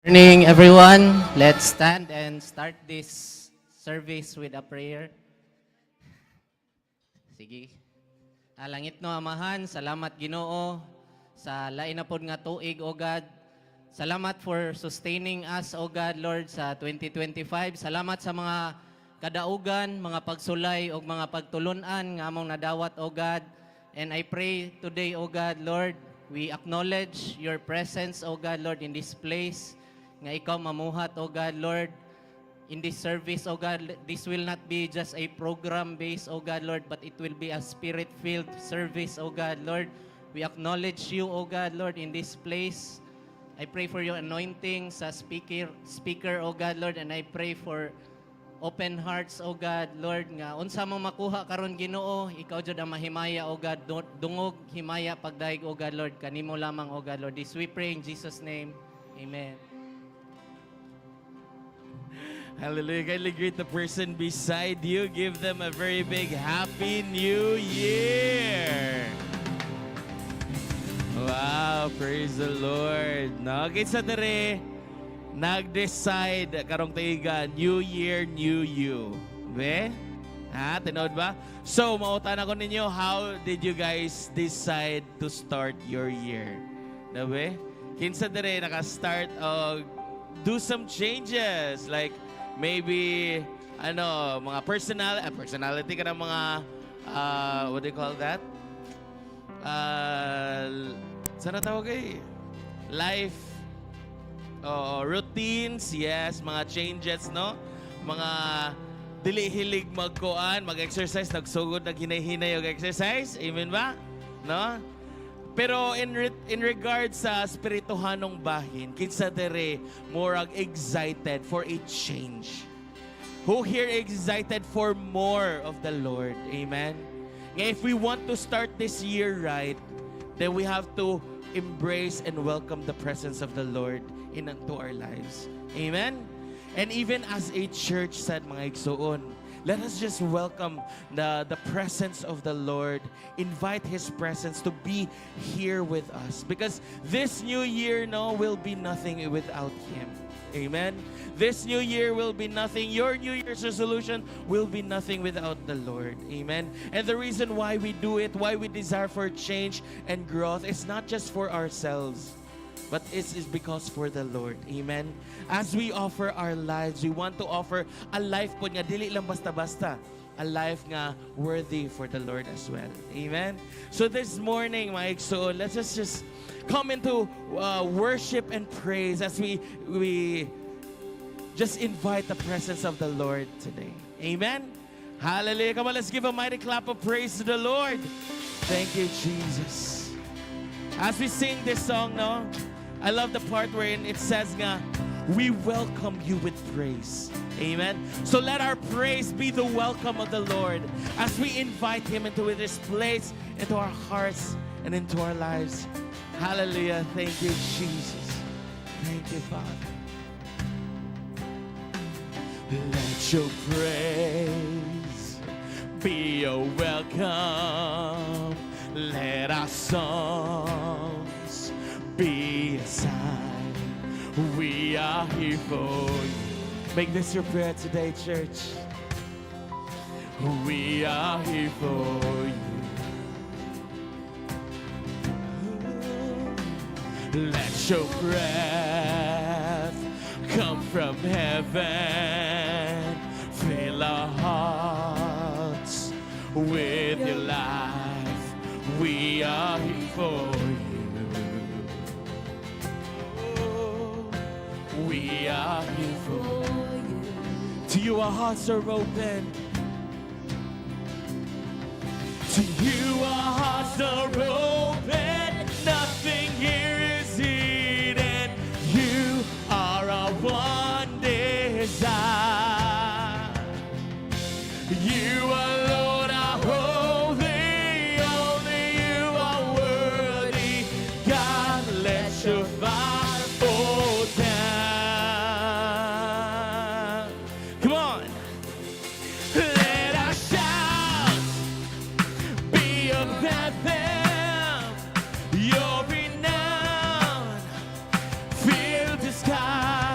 Morning, everyone. Let's stand and start this service with a prayer. Sige. Ah, langit no Amahan, salamat Ginoo sa lain na pod nga tuig, O God. Salamat for sustaining us, O God, Lord, sa 2025. Salamat sa mga kadaugan, mga pagsulay ug mga pagtulunan nga among nadawat, O God. And I pray today, O God, Lord, we acknowledge your presence, O God, Lord, in this place nga ikaw mamuhat, O God, Lord, in this service, O God. This will not be just a program based, O God, Lord, but it will be a spirit-filled service, O God, Lord. We acknowledge you, O God, Lord, in this place. I pray for your anointing sa speaker, O God, Lord, and I pray for open hearts, O God, Lord, nga unsa mo makuha karon, Ginoo, ikaw jud ang mahimaya, O God. Dungog himaya pagdayeg, O God, Lord, kanimo lamang, O God, Lord. This we pray in Jesus' name. Amen. Hallelujah. Kindly greet the person beside you. Give them a very big Happy New Year. Wow, praise the Lord. No, kinsa diri nag-decide karong tuiga, New Year, New You? Be? Ha, tinuod ba? So, mangutana ko ninyo, how did you guys decide to start your year? Diba? Kinsa diri naka-start og do some changes, like maybe ano, mga personality ka ng mga what do you call that? Sana tawag eh? Life, oh, routines, yes, mga changes, no? Mga dili hilig magkuan, mag-exercise, nagsugod naghinay-hinay og exercise. Amen ba? No? Pero in regards sa spirituhanong bahin, kinsa diri murag excited for a change? Who here excited for more of the Lord? Amen. Nga if we want to start this year right, then we have to embrace and welcome the presence of the Lord into our lives. Amen? And even as a church said, mga igsuon, let us just welcome the presence of the Lord. Invite His presence to be here with us. Because this new year, no, will be nothing without Him. Amen? This new year will be nothing. Your New Year's resolution will be nothing without the Lord. Amen? And the reason why we do it, why we desire for change and growth, is not just for ourselves, but it is because for the Lord. Amen? As we offer our lives, we want to offer a life po nga dili lang basta-basta, a life nga worthy for the Lord as well. Amen? So this morning, mga igsoon, let's just come into worship and praise as we just invite the presence of the Lord today. Amen? Hallelujah. Come on, let's give a mighty clap of praise to the Lord. Thank you, Jesus. As we sing this song, no, I love the part wherein it says nga, "We welcome you with praise." Amen. So let our praise be the welcome of the Lord as we invite Him into this place, into our hearts, and into our lives. Hallelujah. Thank you, Jesus. Thank you, Father. Let your praise be a welcome. Let our songs be a sign. We are here for you. Make this your prayer today, church. We are here for you. Let your breath come from heaven. Fill our hearts with your life. We are here for you. Oh, we are here for you. To you our hearts are open. To you our hearts are open. Nothing here is hidden. You are our one desire. You alone are holy. Only you are worthy. God, let your fire fall down. Come on. Let our shout be a anthem. Your renown fill the sky.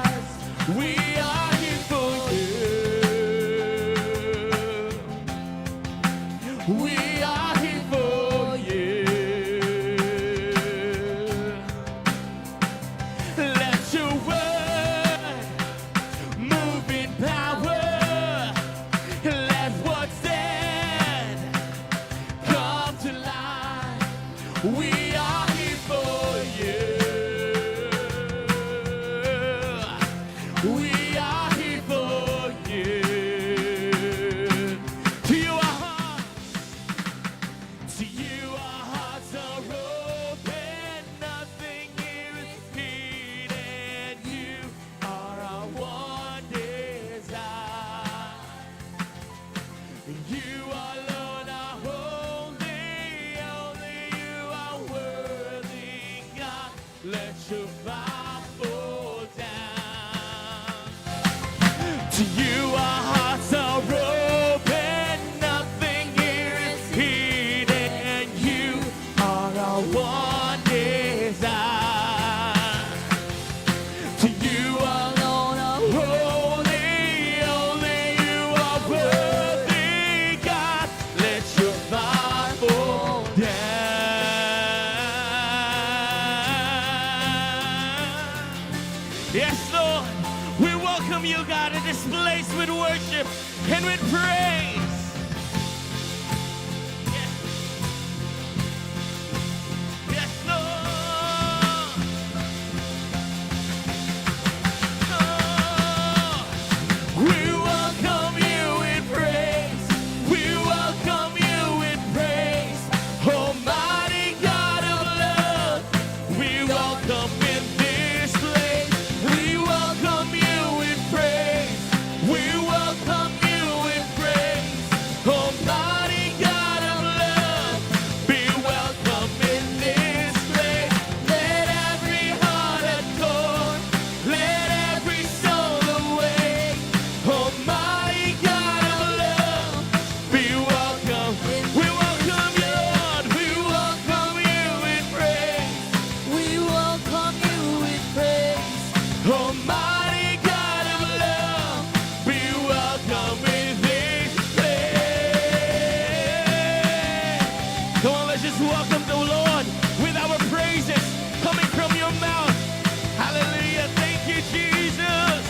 We are here for you. To you our hearts, to you our hearts are open. Nothing here is hidden. You are our one desire. You alone are holy, only you are worthy, God. Let your fire fall down. To you our hearts are open, nothing here is hidden. You are our one desire. To you alone are holy, only you are worthy, God. Let your fire fall down. Yes, Lord, we welcome you, God, in this place with worship and with praise. Yes. Yes, Lord. Oh. We welcome you with praise. We welcome you with praise. Almighty God of love, we welcome in this place. We welcome you with praise. We welcome you with praise. Almighty God of love, be welcome in this place. Let every heart adore, let every soul awake. Almighty God of love, be welcome. We welcome you, Lord. We welcome you with praise. We welcome you with praise. Almighty God of love, be welcome in this place. Come on, let's just welcome the Lord with our praises coming from your mouth. Hallelujah. Thank you, Jesus.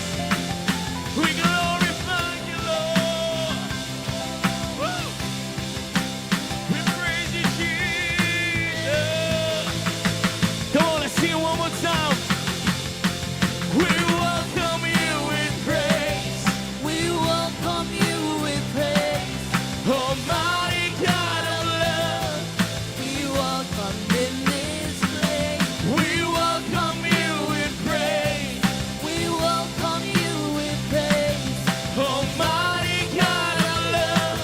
We glorify you, Lord. Woo. We praise you, Jesus. Come on, let's sing it one more time. We welcome you with praise. We welcome you with praise. Almighty God of love, We welcome in this place. We welcome you with praise. We welcome you with praise. Almighty God of love,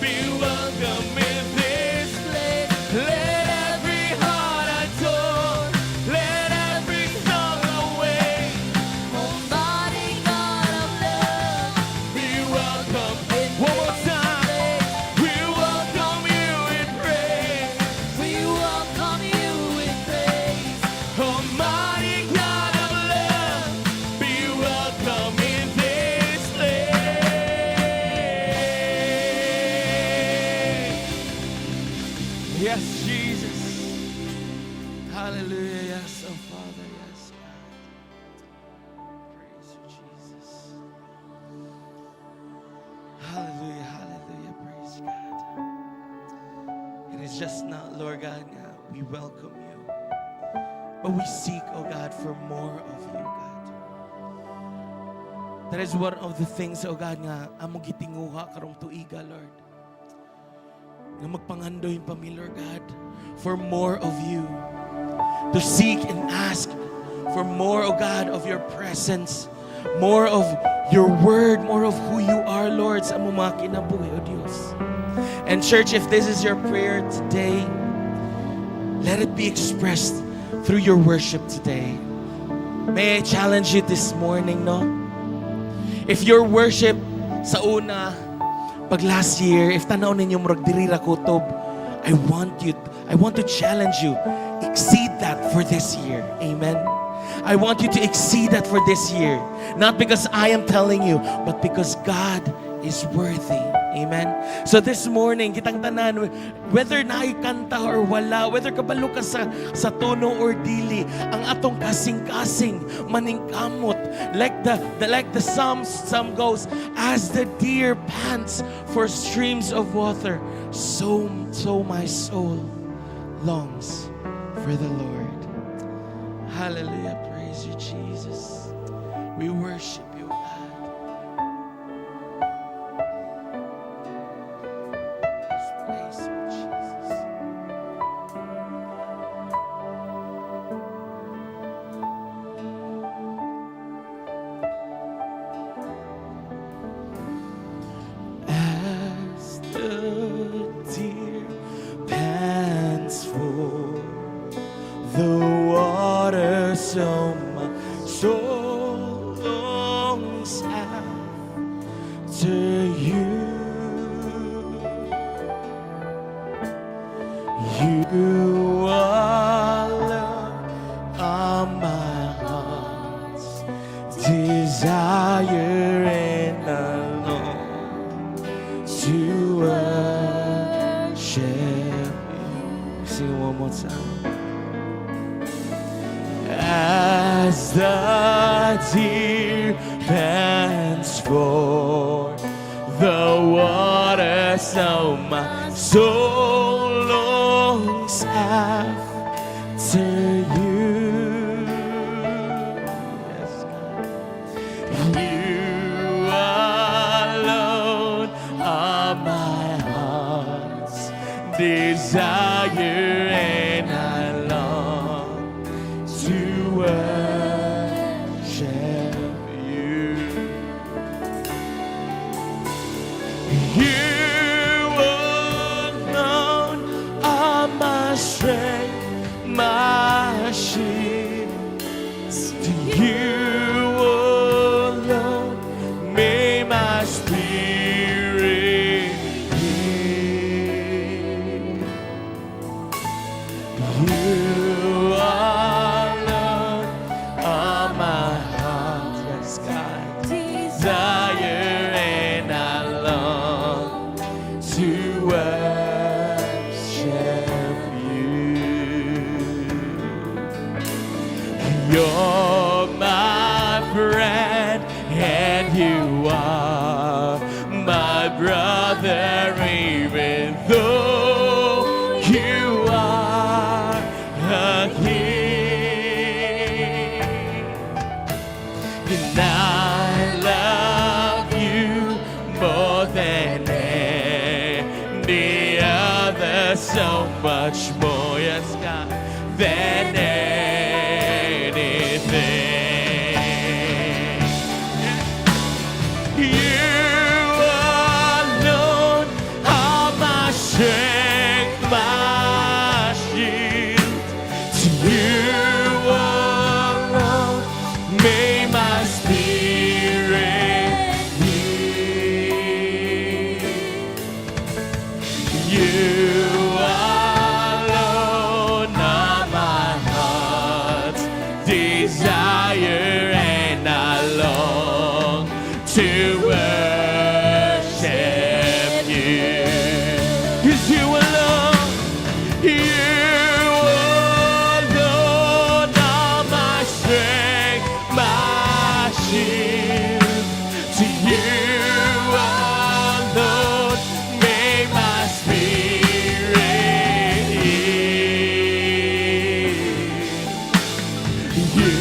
be welcome in this Place. Let every heart adore, let every soul awake. Almighty God of love. Be welcome. In One more this time. place. We welcome you with praise. We welcome you with praise. Almighty God of love, be welcome in this place. Yes, Jesus. Hallelujah. Yes, oh Father. Yes, God. Praise you, Jesus. Hallelujah. Hallelujah. Praise God. It is just not, Lord God, nga we welcome you, but we seek, oh God, for more of you, God. That is one of the things, oh God, nga among gitinguha karong tuiga, Lord. Nga magpangandoy pa mi, Lord God, for more of you. To seek and ask for more, oh God, of your presence, more of your word, more of who you are, Lord, sa among mga kinabuhi, O Diyos. And church, if this is your prayer today, let it be expressed through your worship today. May I challenge you this morning, no? If your worship sa una, pag last year, if tanaw ninyo murag diri ra kutob, I want to challenge you, exceed that for this year. Amen. I want you to exceed that for this year. Not because I am telling you, but because God is worthy. Amen. So this morning, kitang tanan, whether naay kanta or wala, whether kabalo ka sa tono or dili, ang atong kasing-kasing, maningkamot, like the Psalm goes, "As the deer pants for streams of water, so my soul longs for the Lord." Hallelujah. Praise you, Jesus. We worship you, God. This place, oh Jesus. As the deer pants for the water, so my soul longs after you. You alone are my heart's desire, and I long to worship you. Sing it one more time. As the deer pants for the water, so my soul longs after you. Yes, God. You alone are my heart's desire, and I long to worship you. You alone are my strength, my shield. To you alone may my spirit yield. You alone are my heart, yes, God, desire, and I long to worship you. You're my friend, and you are my brother, even though you are a king. And I love you more than any other, so much more, yes, God, than anything. You alone are my strength, my shield. To you alone may my spirit yield. You alone are my heart's desire, and I long to worship you. 'Cause you alone are my strength, my shield. To you alone may my spirit yield. You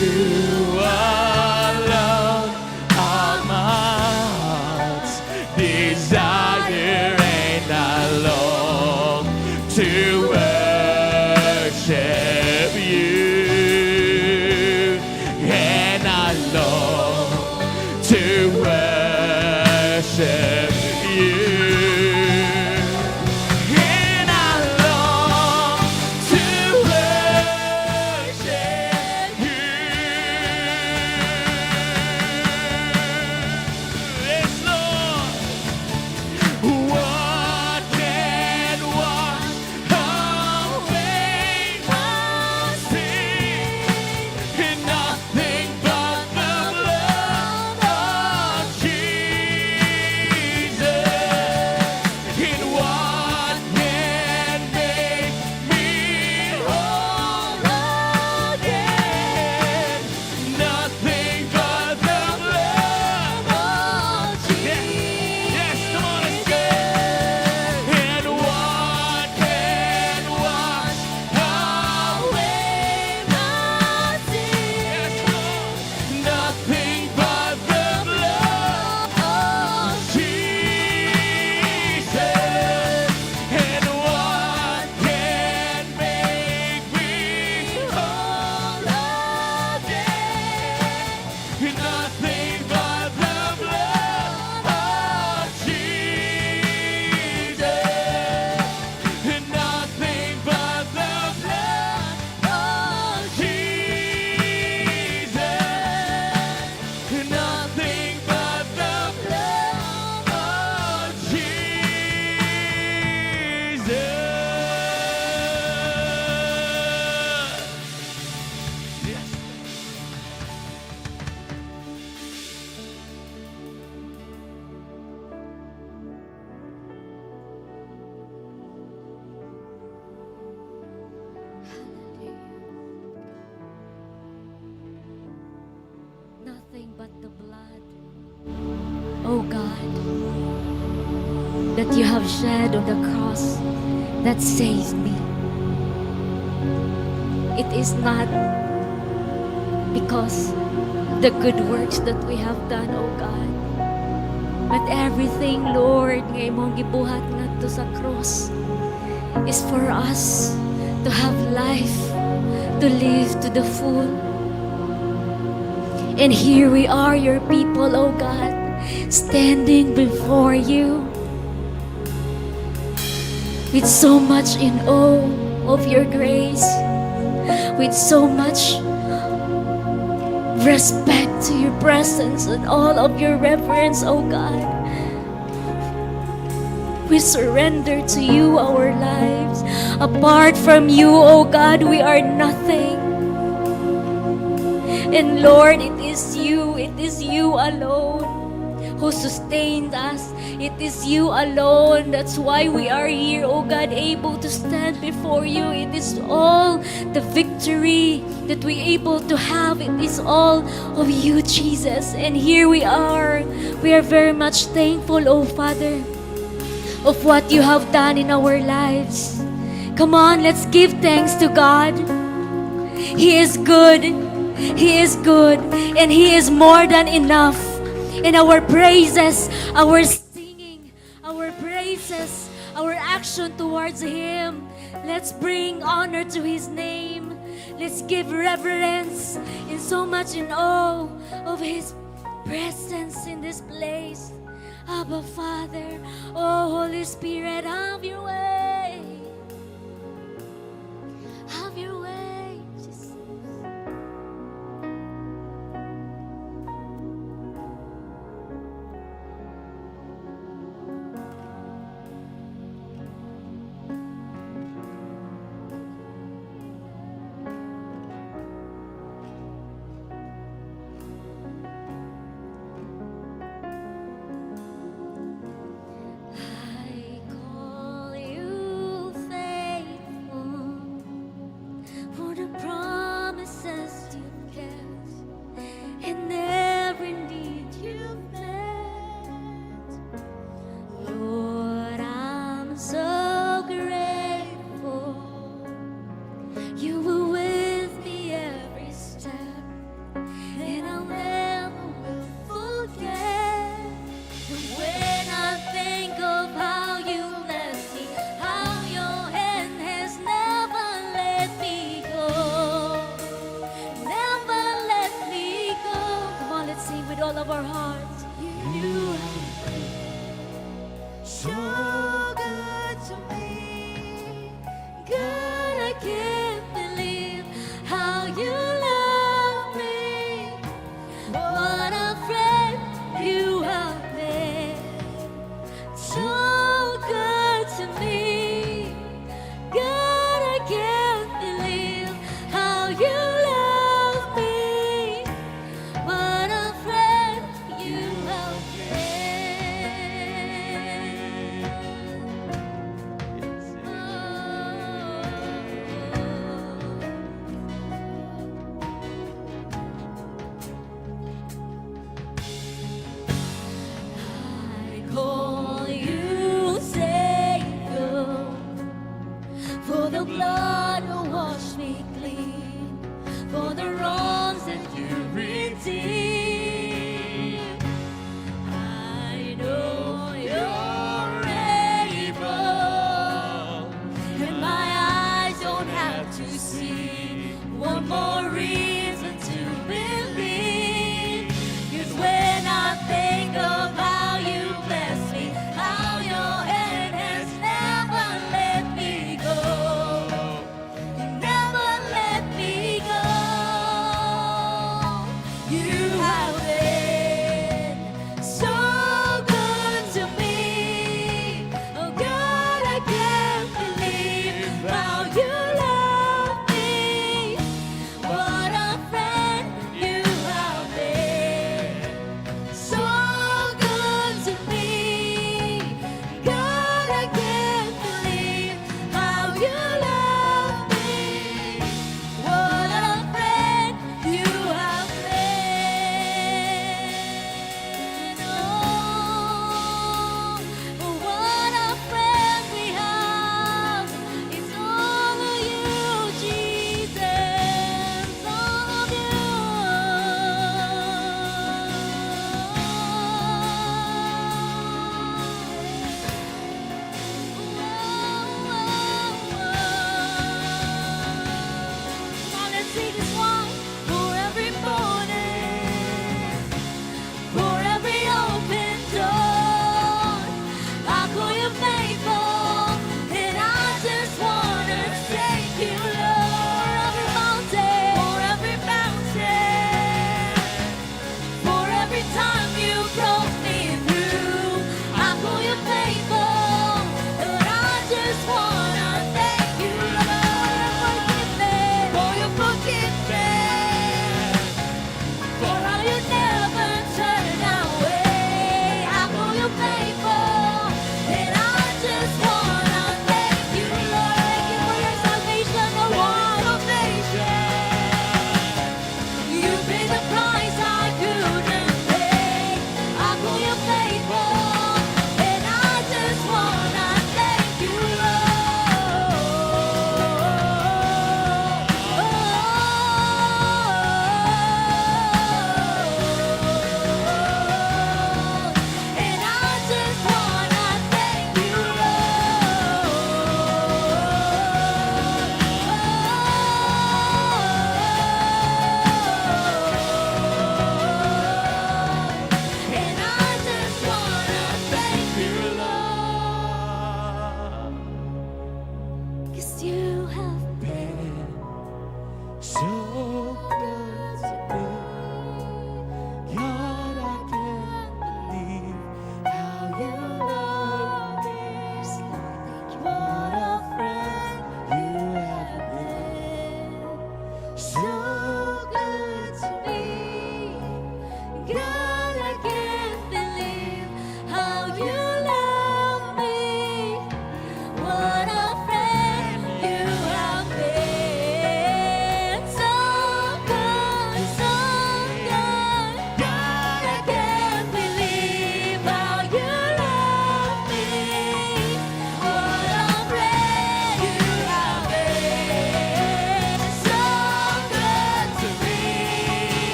alone are my heart's desire, and I long to worship you. And I long to worship you. And I long to worship you. that you have shed on the cross that saved me. It is not because the good works that we have done, O God, but everything, Lord, nga imong gibuhat ngadto sa cross is for us to have life, to live to the full. And here we are, your people, O God, standing before you with so much in awe of your grace, with so much respect to your presence and all of your reverence, O God. We surrender to you our lives. Apart from you, O God, we are nothing. And Lord, it is you alone who sustained us. It is you alone. That's why we are here, O God, able to stand before you. It is all the victory that we able to have. It is all of you, Jesus. And here we are. We are very much thankful, O Father, of what you have done in our lives. Come on, let's give thanks to God. He is good. He is good. And He is more than enough. In our praises, our singing, our praises, our action towards Him, let's bring honor to His name. Let's give reverence in so much in awe of His presence in this place. Abba Father, oh Holy Spirit, have your way. Have your way, Jesus. I call you faithful for the promises you've kept and every need you've met. Lord, I'm so grateful. You were with me every step, and I'll never will forget. When I think of how you blessed me, how your hand has never let me go, never let me go. Come on, let's sing with all of our hearts. You have been So good to me. God, I can't believe how you love me. What a friend you have been. So good to me. God, I can't believe how you love me. What a friend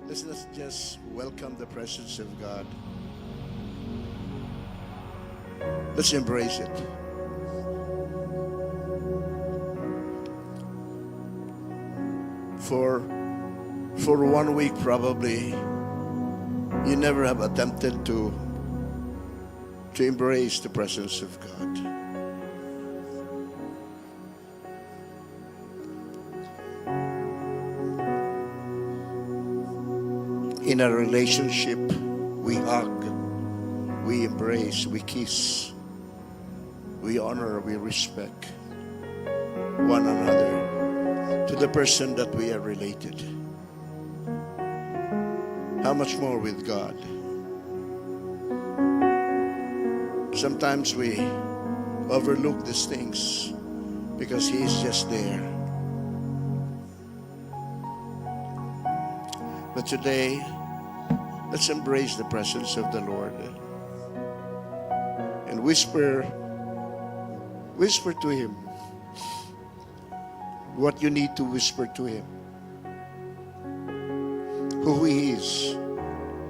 Let's not just welcome the presence of God. Let's embrace it. For one week, probably, you never have attempted to embrace the presence of God. In a relationship, we hug, we embrace, we kiss, we honor, we respect one another to the person that we are related. How much more with God? Sometimes we overlook these things because He is just there. But today, let's embrace the presence of the Lord and whisper, whisper to Him what you need to whisper to Him. Who He is,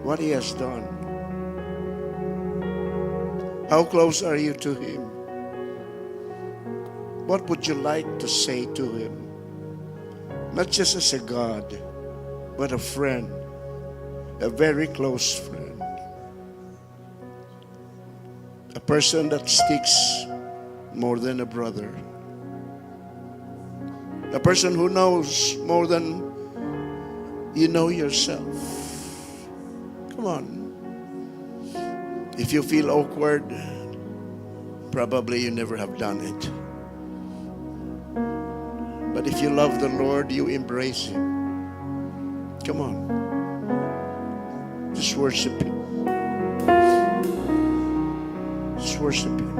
what He has done. How close are you to Him? What would you like to say to Him? Not just as a God, but a friend, a very close friend. A person that sticks more than a brother. A person who knows more than you know yourself. Come on. If you feel awkward, probably you never have done it. But if you love the Lord, you embrace Him. Come on. Just worship Him. Just worship Him.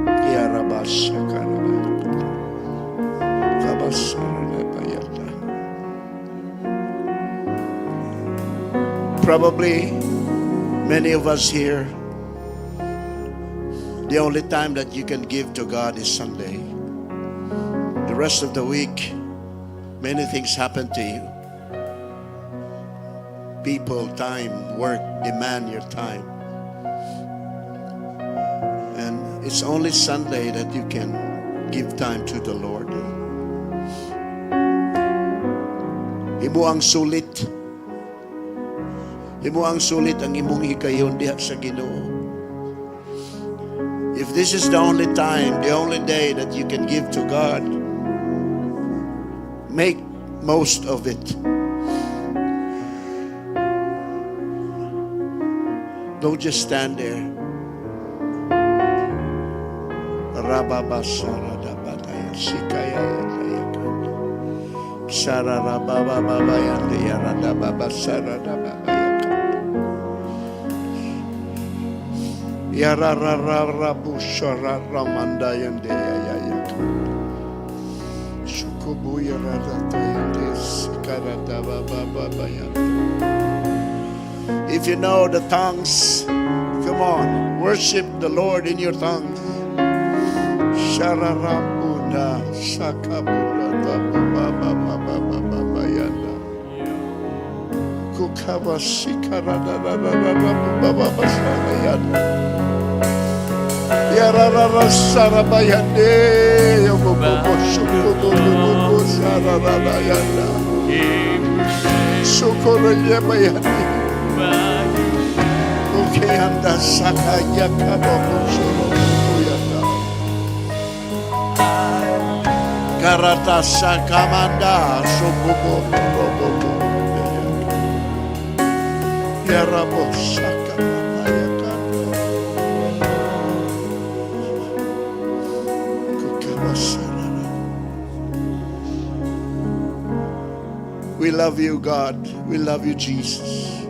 Yarabashakarabaya. Kabasaranabayata. Probably many of us here, the only time that you can give to God is Sunday. The rest of the week, many things happen to you. People, time, work demand your time. And it's only Sunday that you can give time to the Lord. Imo ang sulit. Imo ang sulit ang imong higayon diha sa Ginoo. If this is the only time, the only day that you can give to God, make most of it. Don't just stand there. Rababasaradabataya, sikayayatayakan. Sararababababayan, yaradababasaradababayakan. Yararararabushararamandayan deyayayakan. Sukubuyararatayan desikaradabababa. If you know the tongues, come on, worship the Lord in your tongues. Shararabuna sakabuna tabubabababababayana. Kukaba sikarararararabababasarayana. Yararara sarabayande. Yobobobo shukubububu sarararayana. Sukoroyebayande. Ukeyanda sakaya kabobo shurobuyanda. Karata sakamanda sububo robobo. Yarabo sakamayakando. Kukabasarara. We love you, God. We love you, Jesus.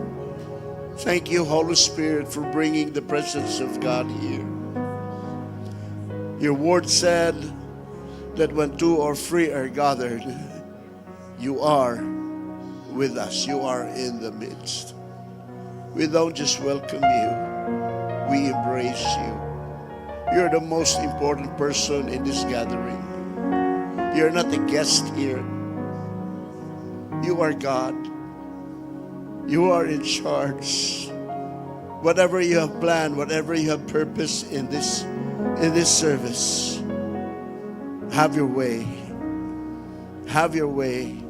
Thank you, Holy Spirit, for bringing the presence of God here. Your word said that when two or three are gathered, you are with us. You are in the midst. We don't just welcome you, we embrace you. You're the most important person in this gathering. You're not a guest here. You are God. You are in charge. Whatever you have planned, whatever you have purpose in this service, have your way. Have your way.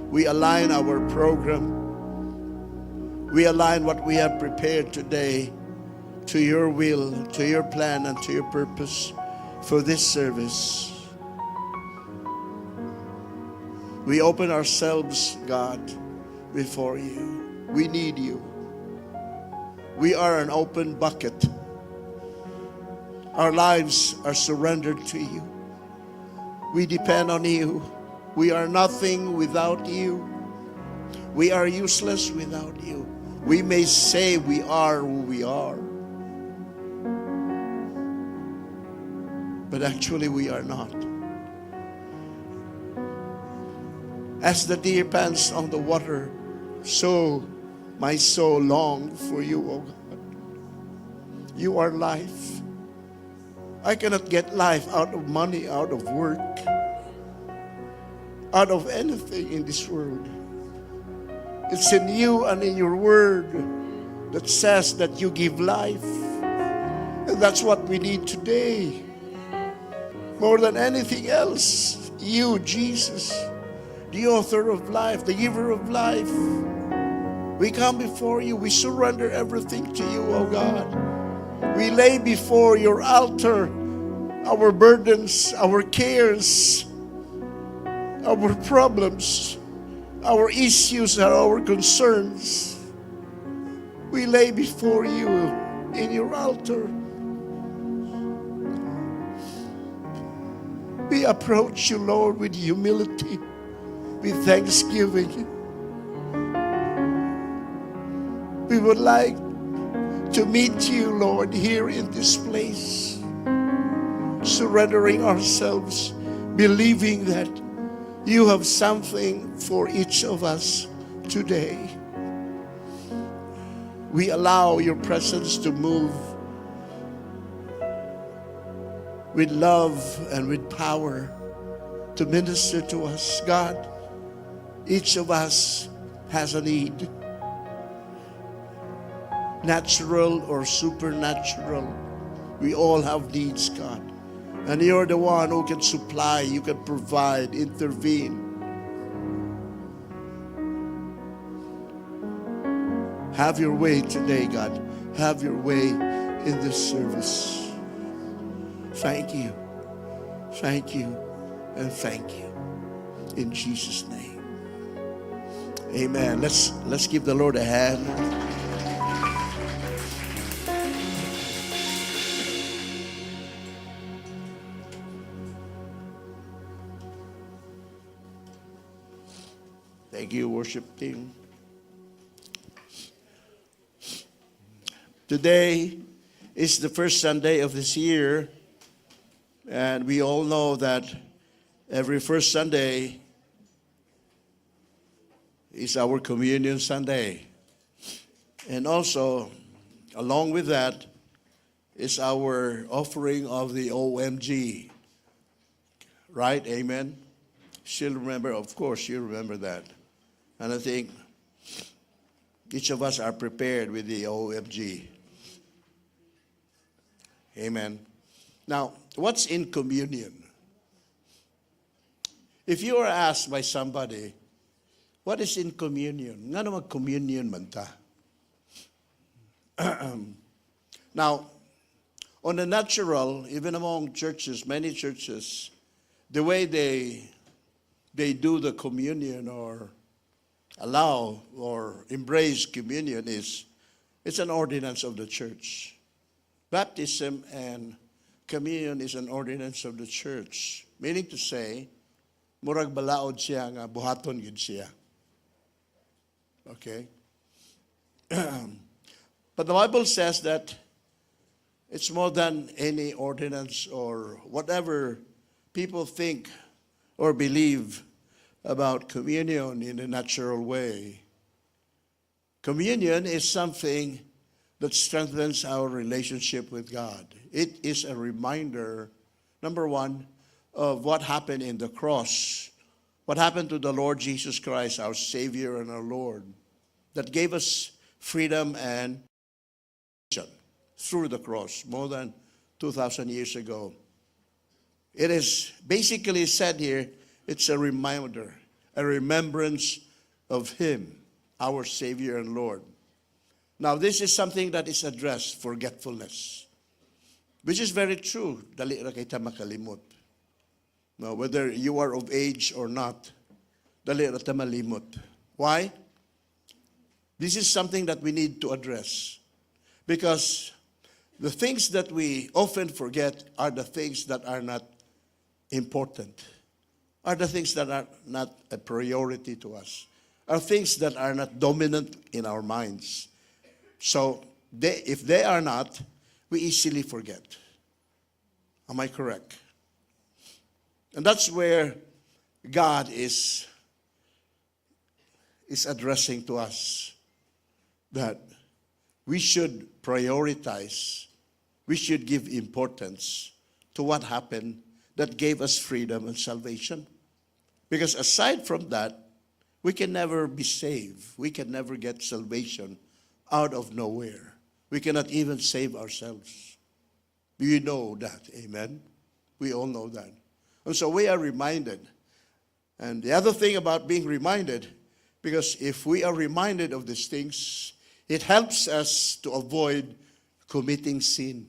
We align our program. We align what we have prepared today to your will, to your plan, and to your purpose for this service. We open ourselves, God, before you. We need you. We are an open bucket. Our lives are surrendered to you. We depend on you. We are nothing without you. We are useless without you. We may say we are who we are, but actually we are not. As the deer pants on the water, so my soul long for you, O God. You are life. I cannot get life out of money, out of work, out of anything in this world. It's in you and in your word that says that you give life. And that's what we need today. More than anything else, you, Jesus, the author of life, the giver of life. We come before you. We surrender everything to you, O God. We lay before your altar our burdens, our cares, our problems, our issues, and our concerns. We lay before you in your altar. We approach you, Lord, with humility, with thanksgiving. We would like to meet you, Lord, here in this place, surrendering ourselves, believing that you have something for each of us today. We allow your presence to move with love and with power to minister to us. God, each of us has a need, natural or supernatural. We all have needs, God. And you're the one who can supply, you can provide, intervene. Have your way today, God. Have your way in this service. Thank you. Thank you. And thank you. In Jesus' name. Amen. Let's give the Lord a hand. Thank you, worship team. Today is the first Sunday of this year, and we all know that every first Sunday is our Communion Sunday. And also, along with that, is our offering of the OMG. Right? Amen? Still remember? Of course, you remember that. And I think each of us are prepared with the OMG. Amen. Now, what's in communion? If you are asked by somebody, "What is in communion?" Ngano mag-communion man ta? Now, on the natural, even among churches, many churches, the way they do the communion or allow or embrace communion is it's an ordinance of the church. Baptism and communion is an ordinance of the church. Meaning to say, murag balaod siya nga buhaton gyud siya. Okay? But the Bible says that it's more than any ordinance or whatever people think or believe about communion in a natural way. Communion is something that strengthens our relationship with God. It is a reminder, number one, of what happened in the cross, what happened to the Lord Jesus Christ, our Savior and our Lord, that gave us freedom and through the cross more than 2,000 years ago. It is basically said here, it's a reminder, a remembrance of Him, our Savior and Lord. Now, this is something that is addressed, forgetfulness, which is very true. Dali ra kay ta makalimot. Now, whether you are of age or not, dali ra ta malimot. Why? This is something that we need to address because the things that we often forget are the things that are not important, are the things that are not a priority to us, are things that are not dominant in our minds. So if they are not, we easily forget. Am I correct? And that's where God is addressing to us that we should prioritize, we should give importance to what happened that gave us freedom and salvation. Because aside from that, we can never be saved. We can never get salvation out of nowhere. We cannot even save ourselves. You know that, amen? We all know that. And so we are reminded. And the other thing about being reminded, because if we are reminded of these things, it helps us to avoid committing sin.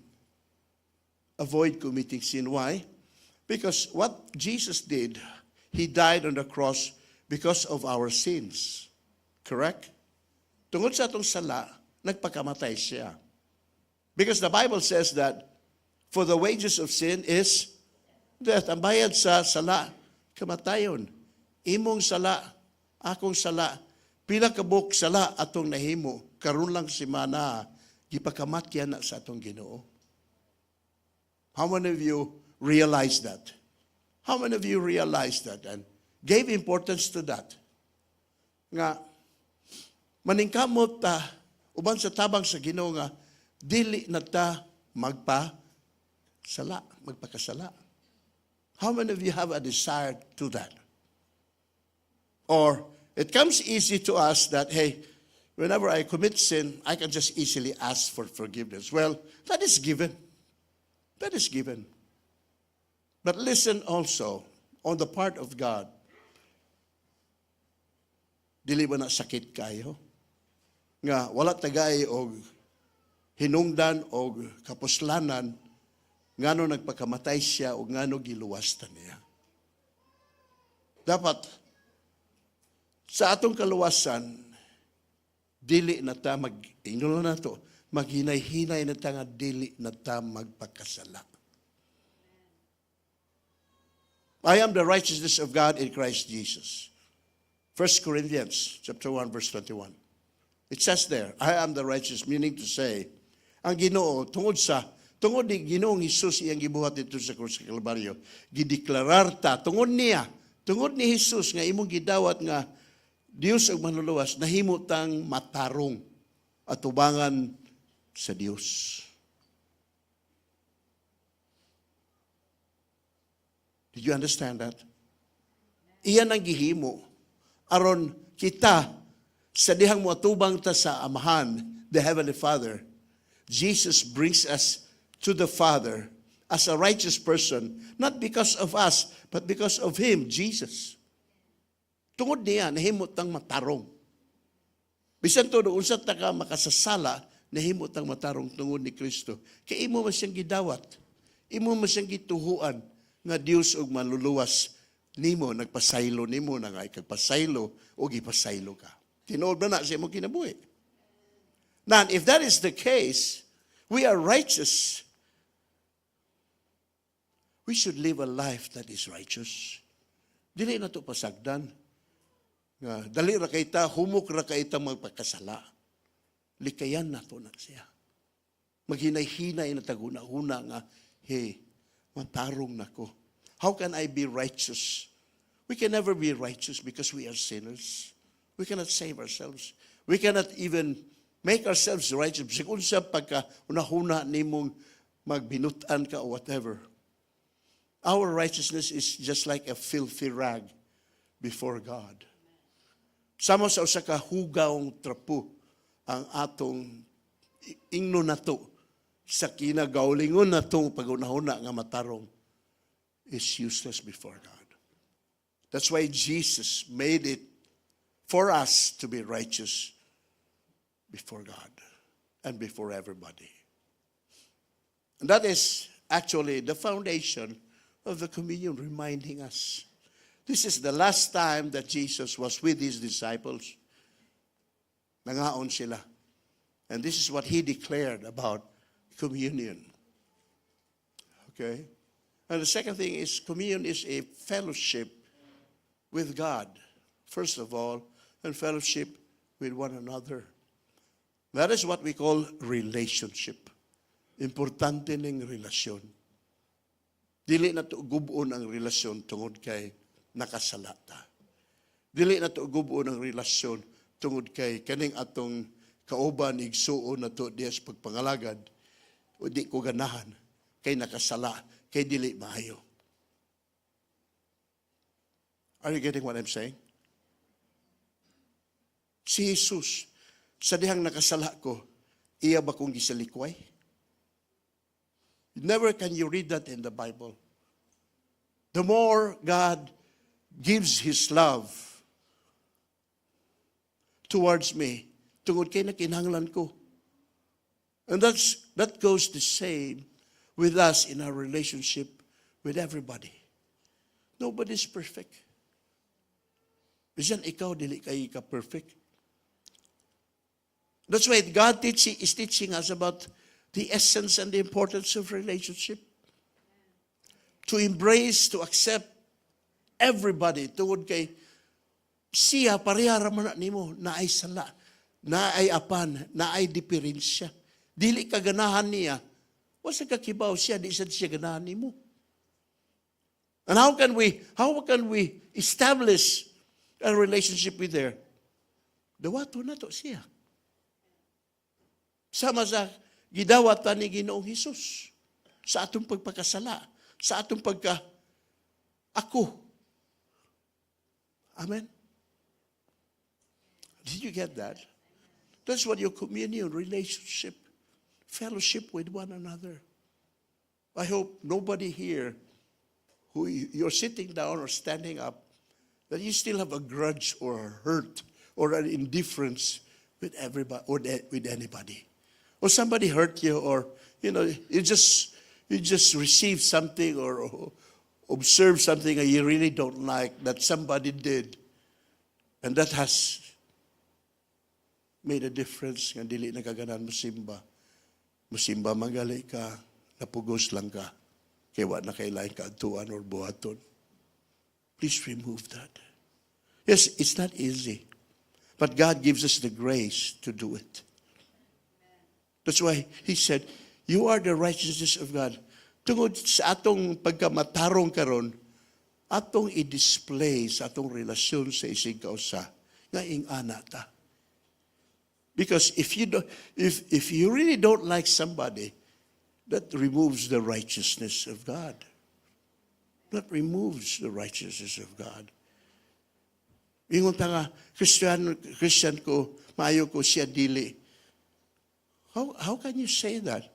Avoid committing sin. Why? Because what Jesus did, He died on the cross because of our sins. Correct? Tungod sa atong sala, nagpakamatay siya. Because the Bible says that for the wages of sin is death. Ang bayad sa sala, kamatayon. Imong sala, akong sala, pila ka buok sala atong nahimo, karon lang semana, gipakamatyan na sa atong Ginoo. How many of you realize that? How many of you realize that and gave importance to that? Nga, maningkamot ta, uban sa tabang sa Ginoo nga, dili na ta magpa sala, magpakasala. How many of you have a desire to that? Or it comes easy to us that, hey, whenever I commit sin, I can just easily ask for forgiveness. Well, that is given. That is given. But listen also, on the part of God, dili ba na sakit kaayo? Nga wala tagay og hinungdan og kapuslanan ngano nagpakamatay siya o ngano giluwas ta niya. Dapat sa atong kaluwasan, dili na ta mag ingnon na to, maghinay-hinay na ta nga dili na ta magpakasala. I am the righteousness of God in Christ Jesus. 1 Corinthians chapter 1 verse 21. It says there, "I am the righteous," meaning to say, ang Ginoo tungod ni Ginoong Hesus iyang gibuhat didto sa krus sa Kalbaryo, gideklarar ta tungod niya, tungod ni Hesus nga imong gidawat nga Dios ug Manluluwas, nahimo tang matarong atubangan sa Dios. Did you understand that? Iyan ang gihimo aron kita sa dihang moatubang ta sa Amahan, the Heavenly Father. Jesus brings us to the Father as a righteous person, not because of us, but because of Him, Jesus. Tungod niya, nahimo tang matarong. Bisan tuod unsa ta ka makasasala, nahimo tang matarong tungod ni Kristo. Kay imo man siyang gidawat. Imo man siyang gituhuan nga Dios ug Manluluwas nimo, nagpasaylo nimo na nga ikagpasaylo o gipasaylo ka. Tinuod ba na sa imong kinabuhi? Now, if that is the case, we are righteous. We should live a life that is righteous. Dili na to pasagdan. Nga, dali ra kay ta, humok ra kay ta magpakasala. Likayan nato na siya. Maghinay-hinay na ta'g huna-huna nga, "Hey, matarong nako. How can I be righteous?" We can never be righteous because we are sinners. We cannot save ourselves. We cannot even make ourselves righteous. Bisag unsa pagka una-huna nimong magbinutan ka o whatever. Our righteousness is just like a filthy rag before God. Sama sa usa ka hugawng trapo ang atong ingno nato sa kinagaulingon natong paghunahuna nga matarong is useless before God. That's why Jesus made it for us to be righteous before God and before everybody. And that is actually the foundation of the communion, reminding us. This is the last time that Jesus was with his disciples. Nangaon sila. And this is what he declared about communion. Okay? And the second thing is, communion is a fellowship with God, first of all, and fellowship with one another. That is what we call relationship. Importante ning relasyon. Dili nato gub-on ang relasyon tungod kay nakasala ta. Dili nato gub-on ang relasyon tungod kay kaning atong kauban, igsuon nato diya sa pagpangalagad, o di ko ganahan kay nakasala, kay dili maayo. Are you getting what I'm saying? Si Jesus, sa dihang nakasala ko, iya ba kong gisalikway? Never can you read that in the Bible. The more God gives His love towards me, tungod kay nakinahanglan ko. And that goes the same with us in our relationship with everybody. Nobody's perfect. Bisan ikaw, dili kay ka perfect. That's why God is teaching us about the essence and the importance of relationship. To embrace, to accept everybody tungod kay siya pareha ra man na nimo, naay sala, naay apan, naay diferensya. Dili ka ganahan niya, wa sa kakibaw siya, di sad siya ganahan nimo. And how can we establish a relationship with her? Dawato nato siya. Sama sa gidawat ta ni Ginoong Hesus sa atong pagpakasala, sa atong pagka ako. Amen. Did you get that? That's what your communion, relationship, fellowship with one another. I hope nobody here who you're sitting down or standing up, that you still have a grudge or a hurt or an indifference with everybody or with anybody. Or somebody hurt you, or you just receive something or observe something that you really don't like that somebody did. And that has made a difference nga dili na ka ganahan mosimba. Musimba man gali ka, napugos lang ka. Kay wa na kay laing kaadtuan or buhaton. Please remove that. Yes, it's not easy. But God gives us the grace to do it. That's why He said, "You are the righteousness of God." Tungod sa atong pagkamatarong karon, atong i-display sa atong relasyon sa isig kausa nga ing-ana ta. Because if you don't, if you really don't like somebody, that removes the righteousness of God. That removes the righteousness of God. Ingon ta nga, Christian, Christian ko, maayo ko, siya dili. How can you say that?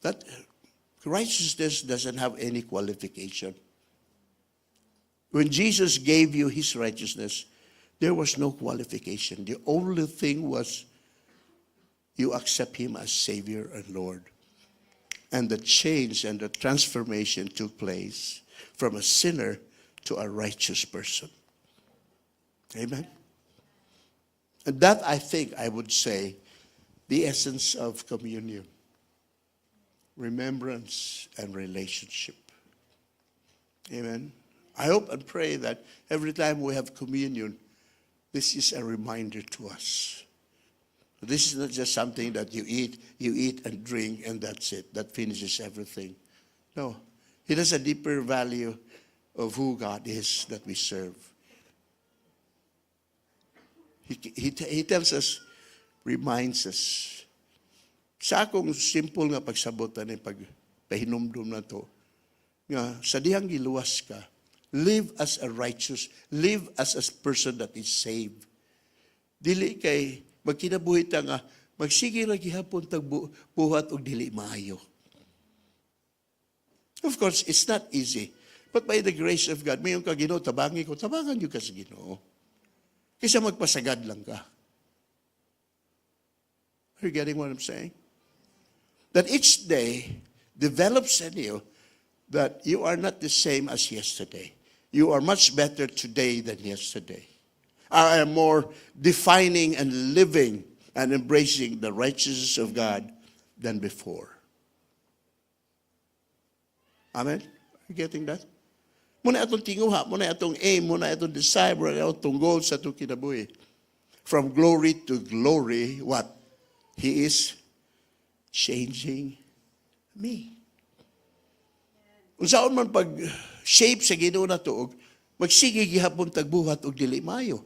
That righteousness doesn't have any qualification. When Jesus gave you his righteousness, there was no qualification. The only thing was you accept him as Savior and Lord. And the change and the transformation took place from a sinner to a righteous person. Amen. And that, I think, I would say, the essence of communion: remembrance and relationship. Amen. I hope and pray that every time we have communion, this is a reminder to us. This is not just something that you eat and drink, and that's it. That finishes everything. No. It has a deeper value of who God is that we serve. He tells us, reminds us. Sa akong simple nga pagsabot ani pag Pahinumdum nato. Nga, sa dihang giluwas ka, live as a righteous, live as a person that is saved. Dili kay magkinabuhi ta nga magsige ra gihapon tag buhat og dili maayo. Of course, it's not easy. But by the grace of God, muingon ka, "Ginoo, tabangi ko," tabangan gyud ka sa Ginoo. Kaysa magpasagad lang ka. Are you getting what I'm saying? That each day develops in you that you are not the same as yesterday. You are much better today than yesterday. I am more defining and living and embracing the righteousness of God than before. Amen? Are you getting that? Mao na atong tinguha, mao na atong aim, mao na atong desire, mao na atong goal sa atong kinabuhi. From glory to glory, what? He is changing me. Unsaon man pag shape sa Ginoo nato og magsige gihapon tagbuhat og dili maayo.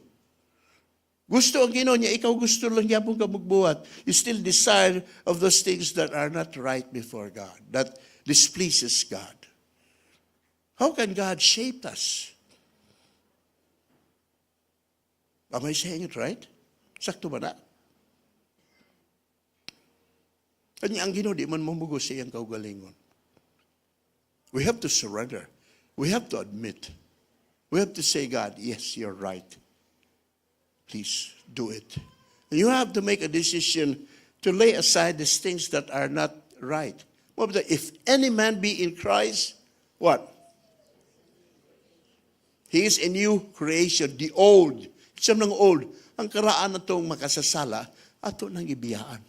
Gusto ang Ginoo niya, ikaw gusto lang gihapon ka magbuhat. You still desire of those things that are not right before God, that displeases God. How can God shape us? Am I saying it right? Sakto ba na? Kanya ang Ginoo di man mamugos sa iyang kaugalingon. We have to surrender. We have to admit. We have to say, "God, yes, you're right. Please do it." And you have to make a decision to lay aside these things that are not right. What if any man be in Christ, what? He is a new creation, the old. Siya ng old. Ang karaan natong makasasala, ato nang ibiyaan.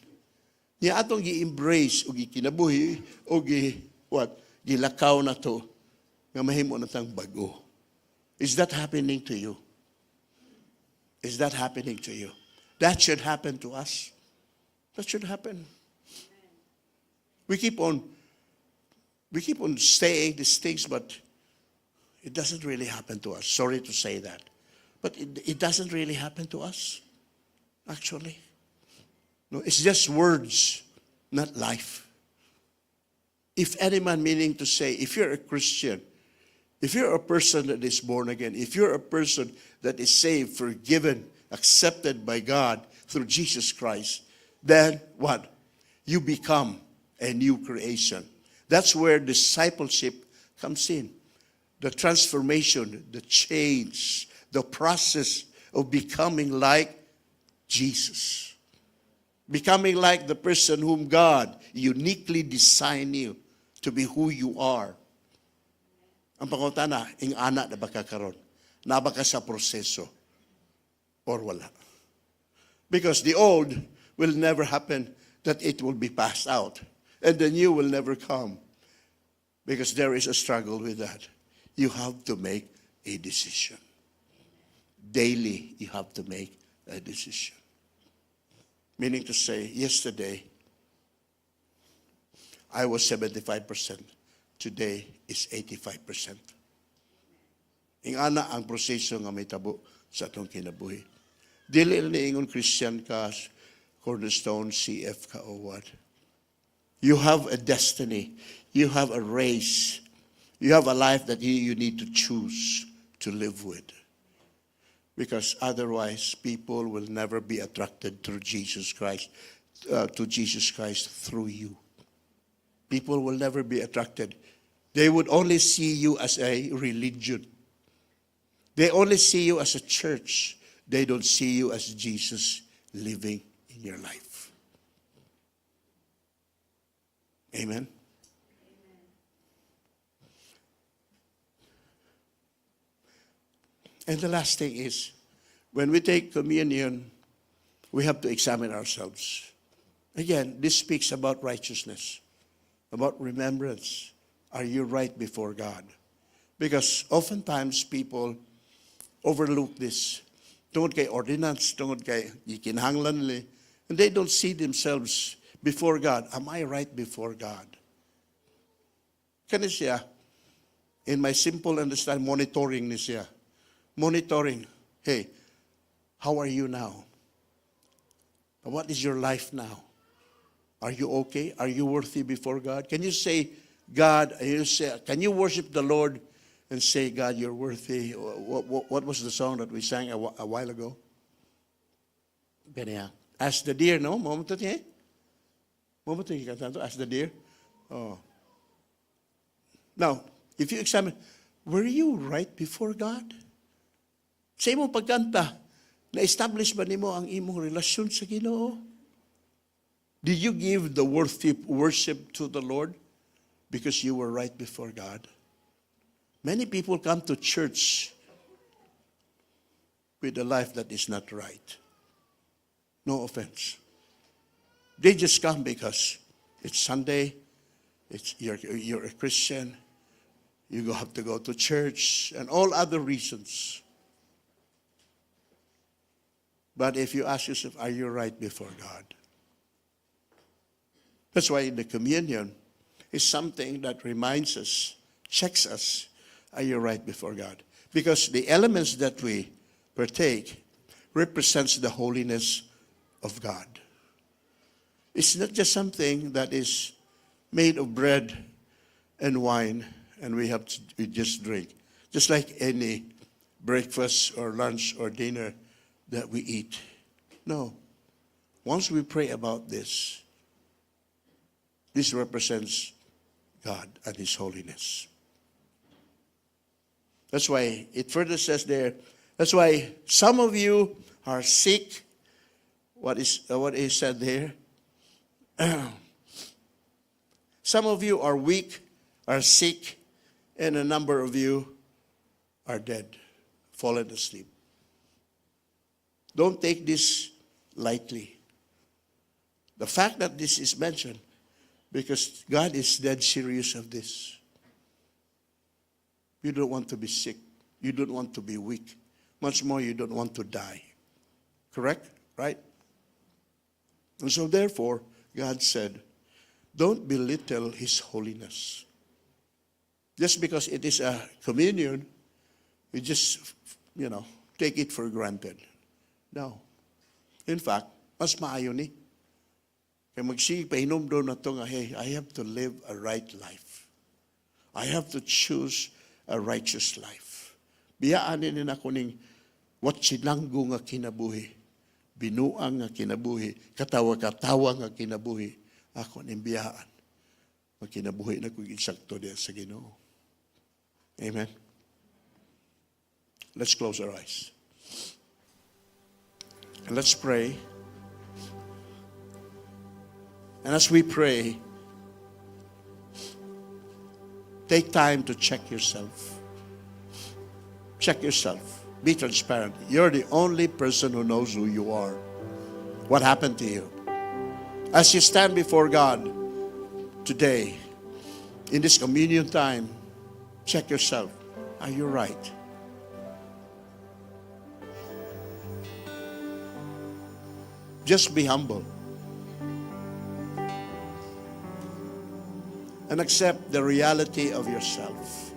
Niya atong gi-embrace o gikinabuhi o gi what? Gilakaw nato nga mahimo na tang bag-o. Is that happening to you? Is that happening to you? That should happen to us. That should happen. We keep on saying these things, but it doesn't really happen to us. Sorry to say that. But it doesn't really happen to us, actually. No, it's just words, not life. If any man, meaning to say, if you're a Christian, if you're a person that is born again, if you're a person that is saved, forgiven, accepted by God through Jesus Christ, then what? You become a new creation. That's where discipleship comes in. The transformation, the change, the process of becoming like Jesus. Becoming like the person whom God uniquely designed you to be, who you are. Ang pangutana, ing-ana na ba ka karon? Naa ba ka sa proseso? Or wala? Because the old will never happen, that it will be passed out. And the new will never come. Because there is a struggle with that. You have to make a decision. Daily, you have to make a decision. Meaning to say, yesterday, I was 75%. Today is 85%. Ingana ang proseso nga mahitabo sa atong kinabuhi. Dili na ingon Christian ka, Cornerstone, CF ka o what. You have a destiny. You have a race. You have a life that you need to choose to live with. Because otherwise, people will never be attracted to Jesus Christ through you. People will never be attracted. They would only see you as a religion. They only see you as a church. They don't see you as Jesus living in your life. Amen. And the last thing is, when we take communion, we have to examine ourselves. Again, this speaks about righteousness, about remembrance. Are you right before God? Because oftentimes people overlook this. Tungod kay ordinance, tungod kay gikinahanglan nila. And they don't see themselves before God. Am I right before God? Kani siya, in my simple understanding, monitoring ni siya. Monitoring. Hey, how are you now? What is your life now? Are you okay? Are you worthy before God? Can you say, God, you say, can you worship the Lord and say, "God, you're worthy"? What was the song that we sang a while ago? Ganyan. "As the Deer," no? Mao to eh? Mao to kanta to? "As the Deer"? Oh. Now, if you examine, were you right before God? Sa imong pagkanta, na-establish ba nimo ang imong relasyon sa Ginoo? Did you give the worthy worship to the Lord because you were right before God? Many people come to church with a life that is not right. No offense. They just come because it's Sunday, you're a Christian, you have to go to church, and all other reasons. But if you ask yourself, are you right before God? That's why the communion is something that reminds us, checks us, are you right before God? Because the elements that we partake represents the holiness of God. It's not just something that is made of bread and wine and we just drink. Just like any breakfast or lunch or dinner that we eat. No. Once we pray about this, this represents God and His holiness. That's why it further says there, that's why some of you are sick. What is said there? Some of you are weak, are sick, and a number of you are dead, fallen asleep. Don't take this lightly. The fact that this is mentioned, because God is dead serious of this. You don't want to be sick. You don't want to be weak. Much more, you don't want to die. Correct? Right? And so, therefore, God said, don't belittle His holiness. Just because it is a communion, you just take it for granted. No. In fact, mas maayo ni. Kay magsige pahinumdom nato nga, hey, I have to live a right life. I have to choose a righteous life. Biyaan ni nako ning watsinanggo nga kinabuhi, binuang nga kinabuhi, katawa-katawa nga kinabuhi, ako ning biyaan. Magkinabuhi na kong insakto diya sa Ginoo. Amen. Let's close our eyes. And let's pray. And as we pray, take time to check yourself. Check yourself. Be transparent. You're the only person who knows who you are. What happened to you? As you stand before God today, in this communion time, check yourself. Are you right? Just be humble and accept the reality of yourself.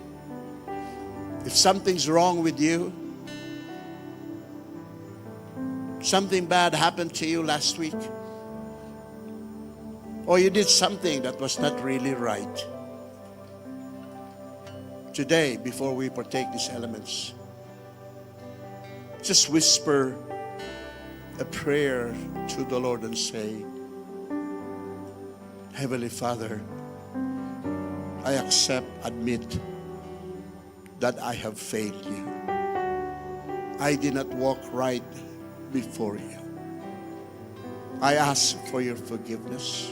If something's wrong with you, something bad happened to you last week, or you did something that was not really right, today, before we partake these elements, just whisper a prayer to the Lord and say, "Heavenly Father, I accept, admit that I have failed you. I did not walk right before you. I ask for your forgiveness.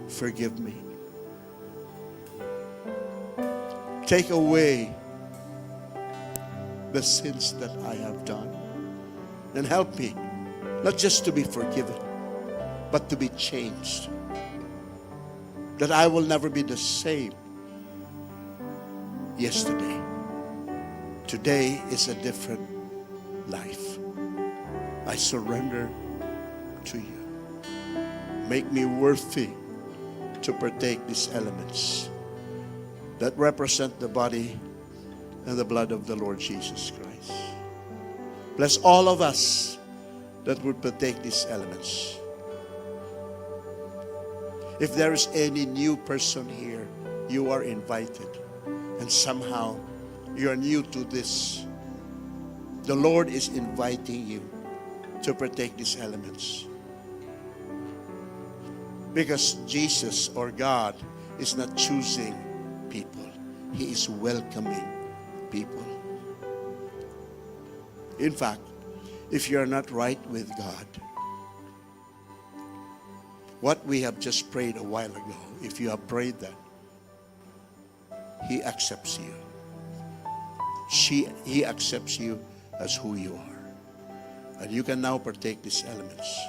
Forgive me. Take away the sins that I have done and help me not just to be forgiven, but to be changed. That I will never be the same yesterday. Today is a different life. I surrender to you. Make me worthy to partake these elements that represent the body and the blood of the Lord Jesus Christ. Bless all of us that would partake these elements. If there is any new person here, You are invited. And somehow you are new to this. The Lord is inviting you to partake these elements. Because Jesus or God is not choosing people, He is welcoming people. In fact, if you are not right with God, what we have just prayed a while ago, if you have prayed that, He accepts you. He accepts you as who you are. And you can now partake these elements.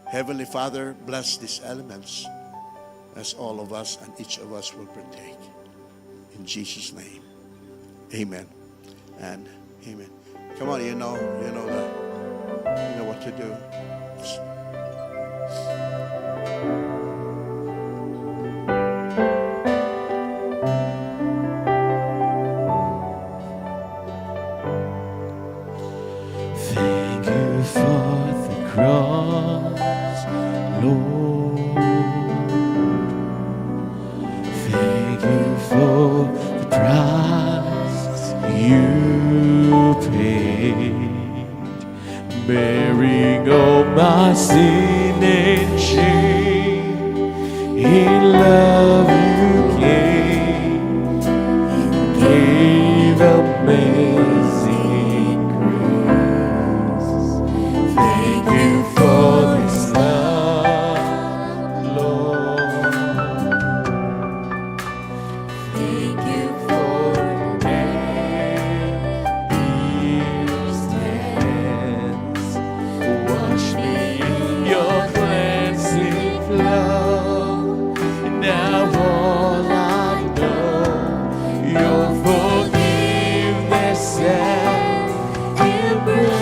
Heavenly Father, bless these elements as all of us and each of us will partake. In Jesus' name, amen and amen. Come on, you know what to do. Thank you for the cross, Lord. Thank you for the price you paid, bearing all my sin and shame. In love you came, gave amazing grace. Thank you for this love, Lord. Thank you for Pierced hands. Wash me in your cleansing flow. Now all I know, your forgiveness and embrace.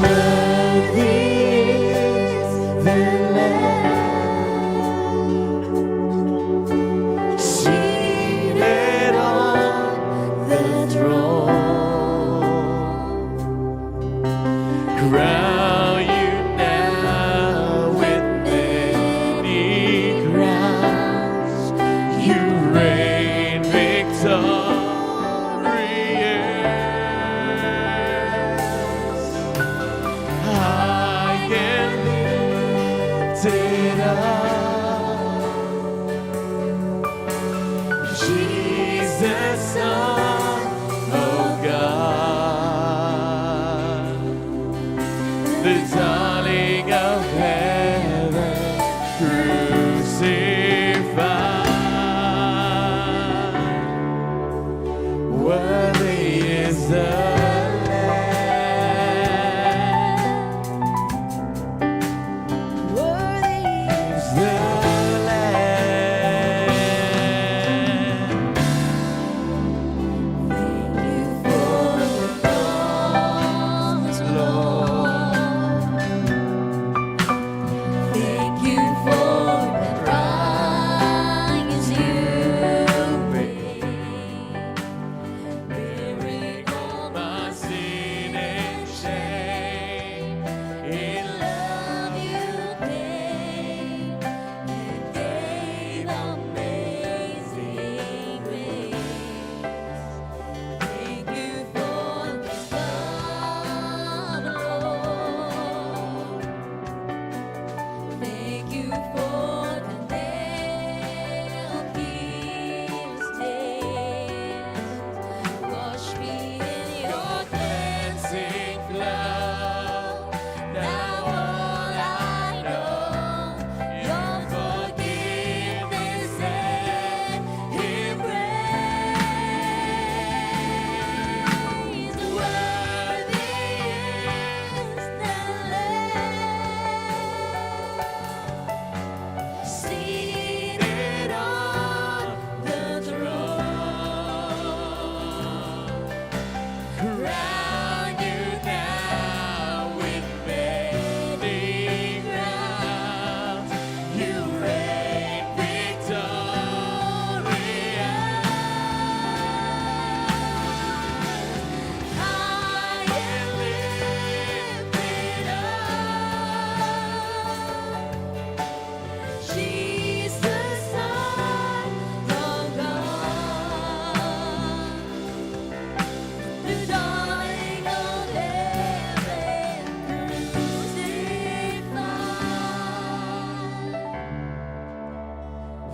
Worthy is the Lamb seated on the throne. Crown you now with many crowns. You reign victorious. High and lifted up. Jesus, Son of God, the darling of heaven, crucified. Worthy is the Lamb. Worthy Is the Lamb.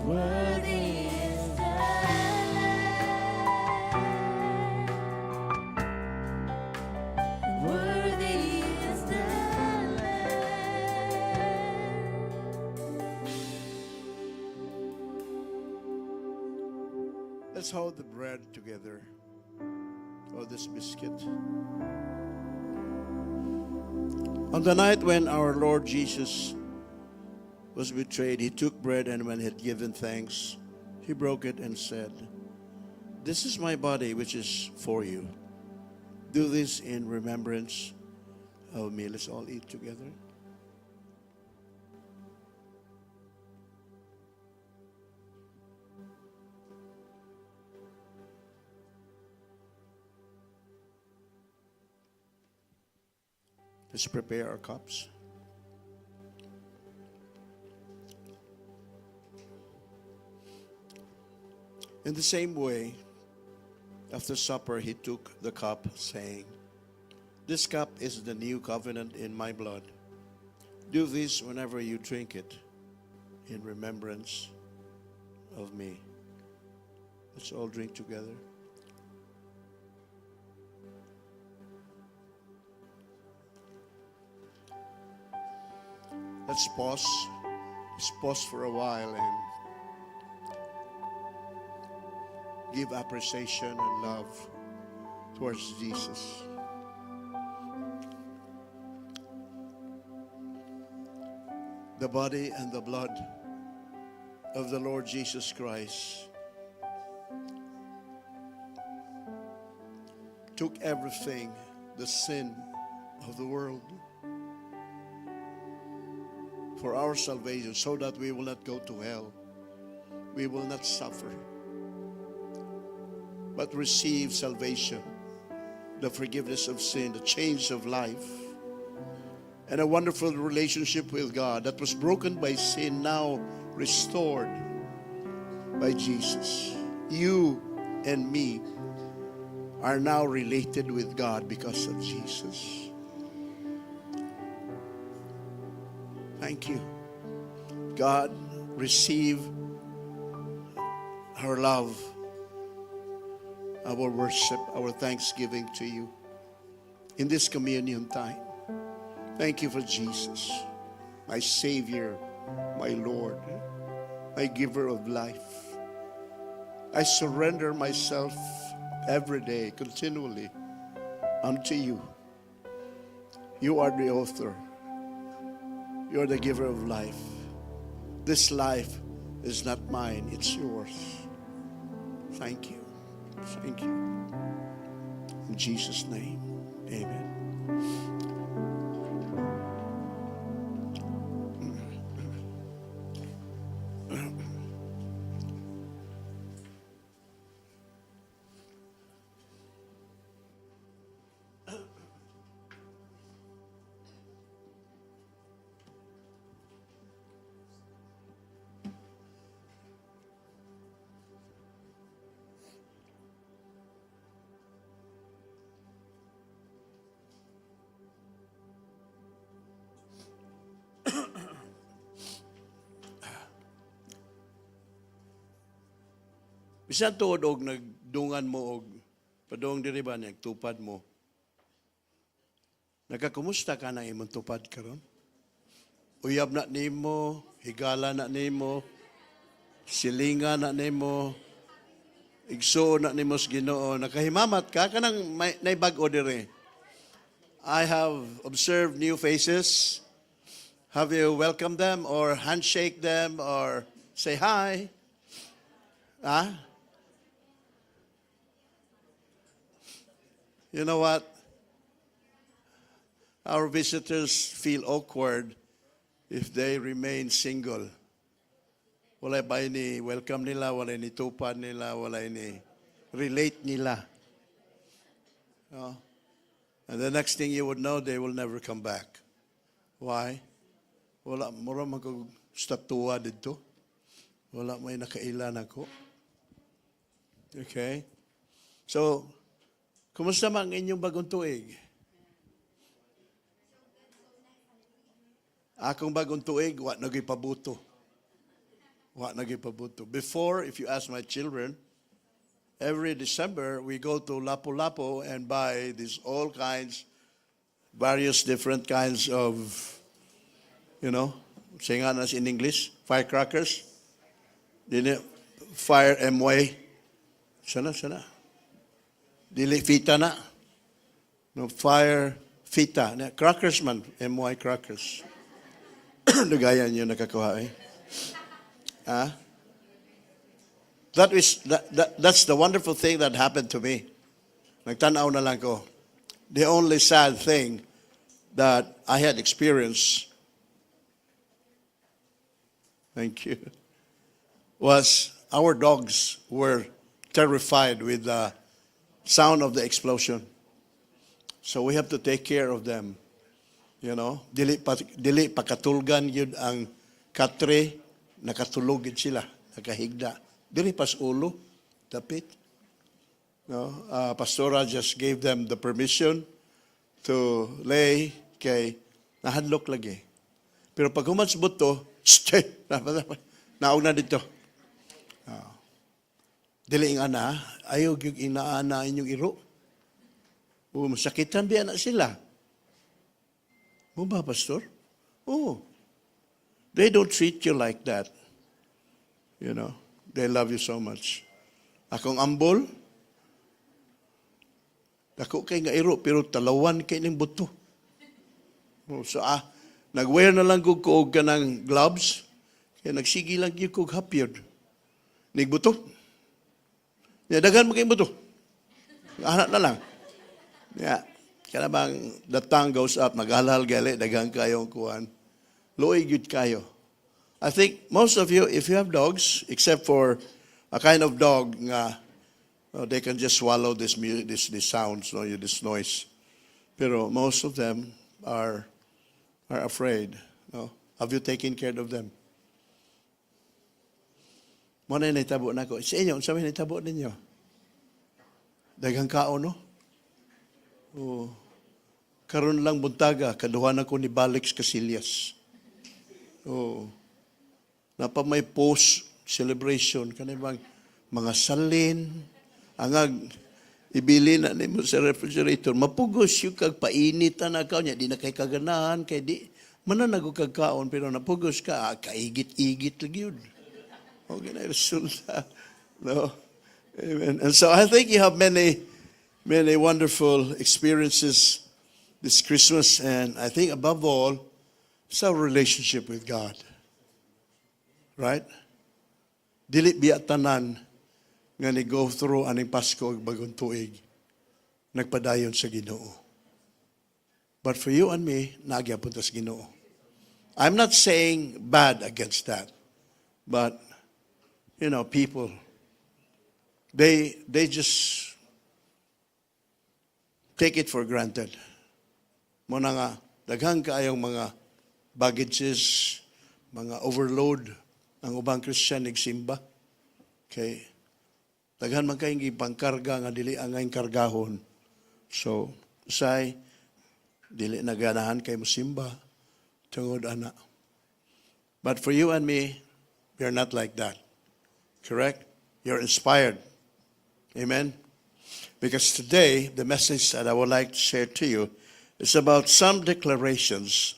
Worthy is the Lamb. Worthy is the Lamb. Let's hold the bread together, or this biscuit. On the night when our Lord Jesus was betrayed, he took bread, and when he had given thanks, he broke it and said, "This is my body, which is for you. Do this in remembrance of me." Let's all eat together. Let's prepare our cups. In the same way, after supper, he took the cup, saying, "This cup is the new covenant in my blood. Do this whenever you drink it in remembrance of me." Let's all drink together. Let's pause. Let's pause for a while and give appreciation and love towards Jesus. The body and the blood of the Lord Jesus Christ took everything, the sin of the world, for our salvation, so that we will not go to hell, we will not suffer, but receive salvation, the forgiveness of sin, the change of life, and a wonderful relationship with God that was broken by sin, now restored by Jesus. You and me are now related with God because of Jesus. Thank you. God, receive our love, our worship, our thanksgiving to you in this communion time. Thank you for Jesus, my Savior, my Lord, my giver of life. I surrender myself every day, continually, unto you. You are the author. You are the giver of life. This life is not mine, it's yours. Thank you. Thank you. In Jesus' name, amen. Bisan tuod og nagdungan mo og padung diri ba, nagtupad mo. Nagakumusta ka na imong tupad karon? Uyab na nimo, higala na nimo, silinga na nimo, igsuon na nimo sa Ginoo, nakahimamat ka kanang may naibag-o dire. I have observed new faces. Have you welcomed them or handshake them or say hi? Ah? You know what? Our visitors feel awkward if they remain single. Wala ba ni welcome nila, wala ni tupad nila, wala ni relate nila. No? And the next thing you would know, they will never come back. Why? Wala, mura man kog estatua didto. Wala may nakaila nako. Okay? So, kumusta man ang inyong bagong tuig? Akong bagong tuig, wa na pabuto. Wa na gyud pabuto. Before, if you ask my children, every December we go to Lapu-Lapu and buy these all kinds, various different kinds of, saying us in English, firecrackers. Dili, fire MY. Sana, sana. Dili fita na. No, fire fita. Na, crackers man, MY crackers. Lugayan yun nakakuha eh. Ah? That's the wonderful thing that happened to me. Nagtanaw na lang ko. The only sad thing that I had experienced, thank you, was our dogs were terrified with the sound of the explosion. So we have to take care of them. Dili pa katulgan gyud ang katre, nakatulog gyud sila, nakahigda. Dili pas ulo, dapit. No, Pastora just gave them the permission to lay kay nahadlok lagi. Pero pag human sa buto, stay, naog na dito. Ah. Dili nga na, ayaw gyud inaana inyong iro. O, masakitan biya na sila. Mo ba, Pastor? Oh. They don't treat you like that. They love you so much. Akong ambol, dako kay nga iro, pero talawan kay ning buto. Oh, so nag-wear na lang ko og kanang gloves, kaya nagsigi lang gyud ko og hapyod. Nigbuto. Ya, daghan mo kay buto. Anak na lang. Ya, kana bang the tongue goes up, naghalal gali, daghan kayong kuan. Luoy gyud kayo. I think most of you, if you have dogs, except for a kind of dog nga, oh, they can just swallow this sounds, no, this noise. Pero most of them are afraid. No? Have you taken care of them? Mo na nahitabo nako. Sa inyo, unsa may nahitabo ninyo? Daghang kaon, no? Oh. Karon lang buntaga, kaduha na ko ni balik sa Kasilyas. Oh. Napa may post celebration kani bang mga salin angag ibili na nimo sa refrigerator, mapugos yung kag painit na kaon niya, di na kay kaganahan kay di mananago kag kaon, pero napugos ka, kaigit-igit lagi yun. Okay na resulta, no? Amen. And so I think you have many, many wonderful experiences this Christmas, and I think above all it's our relationship with God, right? Dili biya tanan nga ni go through aning Pasko ug Bagong Tuig nagpadayon sa Ginoo. But for you and me, naa gyapon ta sa Ginoo. I'm not saying bad against that. But people, they just take it for granted. Mo na nga daghan kaayong mga baggages, mga overload ang ubang Christian nagsimba. Okay. Daghan man kayong gipangkarga nga dili angay kargahon. So, say dili na ganahan kay mosimba tungod ana. But for you and me, we are not like that. Correct? You're inspired. Amen? Because today, the message that I would like to share to you is about some declarations,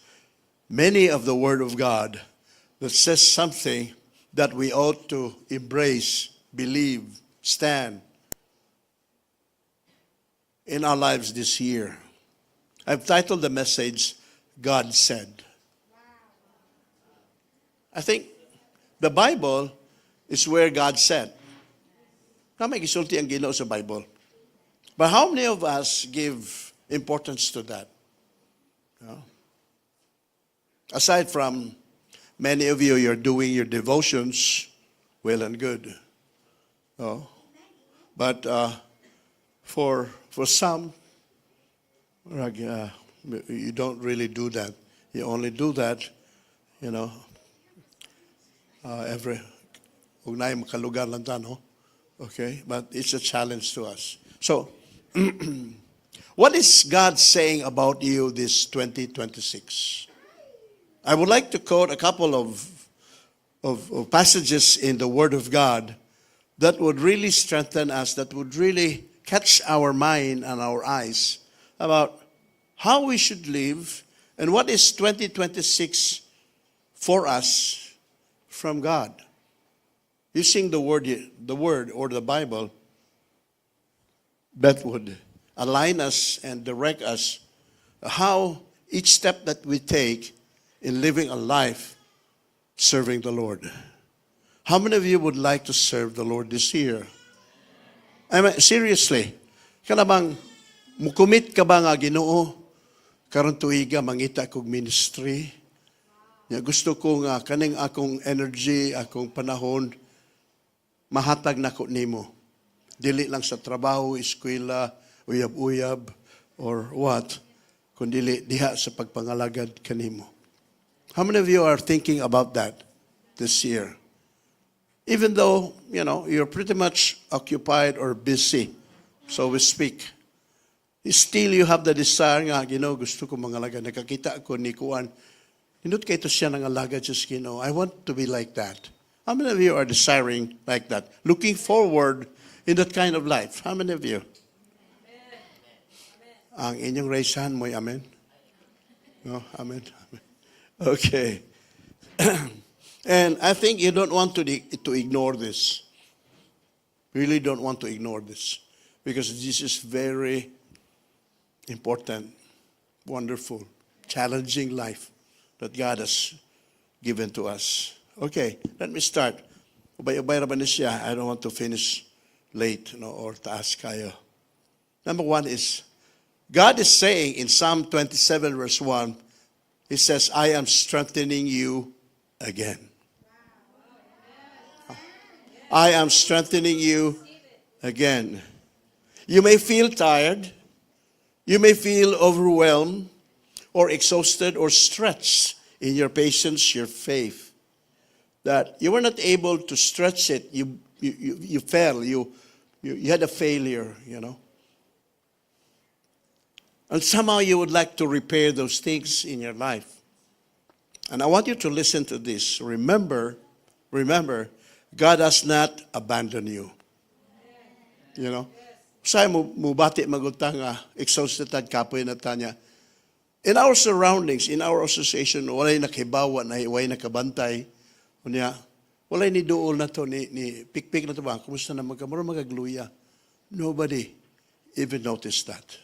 many of the Word of God, that says something that we ought to embrace, believe, stand in our lives this year. I've titled the message, "God Said." I think the Bible is where God said. Na may gisulti ang Ginoo sa Bible. But how many of us give importance to that? No? Aside from many of you, you're doing your devotions, well and good. No? But for some, like, you don't really do that. You only do that every ug naay makalugar lang ta, no? Okay? But it's a challenge to us. So, what is God saying about you this 2026? I would like to quote a couple of of passages in the Word of God that would really strengthen us, that would really catch our mind and our eyes about how we should live and what is 2026 for us from God. Using the Word or the Bible that would align us and direct us how each step that we take in living a life serving the Lord. How many of you would like to serve the Lord this year? I mean, seriously, kana bang mukumit ka ba nga, "Ginoo, karon tuiga mangita kog ministry? Ya, gusto ko nga kaning akong energy, akong panahon mahatag nako nimo. Dili lang sa trabaho, eskwela, uyab-uyab or what, kundi diha sa pagpangalagad kanimo." How many of you are thinking about that this year? Even though you're pretty much occupied or busy, so we speak, still you have the desire nga, "Ginoo, gusto ko mangalagad. Nakakita ko ni Kuan. Nindot kaayo to siya nangalagad sa Ginoo. I want to be like that." How many of you are desiring like that? Looking forward in that kind of life? How many of you? Ang inyong raise hand mo'y amen? No? Amen. Amen. Okay. And I think you don't want to ignore this. Really don't want to ignore this, because this is very important, wonderful, challenging life that God has given to us. Okay, let me start. Ubay-ubay ra ba ni siya? I don't want to finish late, no, or taas kaayo. Number one is, God is saying in Psalm 27 verse 1, He says, "I am strengthening you again. I am strengthening you again." You may feel tired, you may feel overwhelmed, or exhausted, or stretched in your patience, your faith. That you were not able to stretch it, you fell, you had a failure. And somehow you would like to repair those things in your life. And I want you to listen to this. Remember, remember, God has not abandoned you. You know? Usahay mo mubati man gud ta nga exhausted ta, kapoy na ta niya. In our surroundings, in our association, walay nakahibawa na walay nakabantay. Unya, walay ni duol nato ni pikpik nato ba, "Kumusta naman ka?" Mura magagluya. Nobody even noticed that.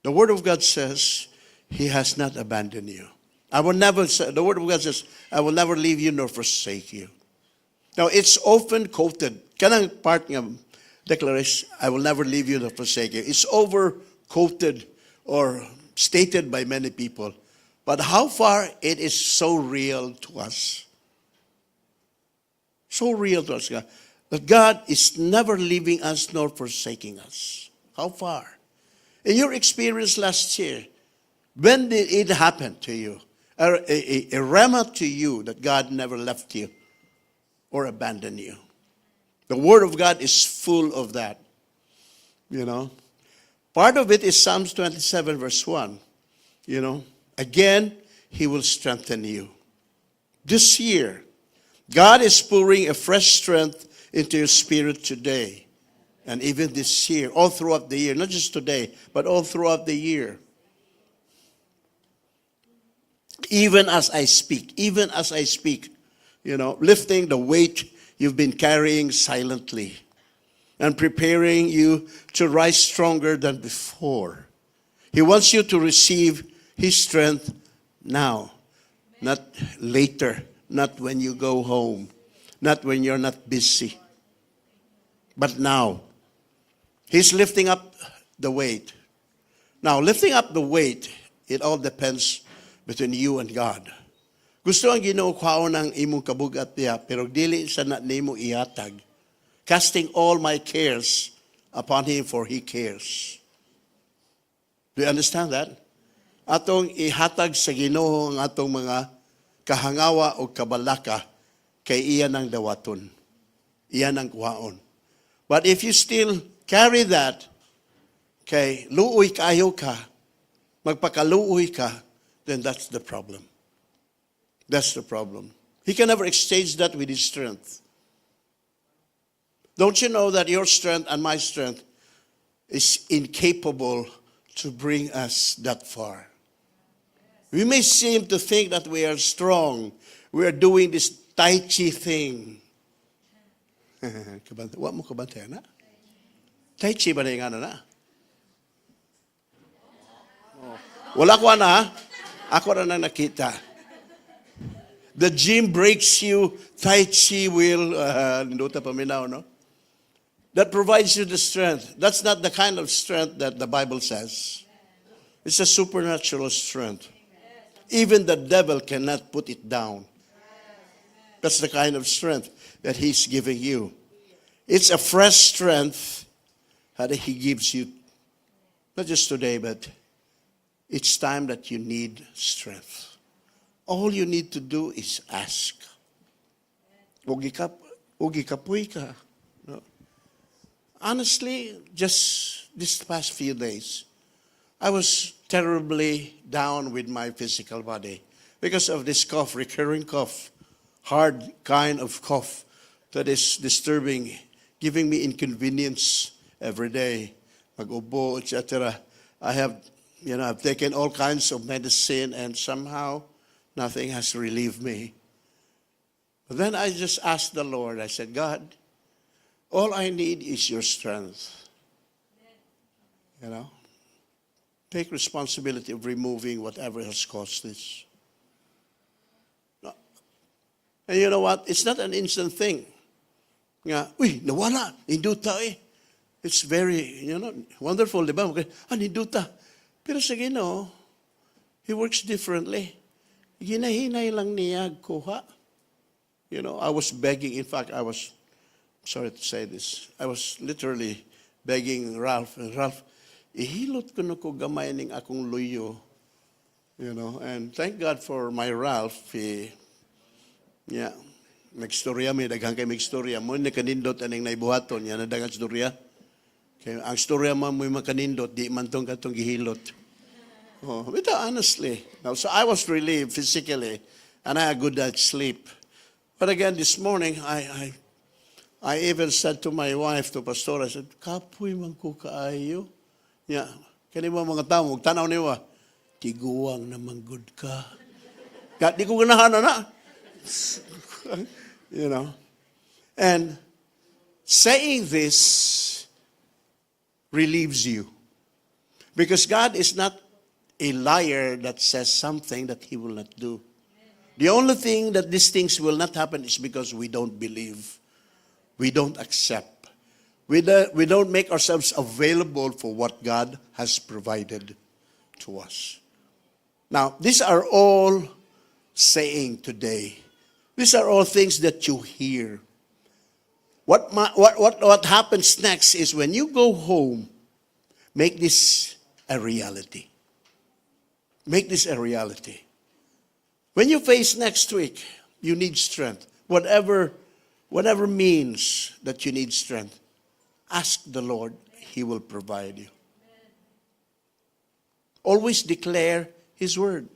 The Word of God says, He has not abandoned you. I will never, the Word of God says, "I will never leave you nor forsake you." Now, it's often quoted, kanang part nga declaration, "I will never leave you nor forsake you." It's over quoted or stated by many people. But how far it is so real to us? So real to us, nga, that God is never leaving us nor forsaking us. How far? In your experience last year, when did it happen to you? A rhema to you that God never left you or abandoned you. The Word of God is full of that. Part of it is Psalms 27, verse 1. Again, He will strengthen you. This year, God is pouring a fresh strength into your spirit today. And even this year, all throughout the year, not just today, but all throughout the year. Even as I speak, even as I speak, lifting the weight you've been carrying silently and preparing you to rise stronger than before. He wants you to receive His strength now, not later, not when you go home, not when you're not busy, but now. He's lifting up the weight. Now, lifting up the weight, it all depends between you and God. Gusto ang Ginoo kwaon ang imong kabugat niya, pero dili sa na nimo ihatag. Casting all my cares upon Him, for He cares. Do you understand that? Atong ihatag sa Ginoo ang atong mga kahangawa o kabalaka kay iya nang dawaton. Iya nang kuhaon. But if you still carry that, kay luoy kaayo ka, magpakaluoy ka, then that's the problem. That's the problem. He can never exchange that with his strength. Don't you know that your strength and my strength is incapable to bring us that far? We may seem to think that we are strong. We are doing this Tai Chi thing. Wa mo kabantay na? Tai Chi ba na yung ano na? Oh. Wala ko na, ha? Ako na nakita. The gym breaks you, Tai Chi will, nindota paminaw, no? That provides you the strength. That's not the kind of strength that the Bible says. It's a supernatural strength. Even the devil cannot put it down. That's the kind of strength that he's giving you. It's a fresh strength that he gives you, not just today, but it's time that you need strength. All you need to do is ask. Ug gikapoy ka. No? Honestly, just this past few days, I was terribly down with my physical body because of this cough, recurring cough, hard kind of cough that is disturbing, giving me inconvenience every day, mag-ubo, etc. I've taken all kinds of medicine and somehow nothing has relieved me. But then I just asked the Lord, I said, "God, all I need is your strength. Take responsibility of removing whatever has caused this." No. And you know what? It's not an instant thing. Nga, "Uy, nawala, ninduta eh." It's very wonderful, di ba? Ah, ninduta. Pero sa Ginoo, He works differently. Ginahinay lang niya kuha. I was begging. In fact, I was, sorry to say this, I was literally begging Ralph, and "Ralph, ihilot kuno ko gamay ning akong luyo." And thank God for my Ralph. He, yeah, nagstorya mi, daghan kay magstorya. Mao ni kanindot aning naibuhaton, yan na daghang storya. Kay ang storya man mo'y makanindot, di man tong katong gihilot. Oh, but honestly, now, so I was relieved physically, and I had a good night's sleep. But again, this morning, I even said to my wife, to Pastor, I said, "Kapoy man ko kaayo." Yeah, kani mo mga tao, tanaw niwa, "Tiguang naman gud ka." Ka, di ko ganahan na. And saying this relieves you. Because God is not a liar that says something that he will not do. The only thing that these things will not happen is because we don't believe. We don't accept. We don't make ourselves available for what God has provided to us. Now, these are all saying today. These are all things that you hear. What happens next is when you go home, make this a reality. Make this a reality. When you face next week, you need strength. Whatever means that you need strength, ask the Lord, He will provide you. Always declare His word.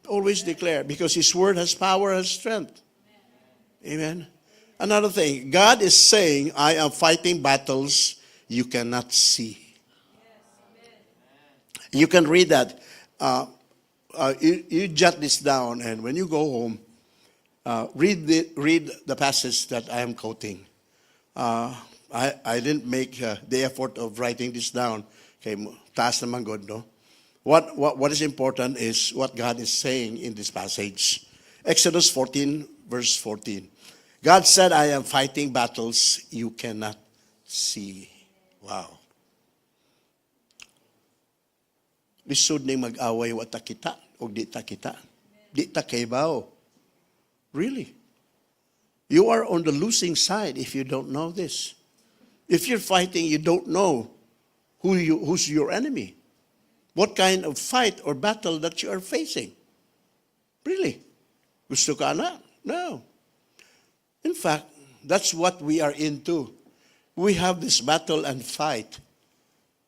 Always declare, because His word has power and strength. Amen. Another thing, God is saying, "I am fighting battles you cannot see." You can read that. You jot this down, and when you go home, read the passage that I am quoting. I didn't make the effort of writing this down. Okay, taas naman gud, no? What is important is what God is saying in this passage. Exodus 14, verse 14. God said, "I am fighting battles you cannot see." Wow. Lisod ning mag-away wa ta kita og di ta kita. Di ta kaybaw. Really. You are on the losing side if you don't know this. If you're fighting, you don't know who's your enemy. What kind of fight or battle that you are facing. Really. Gusto ka na? No. In fact, that's what we are into. We have this battle and fight,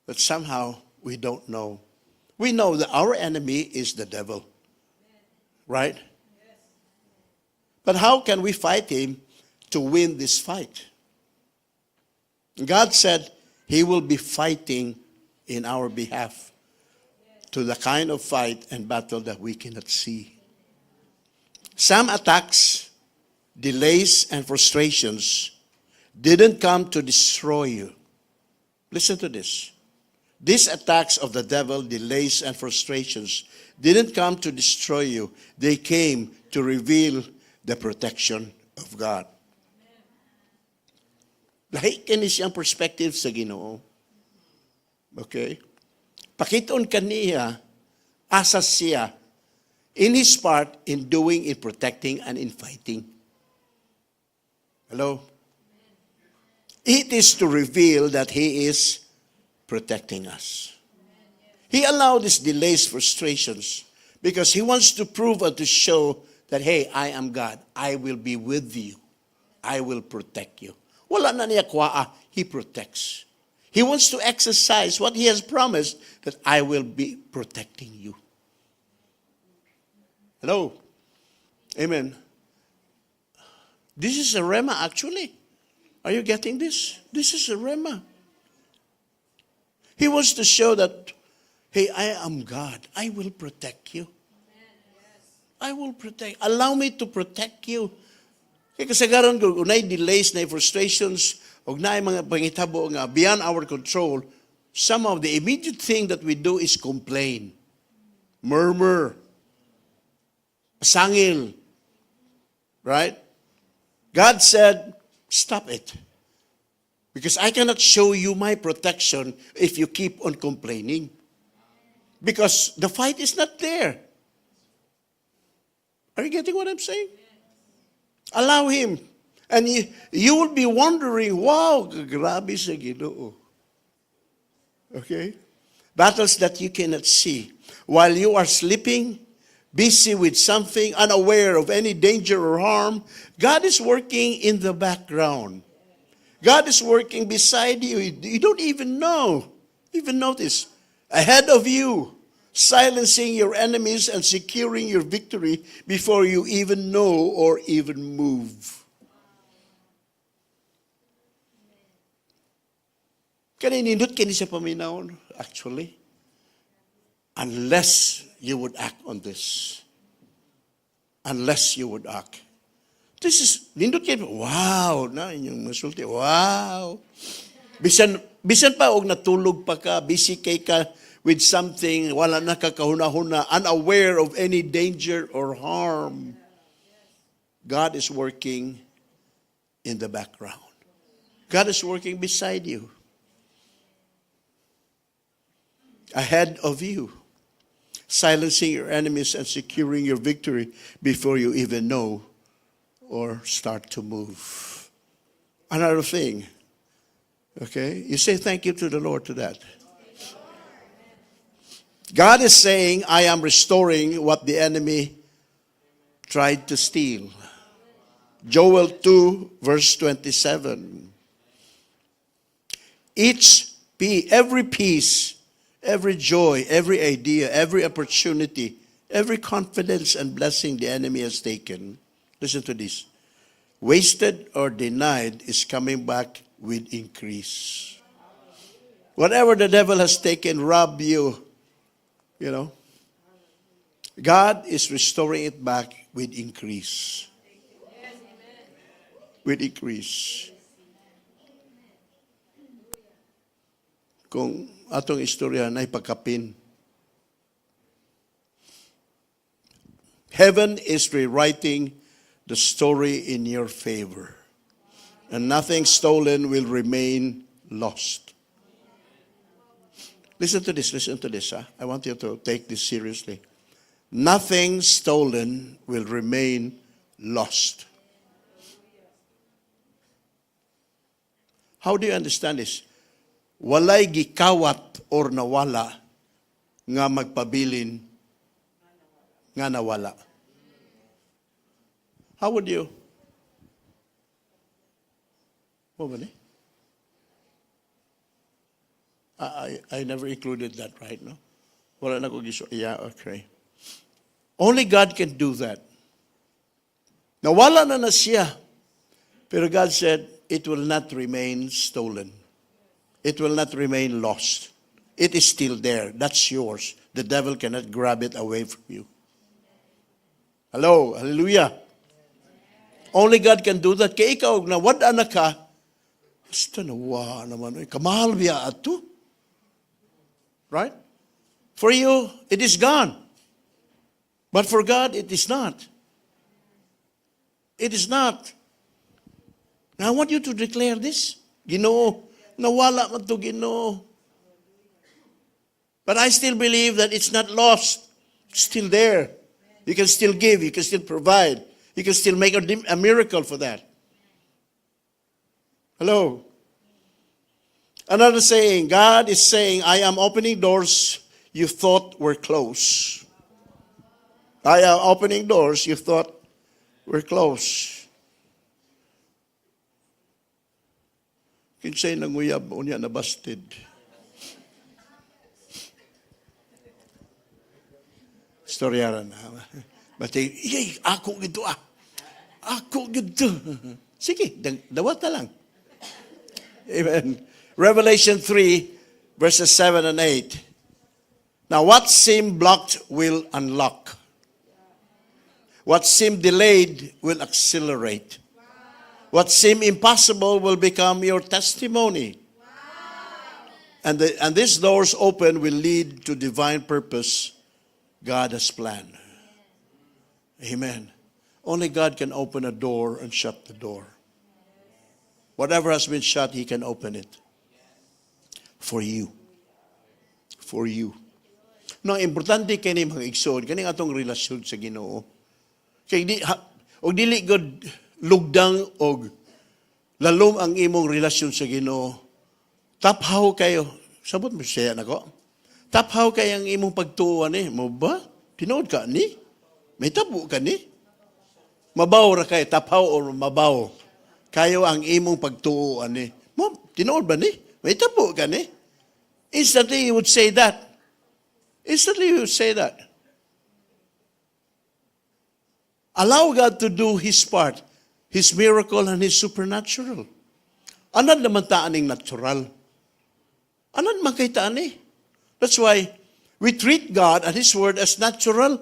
but somehow we don't know. We know that our enemy is the devil. Right? But how can we fight him to win this fight? God said he will be fighting in our behalf to the kind of fight and battle that we cannot see. Some attacks, delays, and frustrations didn't come to destroy you. Listen to this. These attacks of the devil, delays, and frustrations didn't come to destroy you. They came to reveal the protection of God. Lahi kini siyang perspective sa Ginoo. Okay? Pakiton kaniya asa siya in his part in doing, in protecting, and in fighting. Hello? It is to reveal that he is protecting us. He allowed these delays, frustrations, because he wants to prove and to show that, "Hey, I am God. I will be with you. I will protect you." Wala na niya kuhaa. He protects. He wants to exercise what he has promised, that I will be protecting you. Hello? Amen. This is a rhema, actually. Are you getting this? This is a rhema. He wants to show that, "Hey, I am God. I will protect you. I will protect. Allow me to protect you." Kay kasagaran kung naay delays, naay frustrations, og naay mga pangitabo nga beyond our control, some of the immediate thing that we do is complain, murmur, sangil. Right? God said, "Stop it. Because I cannot show you my protection if you keep on complaining. Because the fight is not there." Are you getting what I'm saying? Allow Him. And you will be wondering, "Wow, grabe sa Ginoo." Okay? Battles that you cannot see. While you are sleeping, busy with something, unaware of any danger or harm, God is working in the background. God is working beside you. You don't even know, even notice. Ahead of you, silencing your enemies and securing your victory before you even know or even move. Kani nindot kini sa paminawon, actually. Unless you would act on this. Unless you would act. This is, nindot kini, wow, na inyong masulti, wow. Bisan pa og natulog pa ka, busy kay ka with something, wala na ka kahuna-huna, unaware of any danger or harm. God is working in the background. God is working beside you, ahead of you, silencing your enemies and securing your victory before you even know or start to move. Another thing, okay? You say thank you to the Lord to that. God is saying, "I am restoring what the enemy tried to steal." Joel 2, verse 27. Every peace, every joy, every idea, every opportunity, every confidence and blessing the enemy has taken, listen to this, wasted or denied is coming back with increase. Whatever the devil has taken, robbed you, God is restoring it back with increase. With increase. Kung atong istorya na pagkapin. Heaven is rewriting the story in your favor. And nothing stolen will remain lost. Listen to this, listen to this. Huh? I want you to take this seriously. Nothing stolen will remain lost. How do you understand this? Walay gikawat or nawala nga magpabilin nga nawala. How would you? What ba ni? I never included that, right? No? Wala na ko giso. Yeah, okay. Only God can do that. Nawala na na siya. Pero God said, "It will not remain stolen. It will not remain lost. It is still there. That's yours. The devil cannot grab it away from you." Hello, hallelujah. Only God can do that. Kay ikaw, nawad na ka, basta nawa naman, eh, kamahal biya ato. Right? For you, it is gone. But for God, it is not. It is not. Now, I want you to declare this. "Ginoo, nawala man to, Ginoo. But I still believe that it's not lost. It's still there. You can still give. You can still provide. You can still make a miracle for that." Hello? Another saying, God is saying, "I am opening doors you thought were closed. I am opening doors you thought were closed." Kinsay nanguyab, unya na busted. Storya na. But yay, ako gito ah. Ako gito. Sige, dawat na lang. Amen. Revelation 3, verses 7 and 8. Now, what seemed blocked will unlock. What seemed delayed will accelerate. What seemed impossible will become your testimony. And these doors open will lead to divine purpose God has planned. Amen. Only God can open a door and shut the door. Whatever has been shut, He can open it. For you. For you. No, importante kini, mga igsoon, kani atong relasyon sa Ginoo. Kay di ha, og dili gud lugdang og lalom ang imong relasyon sa Ginoo. Taphaw kayo. Sabot mo siya nako. Taphaw kay ang imong pagtuo ni. Mo ba? Tinuod ka ni? May tabo ka ni? Mabaw ra kay taphaw or mabaw. Kayo ang imong pagtuo ani. Mo tinuod ba ni? May tabo ka ni? Instantly you would say that. Instantly you would say that. Allow God to do His part, His miracle and His supernatural. Anad naman ta aning natural. Anad man kay ta ani. That's why we treat God and His Word as natural.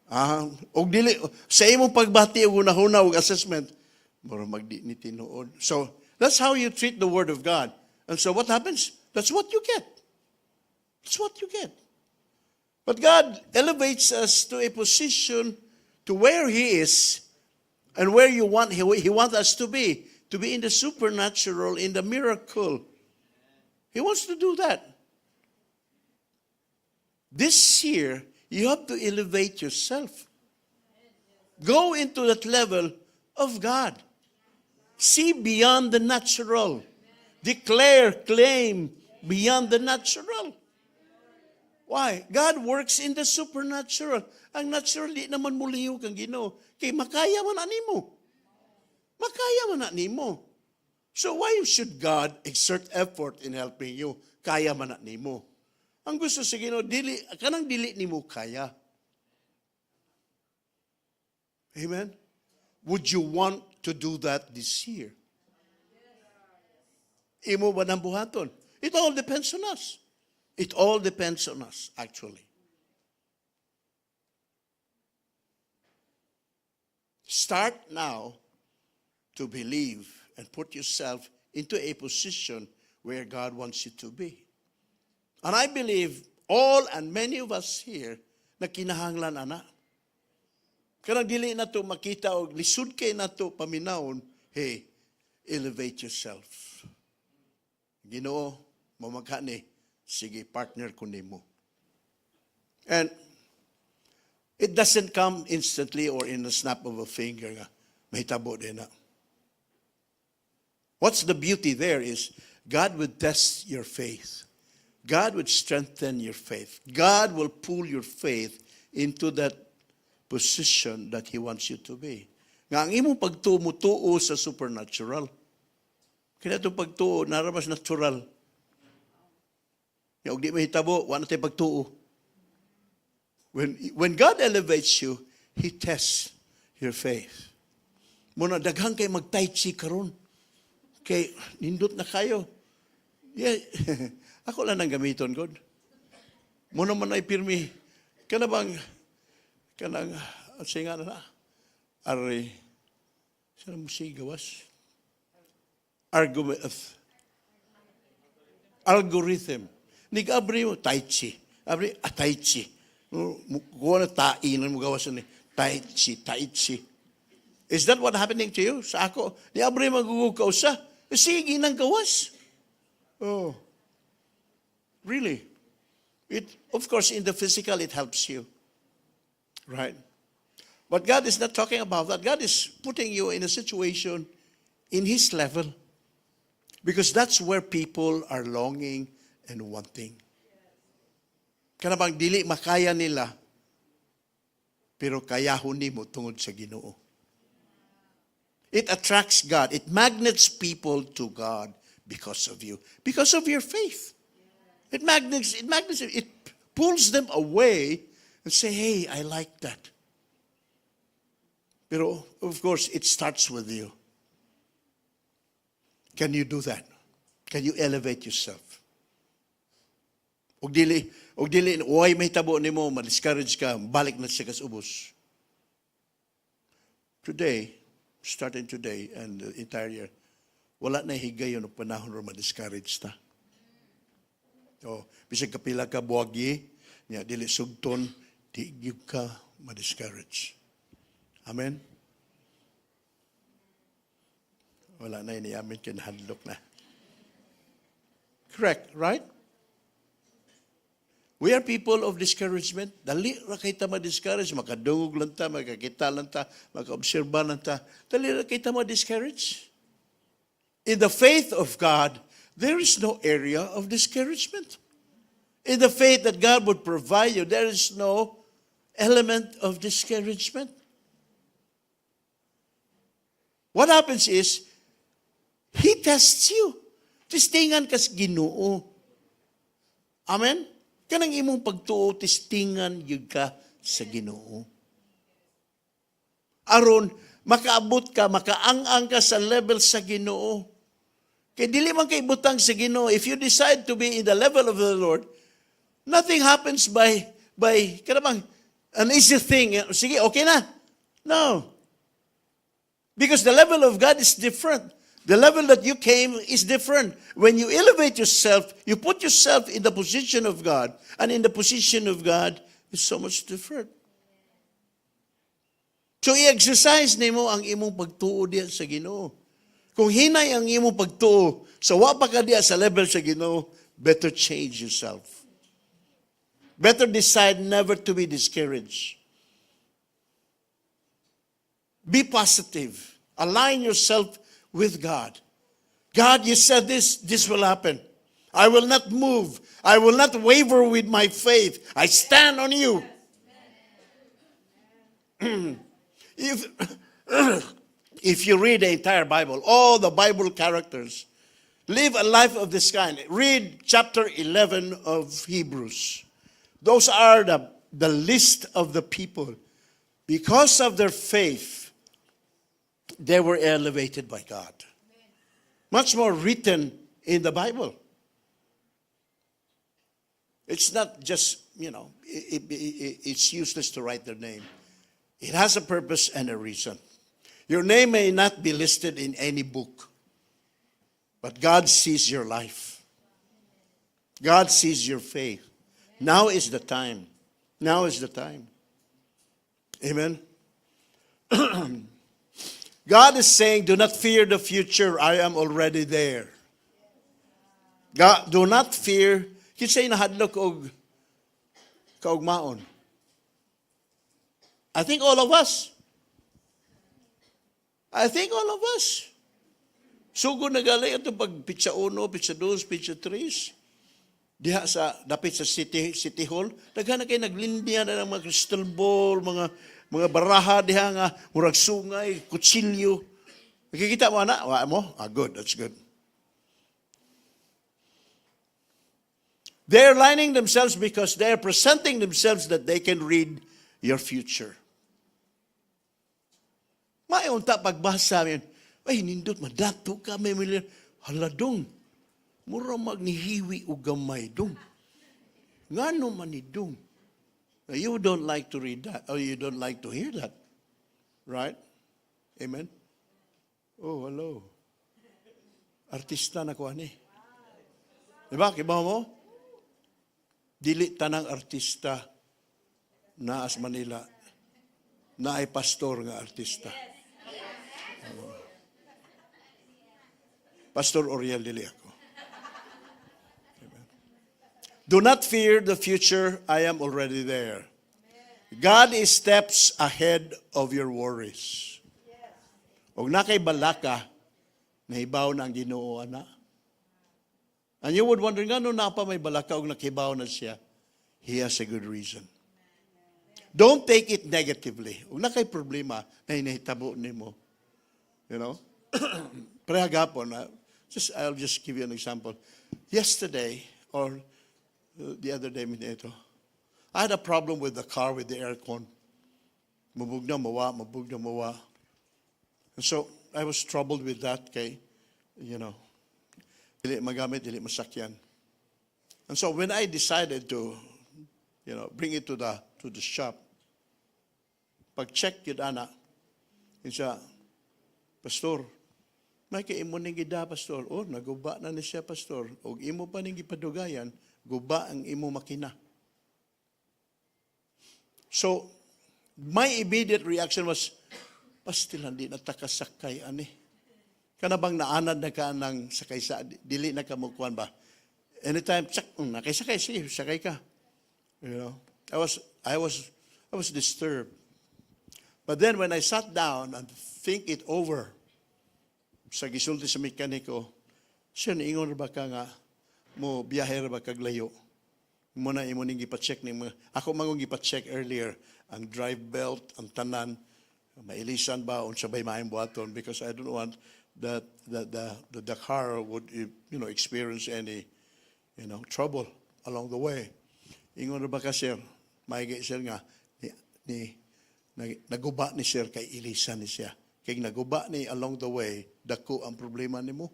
Ah, og dili sa imong pagbati og hunahuna og assessment, mura magdi ni tinuod. So, that's how you treat the Word of God. And so what happens? That's what you get. That's what you get. But God elevates us to a position to where He is and where you want He wants us to be in the supernatural, in the miracle. He wants to do that. This year, you have to elevate yourself. Go into that level of God. See beyond the natural. Declare, claim beyond the natural. Why? God works in the supernatural. Ang natural, di naman mulihok ang Ginoo. Kay makaya man na nimo. Makaya man na nimo. So why should God exert effort in helping you? Kaya man na nimo. Ang gusto sa Ginoo, dili kanang dili nimo kaya. Amen. Would you want to do that this year? Imo ba nang buhaton? It all depends on us. It all depends on us, actually. Start now to believe and put yourself into a position where God wants you to be. And I believe all and many of us here na kinahanglan ana. Kanang dili na to makita og lisod kay na to paminawon, hey, elevate yourself. "Ginoo, mamagka ni, sige, partner ko nimo." And it doesn't come instantly or in the snap of a finger nga mahitabo din na. What's the beauty there is God would test your faith. God would strengthen your faith. God will pull your faith into that position that He wants you to be. Nga ang imong pagtuo mo tuo sa supernatural. Kaya itong pagtuo, narabas natural. Ya, og di mahitabo, wala na pagtuo. When God elevates you, He tests your faith. Mao na daghan kay mag tai chi karon. Kay nindot na kayo. Yeah. Ako lang ang gamiton god. Mao naman ay pirmi. Kana bang kanang nga na ari sa mo gawas argument algorithm. Nig-abri mo, tai chi. Abri, ah, tai chi. Kuha na tai na mo gawas ni tai chi, tai chi. Is that what happening to you? Sa ako, ni abri magugukaw sa. Sige nang gawas. Oh. Really? Of course, in the physical, it helps you. Right? But God is not talking about that. God is putting you in a situation in His level. Because that's where people are longing and wanting. Kana bang dili makaya nila, pero kayahon nimo tungod sa Ginoo. It attracts God. It magnets people to God because of you. Because of your faith. It magnets, it pulls them away and say, "Hey, I like that." Pero, of course, it starts with you. Can you do that? Can you elevate yourself? Ug dili, way mahitabo nimo, ma-discourage ka, balik na siya kas ubos. Today, starting today and the entire year, wala na higayon og panahon ro ma-discourage ta. O, bisag kapila ka buwagi, nya dili sugton, di gyud ka ma-discourage. Amen? Wala na ini amin kinahadlok na. Correct, right? We are people of discouragement. Dali ra kay ta ma-discourage, makadungog lang ta, makakita lang ta, makaobserba lang ta. Dali ra kay ta ma-discourage. In the faith of God, there is no area of discouragement. In the faith that God would provide you, there is no element of discouragement. What happens is, He tests you. Testingan kas Ginoo. Amen? Kanang imong pagtuo, testingan gyud ka sa Ginoo. Aron makaabot ka, makaang-ang ka sa level sa Ginoo. Kay dili man kay butang sa Ginoo. If you decide to be in the level of the Lord, nothing happens by kana bang an easy thing. Sige, okay na. No. Because the level of God is different. The level that you came is different. When you elevate yourself, you put yourself in the position of God. And in the position of God is so much different. So i-exercise nimo ang imong pagtuo diya sa Ginoo. Kung hinay ang imong pagtuo, sa wa pa ka diya sa level sa Ginoo, better change yourself. Better decide never to be discouraged. Be positive. Align yourself with God. God, you said this, this will happen. I will not move. I will not waver with my faith. I stand on you. If you read the entire Bible, all the Bible characters live a life of this kind. Read chapter 11 of Hebrews. Those are the list of the people. Because of their faith, they were elevated by God. Much more written in the Bible. It's not just, it's useless to write their name. It has a purpose and a reason. Your name may not be listed in any book, but God sees your life. God sees your faith. Now is the time. Now is the time. Amen. God is saying, "Do not fear the future. I am already there." God, do not fear. Kinsay nahadlok og kaugmaon? I think all of us. I think all of us. Sugod na gali ato pag petsa 1, petsa 2, petsa 3. Diha sa dapit sa City Hall, daghan na kay naglinya na ng mga crystal ball, mga baraha diha nga murag sungay, kutsilyo. Nakikita mo ana? Wa mo? Ah, good. That's good. They're lining themselves because they're presenting themselves that they can read your future. Maayo unta pagbasa yun. Ay, nindot, madato ka, may milyon. Hala dong. Mura magnihiwi og gamay dong. Ngano man ni dong? Now, you don't like to read that, or you don't like to hear that. Right? Amen? Oh, hello. Artista na ko ani. Diba? Kibaw mo? Dili tanang artista naa sa Manila naay pastor nga artista. Oo. Pastor Oriel, dili ako. Amen. Do not fear the future, I am already there. God is steps ahead of your worries. Og naa kay balaka, nahibaw na ang Ginoo ana. And you would wonder, ngano naa pa may balaka og nakibaw na siya? He has a good reason. Don't take it negatively. Ug naa kay problema na nahitabo nimo. You know? Pareha gapon, just I'll just give you an example. Yesterday or the other day ito, I had a problem with the car, with the aircon. Mubugnaw, mawa, mubugnaw, mawa. And so I was troubled with that kay, dili magamit, dili masakyan. And so when I decided to bring it to the shop, pag-check yun ana, yun siya, "Pastor, may kay imo ning gida, Pastor." "Oh, naguba na ni siya, Pastor. Og imo pa ning gipadugayan, guba ang imo makina." So, my immediate reaction was, "Pastilan, di na ta kasakay ani." Kana bang naanad na ka ng sakay sa, dili na ka mo kuan ba? Anytime, tsak, nakay sakay, sige, sakay ka. I was disturbed. But then when I sat down and think it over, sa gisulti sa mekaniko, "Sir, niingon ra ba ka nga mo biyahe ra ba kag layo? Mao na imo ning gipa-check ni mga ako mangong gipa-check earlier ang drive belt, ang tanan, mailisan ba, unsa bay maayong buhaton, because I don't want that the car would experience any trouble along the way. Ingon ra ba ka, sir? May sir nga ni naguba ni sir kay ilisan ni siya. Kay naguba ni along the way, dako ang problema nimo."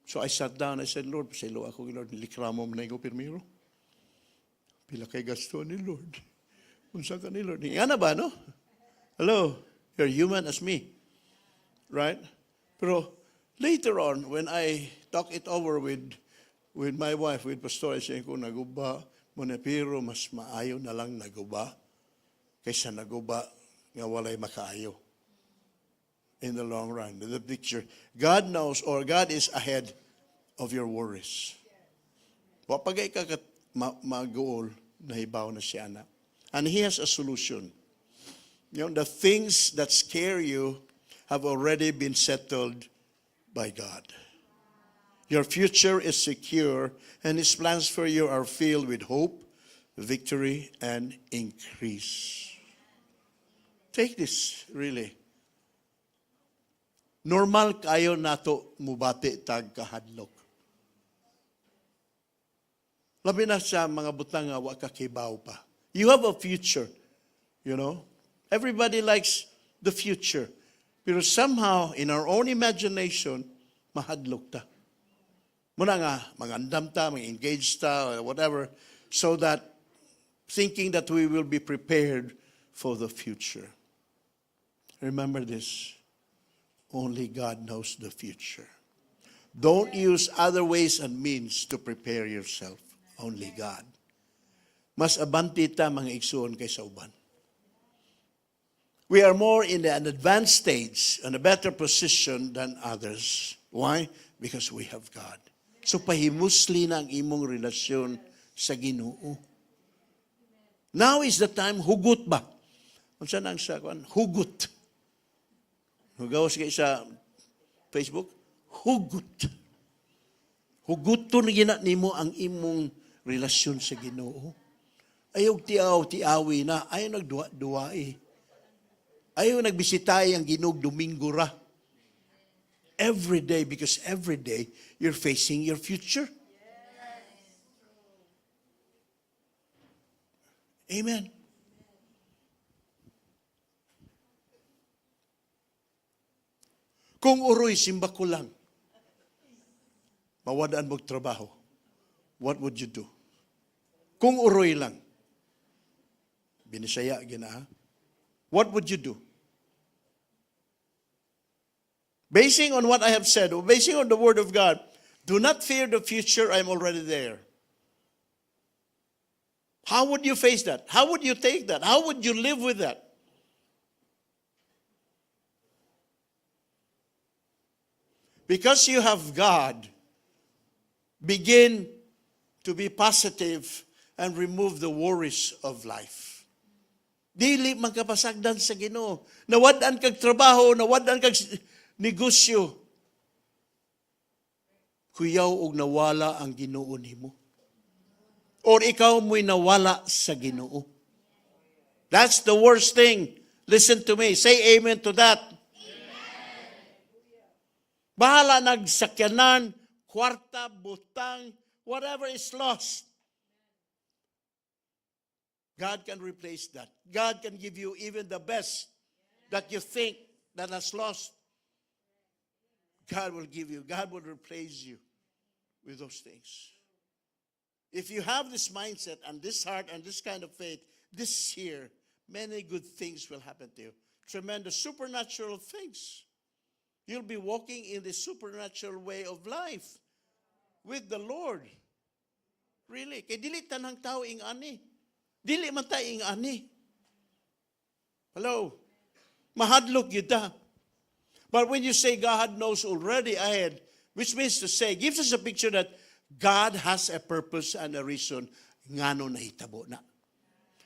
So I sat down, I said, "Lord, pasaylo ako, Lord, likramo man ko pirmiro. Pila kay gasto ni Lord. Unsa ka ni Lord?" Nga na ba, no? Hello, you're human as me. Right? Pero later on, when I talk it over with my wife, with Pastor, I say ko, "Naguba mo na, pero mas maayo na lang naguba kaysa naguba nga walay makaayo." In the long run, the picture, God knows or God is ahead of your worries. Wa pa gay ka maguol, nahibaw na siya na. And He has a solution. The things that scare you have already been settled by God. Your future is secure, and His plans for you are filled with hope, victory, and increase. Take this, really. Normal kayo nato mubati tag kahadlok. Labi na sa mga butang nga wa ka kibaw pa. You have a future. Everybody likes the future. Pero somehow, in our own imagination, mahadlok ta. Mao na nga, mangandam ta, mang-engage ta, or whatever, so that thinking that we will be prepared for the future. Remember this. Only God knows the future. Don't use other ways and means to prepare yourself. Only God. Mas abante ta, mga igsoon, kaysa uban. We are more in an advanced stage and a better position than others. Why? Because we have God. So pahimusli na ang imong relasyon sa Ginoo. Now is the time, hugot ba? Unsa nang sa kuan? Hugot. Hugawas kay sa Facebook, hugot. Huguton gina nimo ang imong relasyon sa Ginoo. Ayaw tiaw tiawi na, ayaw nagduwa-duwa eh. Ayaw nagbisitay ang Ginoo Domingo ra. Every day, because every day you're facing your future. Amen. Kung uroy, simbako lang, mawad-an mo'g trabaho, what would you do? Kung uroy lang, binisaya gina ha? What would you do? Basing on what I have said, or basing on the Word of God, do not fear the future, I'm already there. How would you face that? How would you take that? How would you live with that? Because you have God, begin to be positive and remove the worries of life. Dili man ka pasagdan sa Ginoo. Nawad-an kag trabaho, nawad-an kag negosyo. Kuyaw og nawala ang Ginoo nimo. Or ikaw mo'y nawala sa Ginoo. That's the worst thing. Listen to me. Say amen to that. Bahala na'g sakyanan, kwarta, butang, whatever is lost. God can replace that. God can give you even the best that you think that has lost. God will give you, God will replace you with those things. If you have this mindset and this heart and this kind of faith, this year, many good things will happen to you. Tremendous supernatural things. You'll be walking in the supernatural way of life with the Lord. Really. Kay dili tanang tao ing ani. Dili man ta ing ani. Hello? Mahadlok gyud ta. But when you say God knows already ahead, which means to say, gives us a picture that God has a purpose and a reason ngano nahitabo na.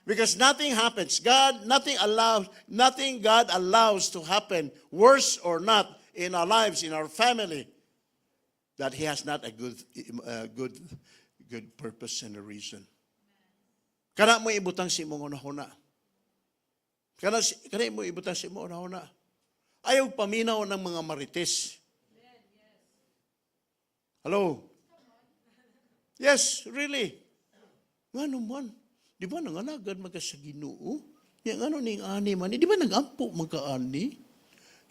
Because nothing happens. God, nothing allows, nothing God allows to happen, worse or not, in our lives, in our family, that He has not a good purpose and a reason. Kana mo ibutang sa imong hunahuna. Kana mo ibutang sa imong hunahuna. Ayaw paminaw ng mga marites. Hello? Yes, really. Ngano man? Di ba nangalagad man ka sa Ginoo? Ya ngano ning ani man? Di ba nagampo man ka ani?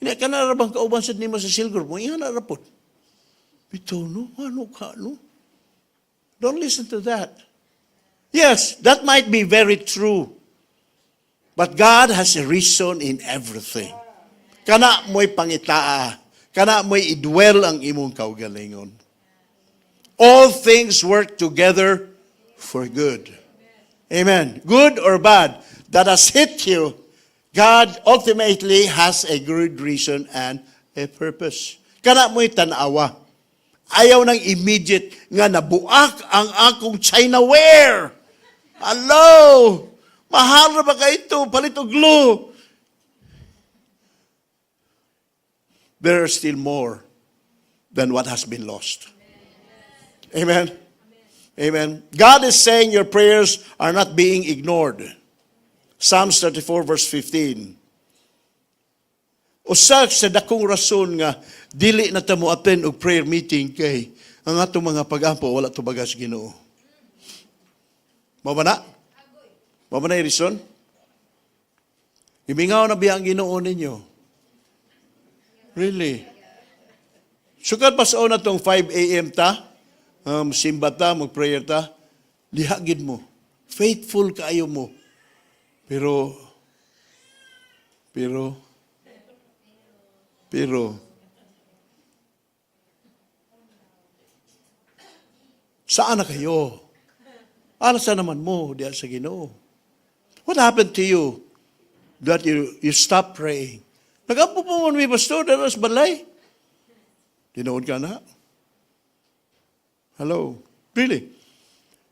Hindi ka na bang kauban sad nimo sa cell group mo? Ingana ra pod. Bitaw no, ano ka no? Don't listen to that. Yes, that might be very true. But God has a reason in everything. Kana mo'y pangitaa. Kana mo'y idwell ang imong kaugalingon. All things work together for good. Amen. Good or bad that has hit you, God ultimately has a good reason and a purpose. Kana mo'y tanawa. Ayaw ng immediate nga nabuak ang akong chinaware. Hello! Mahal na ba kaayo? Palit og glue. There are still more than what has been lost. Amen. Amen. God is saying your prayers are not being ignored. Psalms 34 verse 15. Usa sa dakong rason nga dili na ta mo attend og prayer meeting kay ang atong mga pag-ampo wala tubaga sa Ginoo. Mao ba na? Mao ba na yung reason? Gimingaw na biya ang Ginoo ninyo? Really? Sukad pa sa una tong 5 a.m. ta, simba ta, mag-prayer ta, liha gyud mo. Faithful kaayo mo. Pero, saan na kayo? Asa naman mo diya sa Ginoo? What happened to you that you stop praying? Nagampo pa man mi, pastor, dara sa balay. Tinuod ka na? Hello? Really?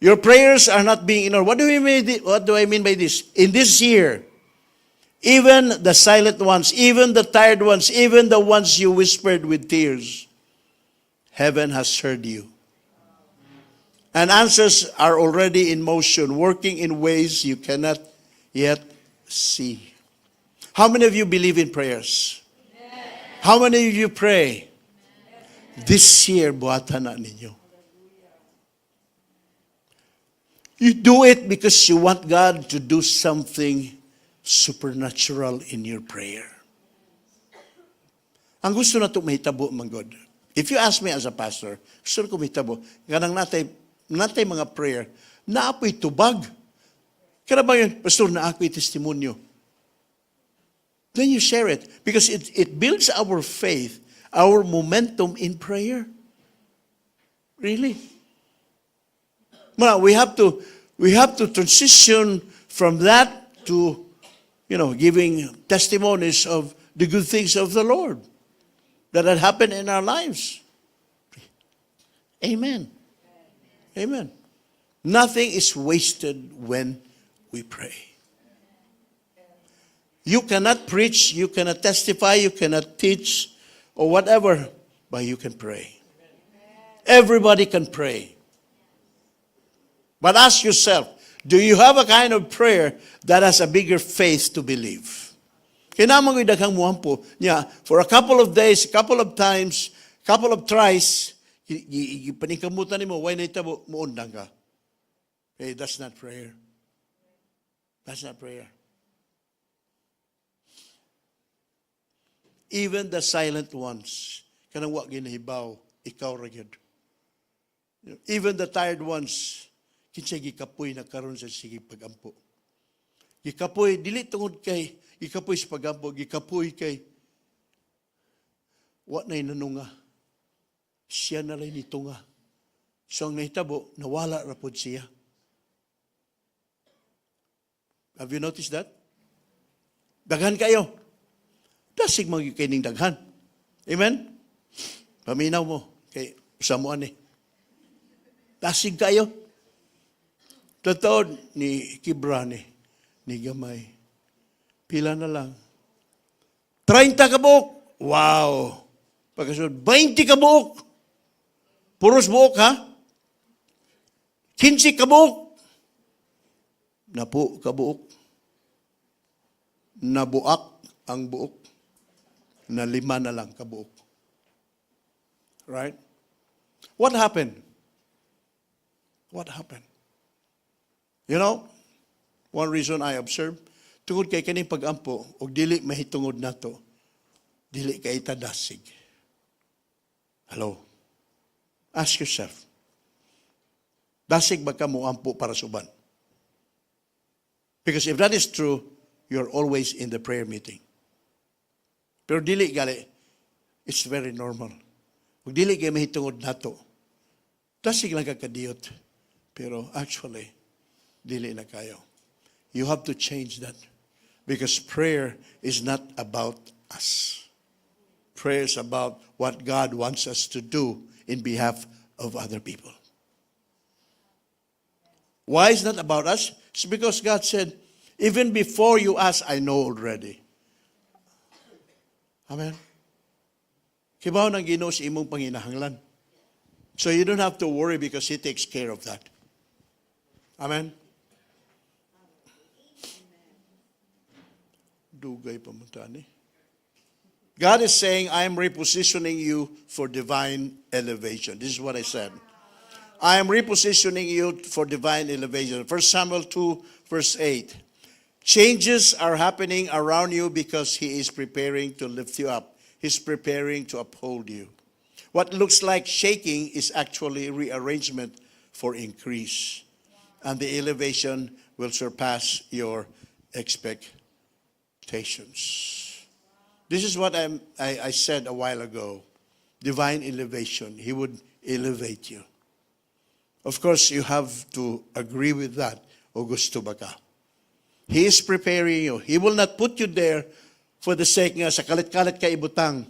Your prayers are not being ignored. What do we mean? What do I mean by this? In this year, even the silent ones, even the tired ones, even the ones you whispered with tears, heaven has heard you. And answers are already in motion, working in ways you cannot yet see. How many of you believe in prayers? How many of you pray? This year, buhatan na ninyo. You do it because you want God to do something supernatural in your prayer. Ang gusto nato mahitabo man gud. If you ask me as a pastor, gusto ko mahitabo kanang natay mga prayer, naa poy tubag. Kana ba yun? "Pastor, naa ko'y testimonyo." Then you share it because it builds our faith, our momentum in prayer. Really. Well, we have to transition from that to giving testimonies of the good things of the Lord that had happened in our lives. Amen. Amen. Nothing is wasted when we pray. You cannot preach, you cannot testify, you cannot teach, or whatever, but you can pray. Everybody can pray. But ask yourself, do you have a kind of prayer that has a bigger faith to believe? Kay naa man daghang muampo niya for a couple of days, a couple of times, couple of tries, paningkamutan nimo, way nahitabo, muundang ka. Hey, that's not prayer. That's not prayer. Even the silent ones, kanang wa ginahibaw, ikaw ra gyud. Even the tired ones, kinsay gikapoy na karon sa sige pagampo? Gikapoy dili tungod kay gikapoy sa pagampo, gikapoy kay wa na'y nanunga. Siya na lang nitunga. So ang nahitabo, nawala ra pod siya. Have you noticed that? Daghan kayo. Dasig man gyud kay ning daghan. Amen? Paminaw mo. Kay usa mo ani. Dasig kayo. Totoo ni kibra ni gamay. Pila na lang? 30 ka buok. Wow. Pagkasunod, 20 ka buok. Puros buok ha? 15 ka buok. Napo ka buok. Nabuak ang buok. Na lima na lang kabuok. Right? What happened? What happened? One reason I observe, tungod kay kaning pagampo, og dili mahitungod nato, dili kay ta dasig. Hello? Ask yourself. Dasig ba ka moampo para sa uban? Because if that is true, you're always in the prayer meeting. Pero dili gali, it's very normal. Kung dili kay mahitungod nato, dasig lang ka kadiyot. Pero actually, dili na kayo. You have to change that. Because prayer is not about us. Prayer is about what God wants us to do in behalf of other people. Why is not about us? It's because God said, "Even before you ask, I know already." Amen. Kibaw ng Ginoo sa imong panginahanglan. So you don't have to worry because He takes care of that. Amen. Dugay pa man tani. God is saying, "I am repositioning you for divine elevation." This is what I said. I am repositioning you for divine elevation. 1 Samuel 2, verse 8. Changes are happening around you because He is preparing to lift you up. He's preparing to uphold you. What looks like shaking is actually rearrangement for increase. And the elevation will surpass your expectations. This is what I said a while ago. Divine elevation. He would elevate you. Of course, you have to agree with that. O gusto ba ka? He is preparing you. He will not put you there for the sake nga sa kalit-kalit ka ibutang.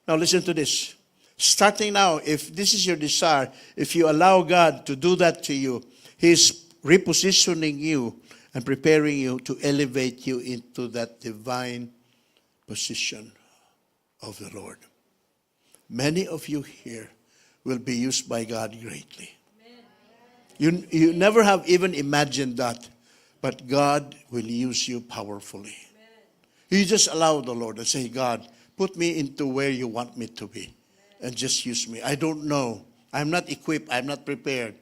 Now listen to this. Starting now, if this is your desire, if you allow God to do that to you, He is repositioning you and preparing you to elevate you into that divine position of the Lord. Many of you here will be used by God greatly. You never have even imagined that, but God will use you powerfully. You just allow the Lord and say, "God, put me into where you want me to be and just use me. I don't know. I'm not equipped. I'm not prepared,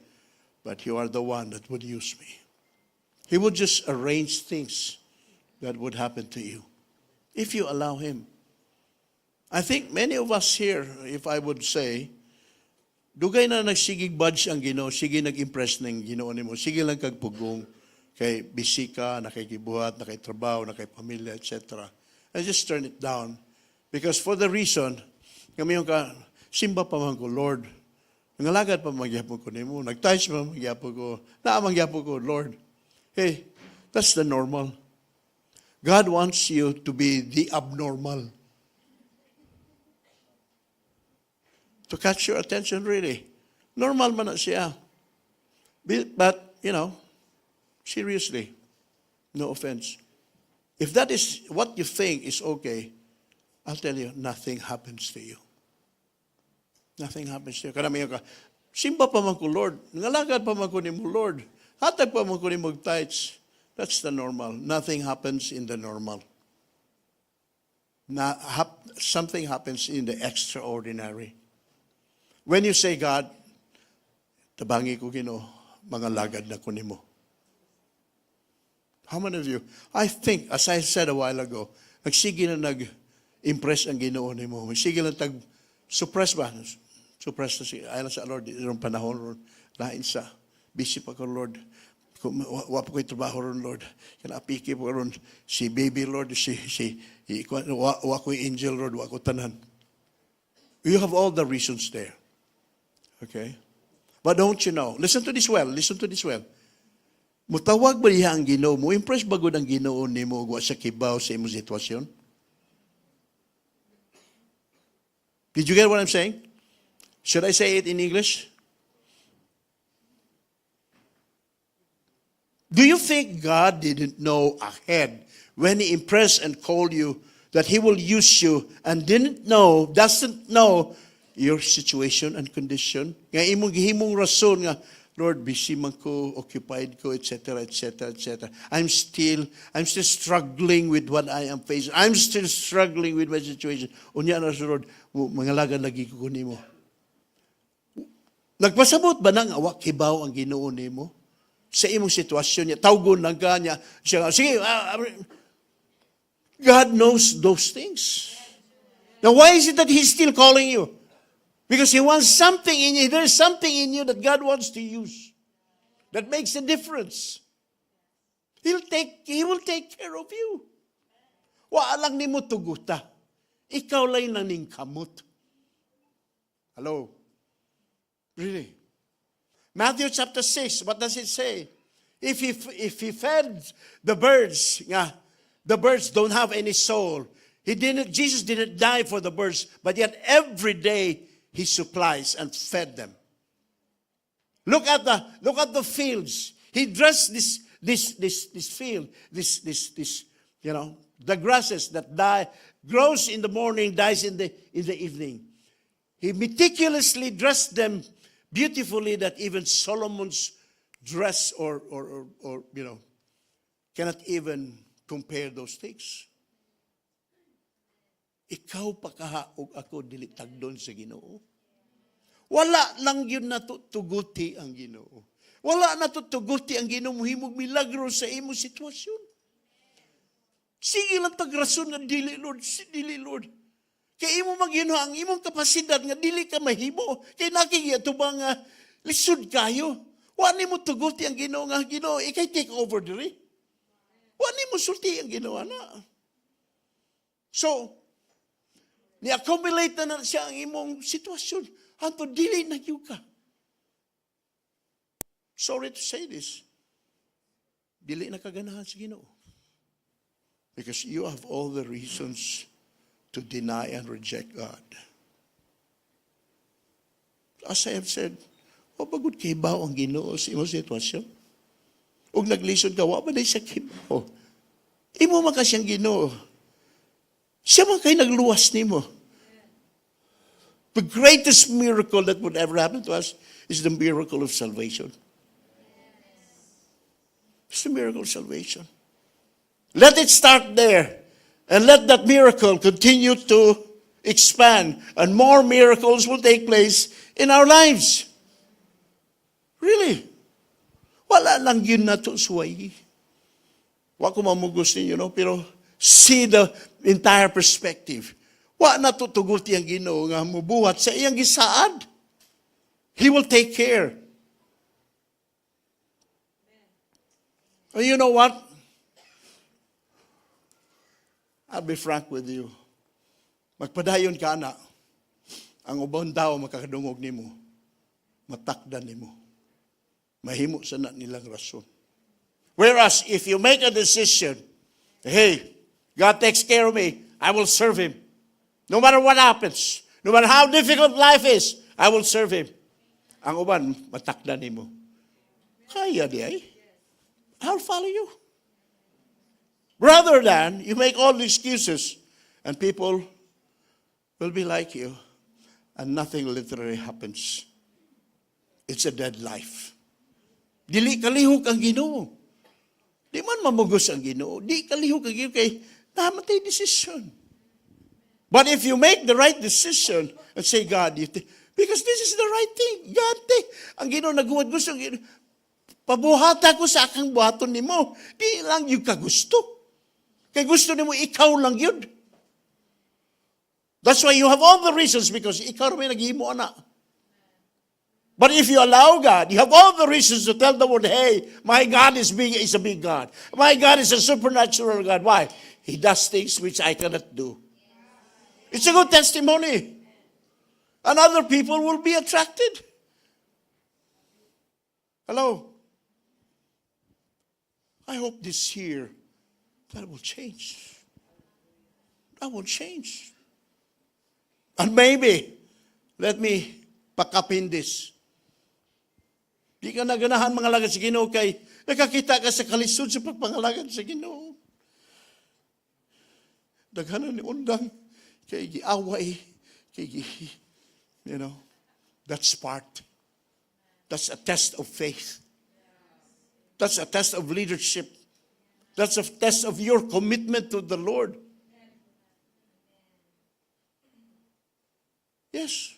but you are the one that would use me." He would just arrange things that would happen to you if you allow Him. I think many of us here, if I would say, dugay na nagsigig budge ang Ginoo, sige nag-impress ng Ginoo nimo, sige lang kag pugong kay busy ka, naa kay gibuhat, naa kay trabaho, naa kay pamilya, etc. And just turn it down. Because for the reason, kami yung ka, simba pa man ko, Lord. Nangalagad pa man gyapon ko nimo, nag-tithes pa man gyapon ko, naa man gyapon ko, Lord. Hey, that's the normal. God wants you to be the abnormal, to catch your attention, really. Normal man na siya. But seriously, no offense. If that is what you think is okay, I'll tell you, nothing happens to you. Nothing happens to you. Karamihan ka, simba pa man ko, Lord. Ngalagad pa man ko nimo, Lord. Hatag pa man ko nimo tithes. That's the normal. Nothing happens in the normal. Something happens in the extraordinary. When you say, "God, tabangi ko Ginoo, mangalagad na ko nimo." How many of you? I think, as I said a while ago, nagsige na nag-impress ang Ginoo nimo. Sige lang tag suppress ba? Suppress na siya. Ay lang sa Lord, irong panahon ron. Lain sa busy pa ko, Lord. Kung wa pa ko'y trabaho ron, Lord. Kana apiki po ron. Si baby, Lord, si wa ko'y angel, Lord, wa ko tanan. You have all the reasons there. Okay? But don't you know? Listen to this well. Listen to this well. Mutawag ba diha ang Ginoo? Mo impress ba gud ang Ginoo nimo ug wa siya kibaw sa imong sitwasyon? Did you get what I'm saying? Should I say it in English? Do you think God didn't know ahead when He impressed and called you that He will use you and didn't know, doesn't know your situation and condition? Nga imong gihimong rason nga, "Lord, busy man ko, occupied ko, etc., etc., etc. I'm still struggling with what I am facing. I'm still struggling with my situation. Unya na sa Lord, mangalagad lagi ko nimo." Nagpasabot ba nang wa kibaw ang Ginoo nimo sa imong sitwasyon niya? Tawgon lang ka niya. Siya, sige, God knows those things. Now, why is it that He's still calling you? Because He wants something in you. There's something in you that God wants to use that makes a difference. He will take care of you. Wa lang nimo tuguta. Ikaw lang naningkamot. Hello? Really? Matthew chapter 6, what does it say? If he fed the birds, nga, the birds don't have any soul. He didn't, Jesus didn't die for the birds, but yet every day he supplies and fed them. Look at the fields. He dressed this field, this, the grasses that die, grows in the morning, dies in the evening. He meticulously dressed them beautifully that even Solomon's dress or cannot even compare those things. Ikaw pa kaha og ako dili tagdon sa Ginoo. Wala lang gyud nato tuguti ang Ginoo. Wala na tuguti ang Ginoo mohimog milagro sa imong sitwasyon. Sige lang tagrason nga dili, Lord, dili, Lord. Kay imo man Ginoo ang imong kapasidad nga dili ka mahimo. Kay nakigi ba nga lisod kayo. Wa nimo tuguti ang Ginoo nga, "Ginoo, ikay take over diri." Wa nimo sulti ang Ginoo na. So, ni-accumulate na na siya ang imong sitwasyon. Hantod dili na gyud ka. Sorry to say this. Dili na kaganahan sa Ginoo. Because you have all the reasons to deny and reject God. As I have said, wa ba gud kibaw ang Ginoo sa imong sitwasyon? Ug naglisod ka, wa ba diay siya kibaw? Imo man ka siyang Ginoo. Siya man kay nagluwas nimo. The greatest miracle that would ever happen to us is the miracle of salvation. It's the miracle of salvation. Let it start there. And let that miracle continue to expand. And more miracles will take place in our lives. Really. Wala lang gyud nato suway. Wa ko mamugos ninyo, no? Pero see the entire perspective. Wa na tutuguti ang Ginoo nga mubuhat sa iyang gisaad. He will take care. And you know what? I'll be frank with you. Magpadayon ka na. Ang ubang tao makakadungog nimo, matakdan nimo. Mahimo sa na nilang rason. Whereas if you make a decision, "Hey, God takes care of me, I will serve Him. No matter what happens, no matter how difficult life is, I will serve Him." Ang uban, matakdan nimo. Kaya diay. I'll follow you. Rather than you make all the excuses and people will be like you and nothing literally happens. It's a dead life. Dili kalihok ang Ginoo. Di man mamugos ang Ginoo. Di kalihok ang Ginoo kay naa man tay decision. But if you make the right decision and say, "God, you because this is the right thing. God, take." Ang Ginoo naghuwat gusto. Ang Ginoo, pabuhata ko sa akang buhaton nimo. Di lang yung kagusto. Kay gusto nimo ikaw lang yun. That's why you have all the reasons, because ikaw may naghimo ana. But if you allow God, you have all the reasons to tell the world, "Hey, my God is big, is a big God. My God is a supernatural God." Why? He does things which I cannot do. It's a good testimony. And other people will be attracted. Hello. I hope this year that will change. That will change. And maybe, let me pakapin this. Di ka naganahan mangalagad sa Ginoo kay nakakita ka sa kalisod sa pagpangalagad sa Ginoo. Daghanan ni undang kay giaway kay gi, that's part. That's a test of faith. That's a test of leadership. That's a test of your commitment to the Lord. Yes.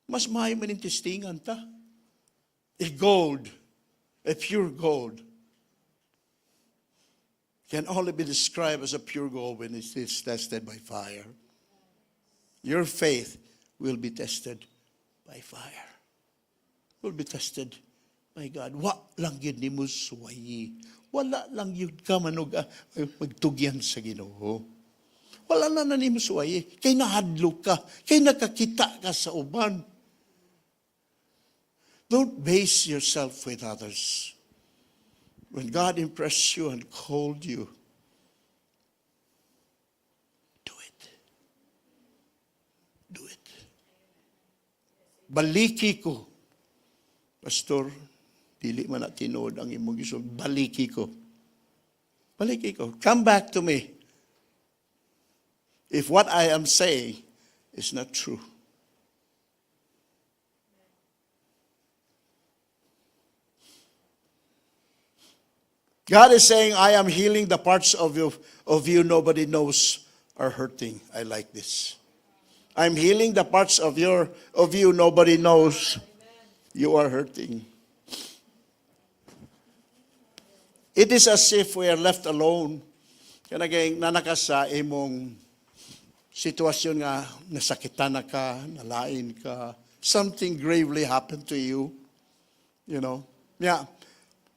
Mas maayo man testingan ta. A gold, a pure gold, can only be described as a pure gold when it is tested by fire. Your faith will be tested by fire. Will be tested by God. Wa lang yun nimo suwayi. Wala lang yun ka manog magtugyan sa Ginoo. Wala na na nimo suwayi. Kay nahadlok ka. Kay nakakita ka sa uban. Don't base yourself with others. When God impressed you and called you, do it. Do it. Baliki ko. Pastor, dili man na tinuod ang imong gisulti. Baliki ko. Baliki ko. Come back to me if what I am saying is not true. God is saying, "I am healing the parts of you nobody knows are hurting." I like this. I'm healing the parts of you nobody knows you are hurting. It is as if we are left alone. Kaya naa na ka sa imong sitwasyon nga nasakitan na ka, nalain ka, something gravely happened to you. Yeah.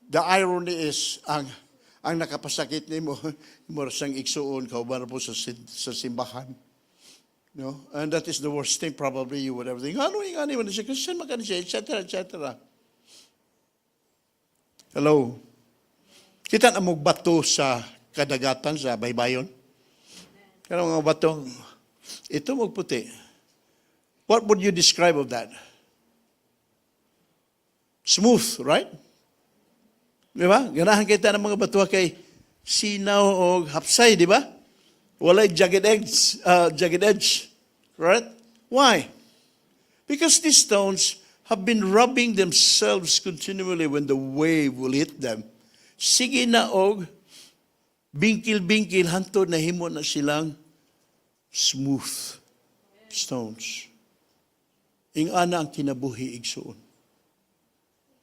The irony is, ang nakapasakit nimo, mura siyang igsuon, kauban po sa simbahan. No? And that is the worst thing probably you would ever think. Ano yung ano siya, Christian, magkano siya, etc., etc. Hello? Kita na mong bato sa kadagatan, sa baybayon? Kaya mga batong, ito magputi. What would you describe of that? Smooth, right? Di ba? Ganahan kita ng mga bato kay sinaw o hapsay, di ba? Walay jagged edge, right? Why? Because these stones have been rubbing themselves continually. When the wave will hit them, sige na og bingkil-bingkil hantod nahimo na silang smooth stones. Ing-ana ang kinabuhi, igsuon.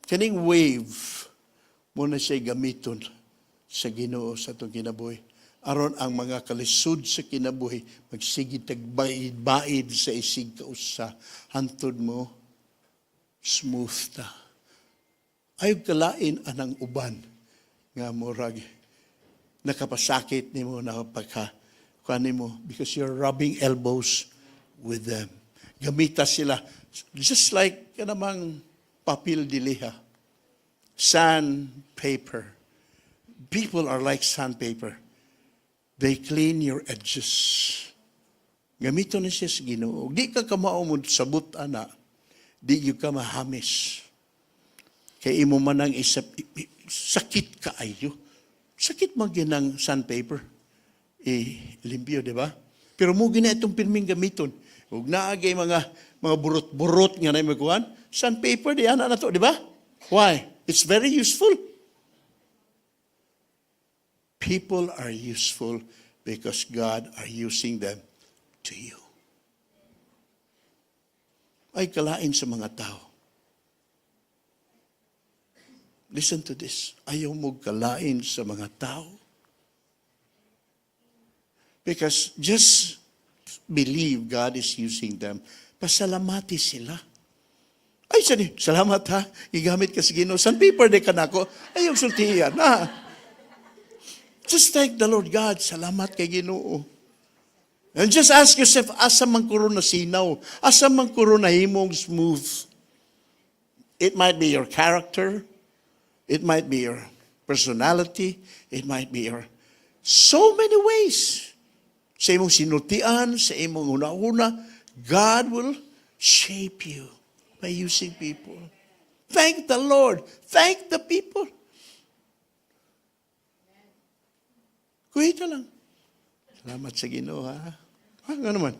Kaning wave mao na siya gamiton sa Ginoo sa atong kinabuhi. Aron ang mga kalisod sa kinabuhi, magsige tagbaid-baid sa isig kausa, hantod mo, smooth ta. Ayaw kalain anang uban nga murag nakapasakit nimo, nakapagka kuan nimo, because you're rubbing elbows with them. Gamita sila just like kanamang papel de liha. Sandpaper. People are like sandpaper. They clean your edges. Gamito ni siya sa Ginoo. Di ka kamao mo sabot ana. Di gyud ka mahamis. Kay imo man ang isap, sakit kaayo. Sakit man gyud ng sandpaper. Eh, limpyo, di ba? Pero mo gina itong pirming gamiton. Ug naagay mga burot-burot nga na makuhan, sandpaper di ana na to, di ba? Why? It's very useful. People are useful because God are using them to you. Ay kalain sa mga tao. Listen to this. Ayaw mo kalain sa mga tao. Because just believe God is using them. Pasalamati sila. Ay, sani, salamat ha. Gigamit ka sa Ginoo. Sandpaper de kanako. Ayaw sultihan. Ha? Just thank the Lord God. Salamat kay Ginoo. And just ask yourself, asa man ko ron nasinaw? Asa man ko ron nahimong smooth? It might be your character. It might be your personality. It might be your so many ways. Sa imong sinultian, sa imong una-una, God will shape you by using people. Thank the Lord. Thank the people. Kuhita lang. Salamat sa Ginoo, ha? Ah, ano naman?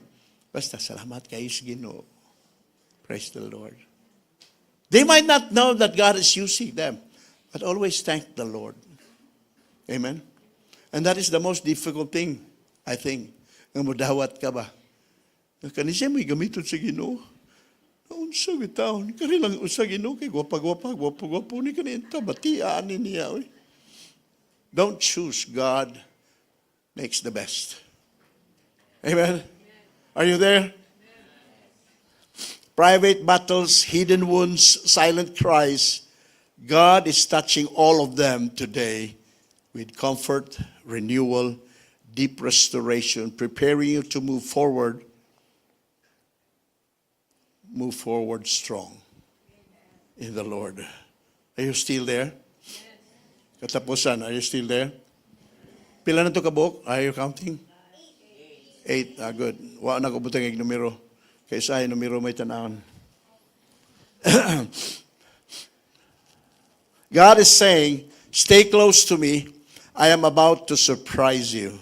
Basta salamat kayo sa Ginoo. Praise the Lord. They might not know that God is using them, but always thank the Lord. Amen? And that is the most difficult thing, I think. Nga mudawat ka ba? Kani siya may gamiton sa Ginoo. Naunsa bitawon. Kani lang usa Ginoo kay gwapa-gwapa, gwapa-gwapo ni kani ta batian ni niya oy. Don't choose. God makes the best. Amen. Are you there? Private battles, hidden wounds, silent cries. God is touching all of them today with comfort, renewal, deep restoration, preparing you to move forward, move forward strong in the Lord. Are you still there? Katapusan, are you still there? Pila na to kabuok? Are you counting? 8. Ah, good. Wa na ko butang og numero. Kay sa numero may tanawon. God is saying, "Stay close to me. I am about to surprise you."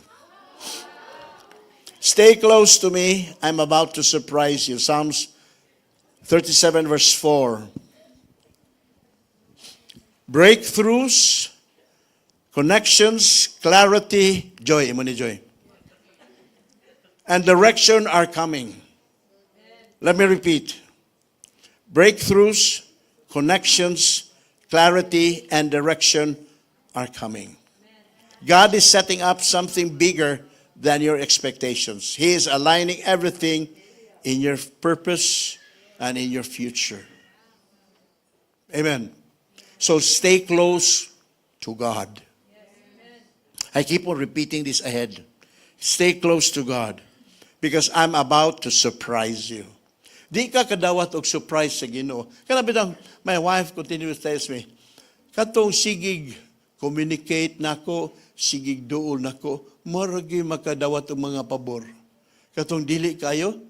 Stay close to me. I'm about to surprise you. Psalms 37, verse 4. Breakthroughs, connections, clarity, joy. Imo ni joy. And direction are coming. Let me repeat. Breakthroughs, connections, clarity, and direction are coming. God is setting up something bigger than your expectations. He is aligning everything in your purpose and in your future. Amen. So stay close to God. I keep on repeating this ahead. Stay close to God because I'm about to surprise you. Di ka kadawat og surprise sa Ginoo. Kana bitang my wife continues tells me, katong sigig communicate nako, sigig duol nako, murag gyud makadawat og mga pabor. Katong dili kayo,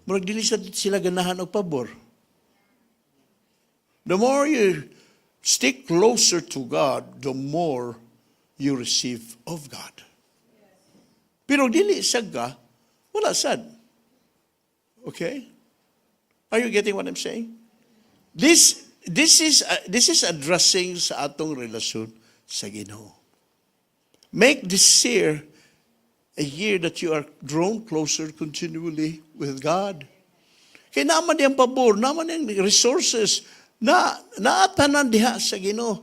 murag dili sa sila ganahan og pabor. The more you stick closer to God, the more you receive of God. Pero dili sad ka, wala sad. Okay? Are you getting what I'm saying? This is addressing sa atong relasyon sa Ginoo. Make this year a year that you are drawn closer continually with God. Kay naman diyang pabor, naman diyang resources na naatanan diha sa Ginoo.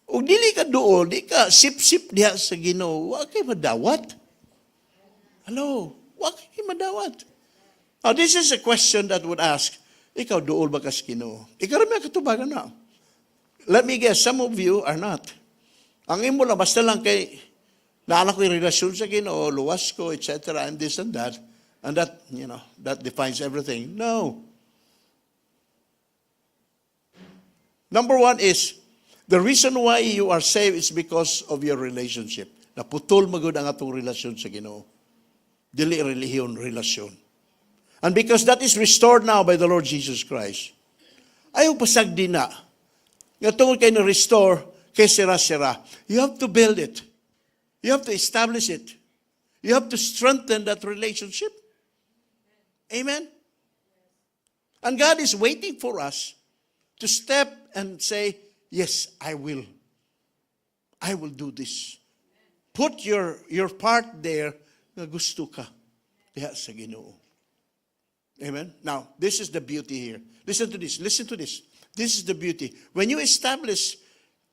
Ug dili ka duol, di ka sip-sip diha sa Ginoo, wa kay madawat. Hello, wa kay madawat. Now, this is a question that would ask, ikaw duol ba ka sa Ginoo? Ikaw ra may katubagan na. Let me guess, some of you are not. Ang imo lang, basta lang kay, naa ko'y relasyon sa Ginoo, luwas ko, etc., and this and that defines everything. No. Number one is, the reason why you are saved is because of your relationship. Naputol magud ang atong relasyon sa Ginoo. Dili relihiyon, relasyon. And because that is restored now by the Lord Jesus Christ, ayaw pasagdi na. Nga tungod kay na-restore, kay sira-sira. You have to build it. You have to establish it. You have to strengthen that relationship. Amen? And God is waiting for us to step and say, "Yes, I will. I will do this." Put your part there nga gusto ka diha sa Ginoo. Amen? Now, this is the beauty here. Listen to this. Listen to this. This is the beauty. When you establish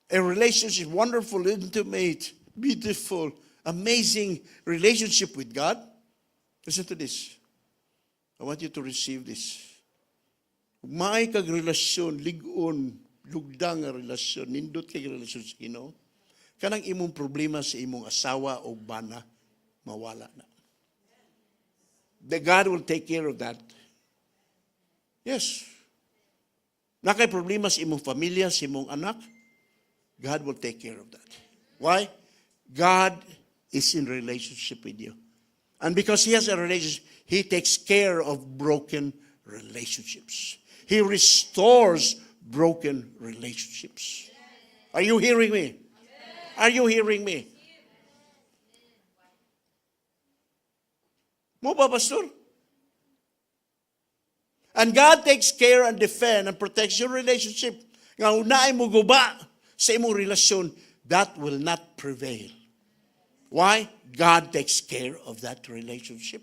a relationship, wonderful, intimate, beautiful, amazing relationship with God, listen to this. I want you to receive this. Maay kag relasyon, lig-on, lugdang nga relasyon, nindot kay relasyon sa Ginoo. Kanang imong problema sa imong asawa o bana, mawala na. The God will take care of that. Yes. Naa kay problema sa imong pamilya, sa imong anak, God will take care of that. Why? God is in relationship with you. And because He has a relationship, He takes care of broken relationships. He restores broken relationships. Are you hearing me? Are you hearing me? Mao ba, Pastor? And God takes care and defend and protects your relationship. Nga naay muguba sa imong relasyon, that will not prevail. Why? God takes care of that relationship.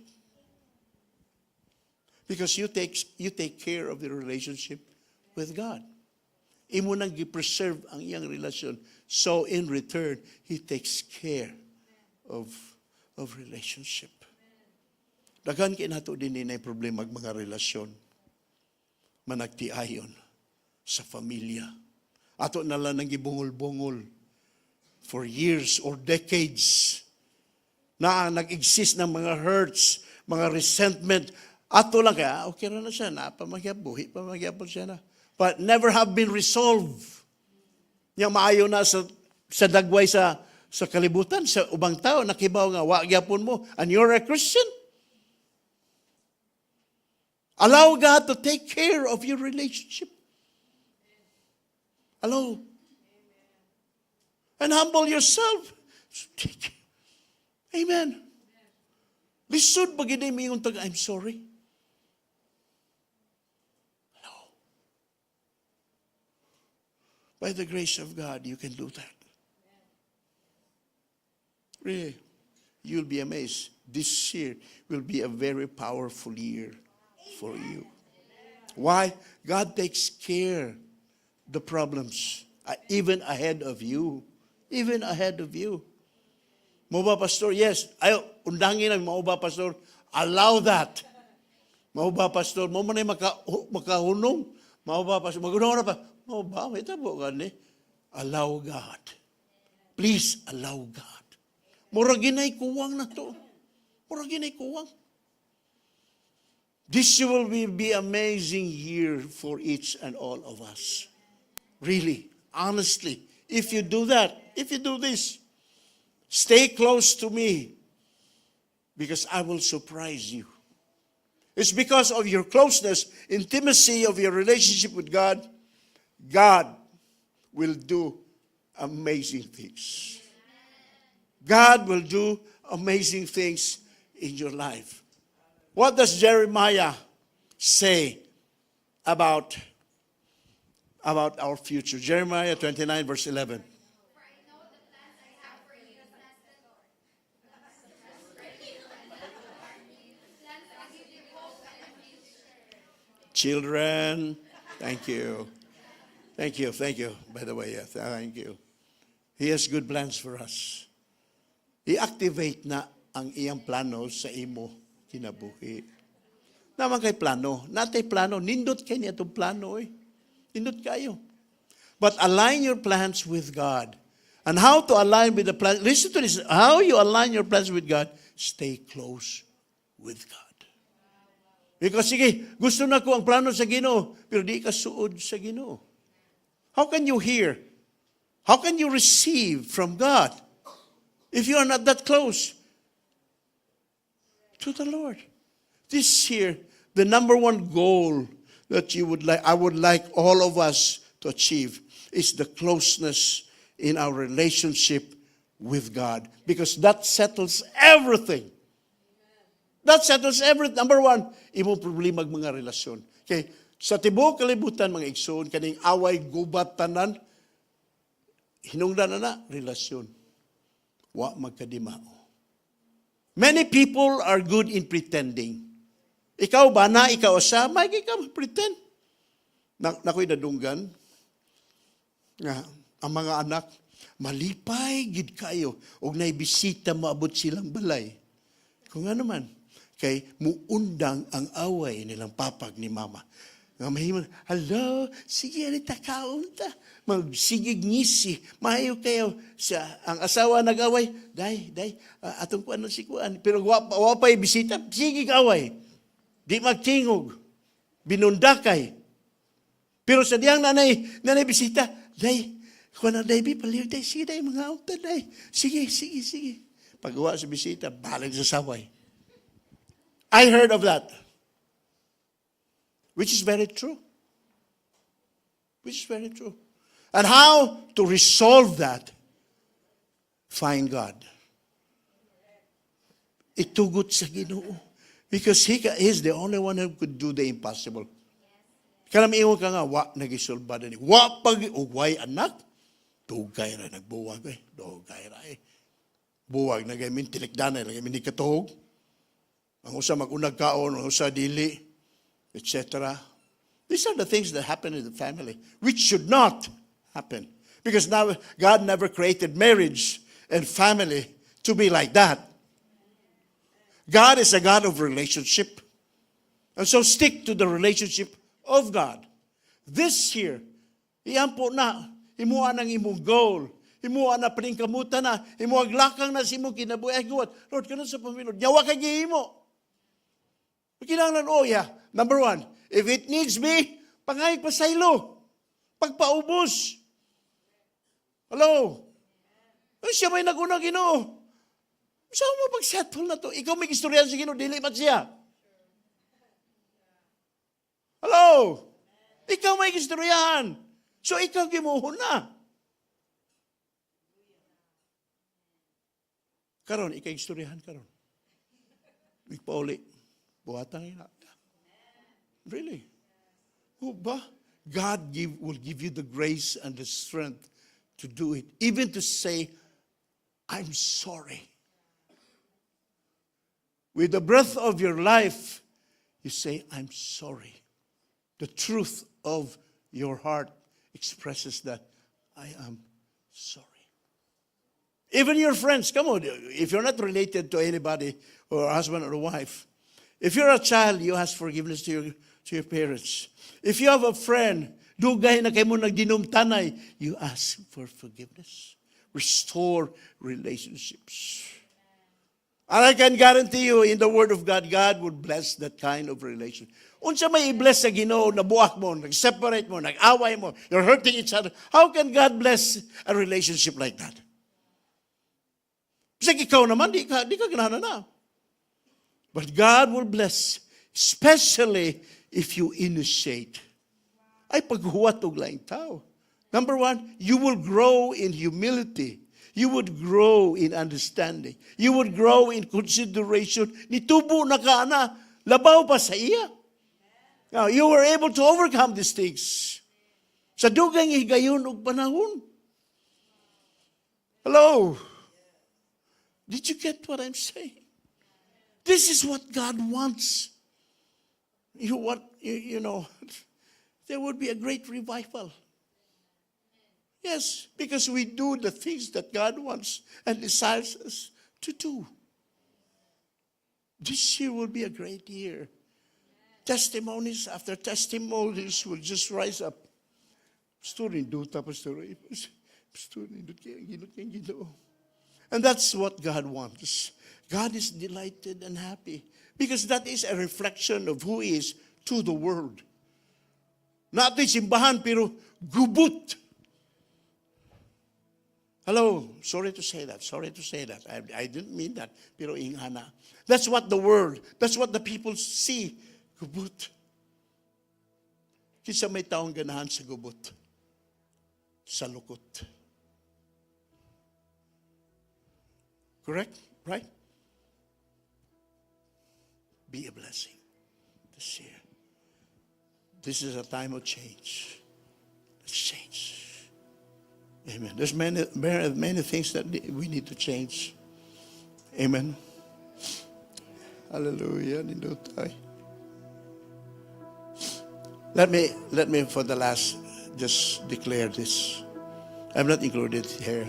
Because you take care of the relationship with God. Imo nang gi-preserve ang iyang relasyon. So in return, He takes care of relationship. Daghan kay nato din na problema ang mga relasyon. Managtiayon sa pamilya. Ato na lang nang gibungol-bungol for years or decades na nag-exist ng mga hurts, mga resentment. Ato lang kaya, ah, okay ra na siya, naa pa man gyapon, buhi pa man gyapon siya na. But never have been resolved. Nya maayo na sa dagway sa kalibutan, sa ubang tao, nakibaw nga, wa gyapon mo, and you're a Christian. Allow God to take care of your relationship. Allow. And humble yourself. Take. Amen. Lisod ba gid moingon tag, "I'm sorry"? No. By the grace of God, you can do that. Really, you'll be amazed. This year will be a very powerful year for you. Why? God takes care the problems even ahead of you. Even ahead of you. Mao ba, Pastor? Yes. Ay, undangin lang, mao ba, Pastor? Allow that. Mao ba, Pastor? Mao man ay makahunong. Mao ba, Pastor? Magunong na pa. Mao ba? May tabo gani. Allow God. Please, allow God. Murag ginay kuwang na to. Murag ginay kuwang. This will be amazing year for each and all of us. Really, honestly, if you do that, if you do this, stay close to me because I will surprise you. It's because of your closeness, intimacy of your relationship with God, God will do amazing things. God will do amazing things in your life. What does Jeremiah say about our future? Jeremiah 29, verse 11. For I know the plans I have for you, says the Lord. Plans to give you hope and a future. Children, thank you. Thank you, thank you. By the way, yeah, thank you. He has good plans for us. I-activate na ang iyang plano sa imo kinabuhi. Naa man kay plano. Naa tay plano. Nindot kay niya itong plano eh. Nindot kayo. But align your plans with God. And how to align with the plan? Listen to this. How you align your plans with God? Stay close with God. Because sige, gusto na ko ang plano sa Ginoo, pero di ka suod sa Ginoo. How can you hear? How can you receive from God if you are not that close to the Lord? This year, the number one goal that you would like, I would like all of us to achieve is the closeness in our relationship with God. Because that settles everything. That settles everything. Number one, imong problema ang mga relasyon. Okay, sa tibuok kalibutan, mga igsoon, kaning away gubat tanan, hinungdan na na, relasyon. Wa magkadimao. Many people are good in pretending. Ikaw ba na, ikaw sa, may ikaw pretend. Na, nako'y nadunggan, nga, ang mga anak, malipay gid kayo og nay bisita moabot silang balay. Kung ano man, kay muundang ang away nilang papa ug ni mama. Nga mahimo, "Hello, sige, anita kaon ta." Magsigig ngisi, maayo kayo. Sa, ang asawa nag-away, "Day, day, atong kuan si kuan." Pero wa pa'y bisita, sigig away. Di magtingog, binundakay. Pero sa diyang nanay bisita, "Day, kuan na day, bi, palihog day, sige day, mga unta day. Sige, sige, sige." Pagawa sa bisita, balik sa saway. I heard of that. Which is very true. Which is very true. And how to resolve that? Find God. Itugot sa Ginoo. Because He is the only one who could do the impossible. Kanang ingon ka nga, wa nagisulba ni. Wa pag, ugway anak, dugay ra nagbuwag eh. Dugay ra eh. Buwag na gaymin, tinikdanay, lagi min di katuhog. Ang usa mag-unag kaon, ang usa dili, etc. These are the things that happen in the family, which should not happen. Because now God never created marriage and family to be like that. God is a God of relationship. And so stick to the relationship of God. This year, iampo na, himuan ang imong goal. Himuan na paningkamutan na, himuag lakang na sa imong kinabuhi. Ay, guwat, Lord, kanang sa pamilya, yawa kay gihimo. Kinahanglan, oh yeah. Number one, if it needs be, pangayog pasaylo. Pagpaubos. Hello? Ay, siya may naguna Ginoo. Saan mo pag-settle na to? Ikaw may istorya sa Ginoo, dili man siya. Hello? Ikaw may istoryahan. So ikaw gimuhon na. Karon, ikaw istoryahan karon. Pauli. Buhatan ina. Really? Oh, ba? God will give you the grace and the strength to do it. Even to say, "I'm sorry." With the breath of your life, you say, "I'm sorry." The truth of your heart expresses that I am sorry. Even your friends, come on, if you're not related to anybody or a husband or a wife, if you're a child, you ask forgiveness to your parents. If you have a friend, dugay na kayo mo nagdinumtanay, you ask for forgiveness. Restore relationships. And I can guarantee you, in the Word of God, God would bless that kind of relation. Unsa may i-bless sa Ginoo, nabuak mo, nag-separate mo, nag-away mo, you're hurting each other. How can God bless a relationship like that? Kasi ikaw naman, di ka ganahan na. But God will bless, especially if you initiate. Ay paghuwat og laing tao. Number one, you will grow in humility. You would grow in understanding. You would grow in consideration. Nitubo na ka na, labaw pa sa iya. Now, you were able to overcome these things. Sa dugang higayon og panahon. Hello? Did you get what I'm saying? This is what God wants. You what you, you know, there would be a great revival. Yes, because we do the things that God wants and desires us to do. This year will be a great year. Testimonies after testimonies will just rise up. Pastor, nindota, Pastor. Pastor, nindot kaayo, nindot kaayo Ginoo. And that's what God wants. God is delighted and happy because that is a reflection of who He is to the world. Naa to'y simbahan pero gubot. Hello, sorry to say that. Sorry to say that. I didn't mean that. Pero ingana. That's what the world, that's what the people see. Gubot. Kinsa may taong ganahan sa gubot. Sa lukot. Correct? Right? Be a blessing this year. This is a time of change. Let's change. Amen. There's many, many, many things that we need to change. Amen. Hallelujah. Nindot. Let me for the last just declare this. I'm not included here.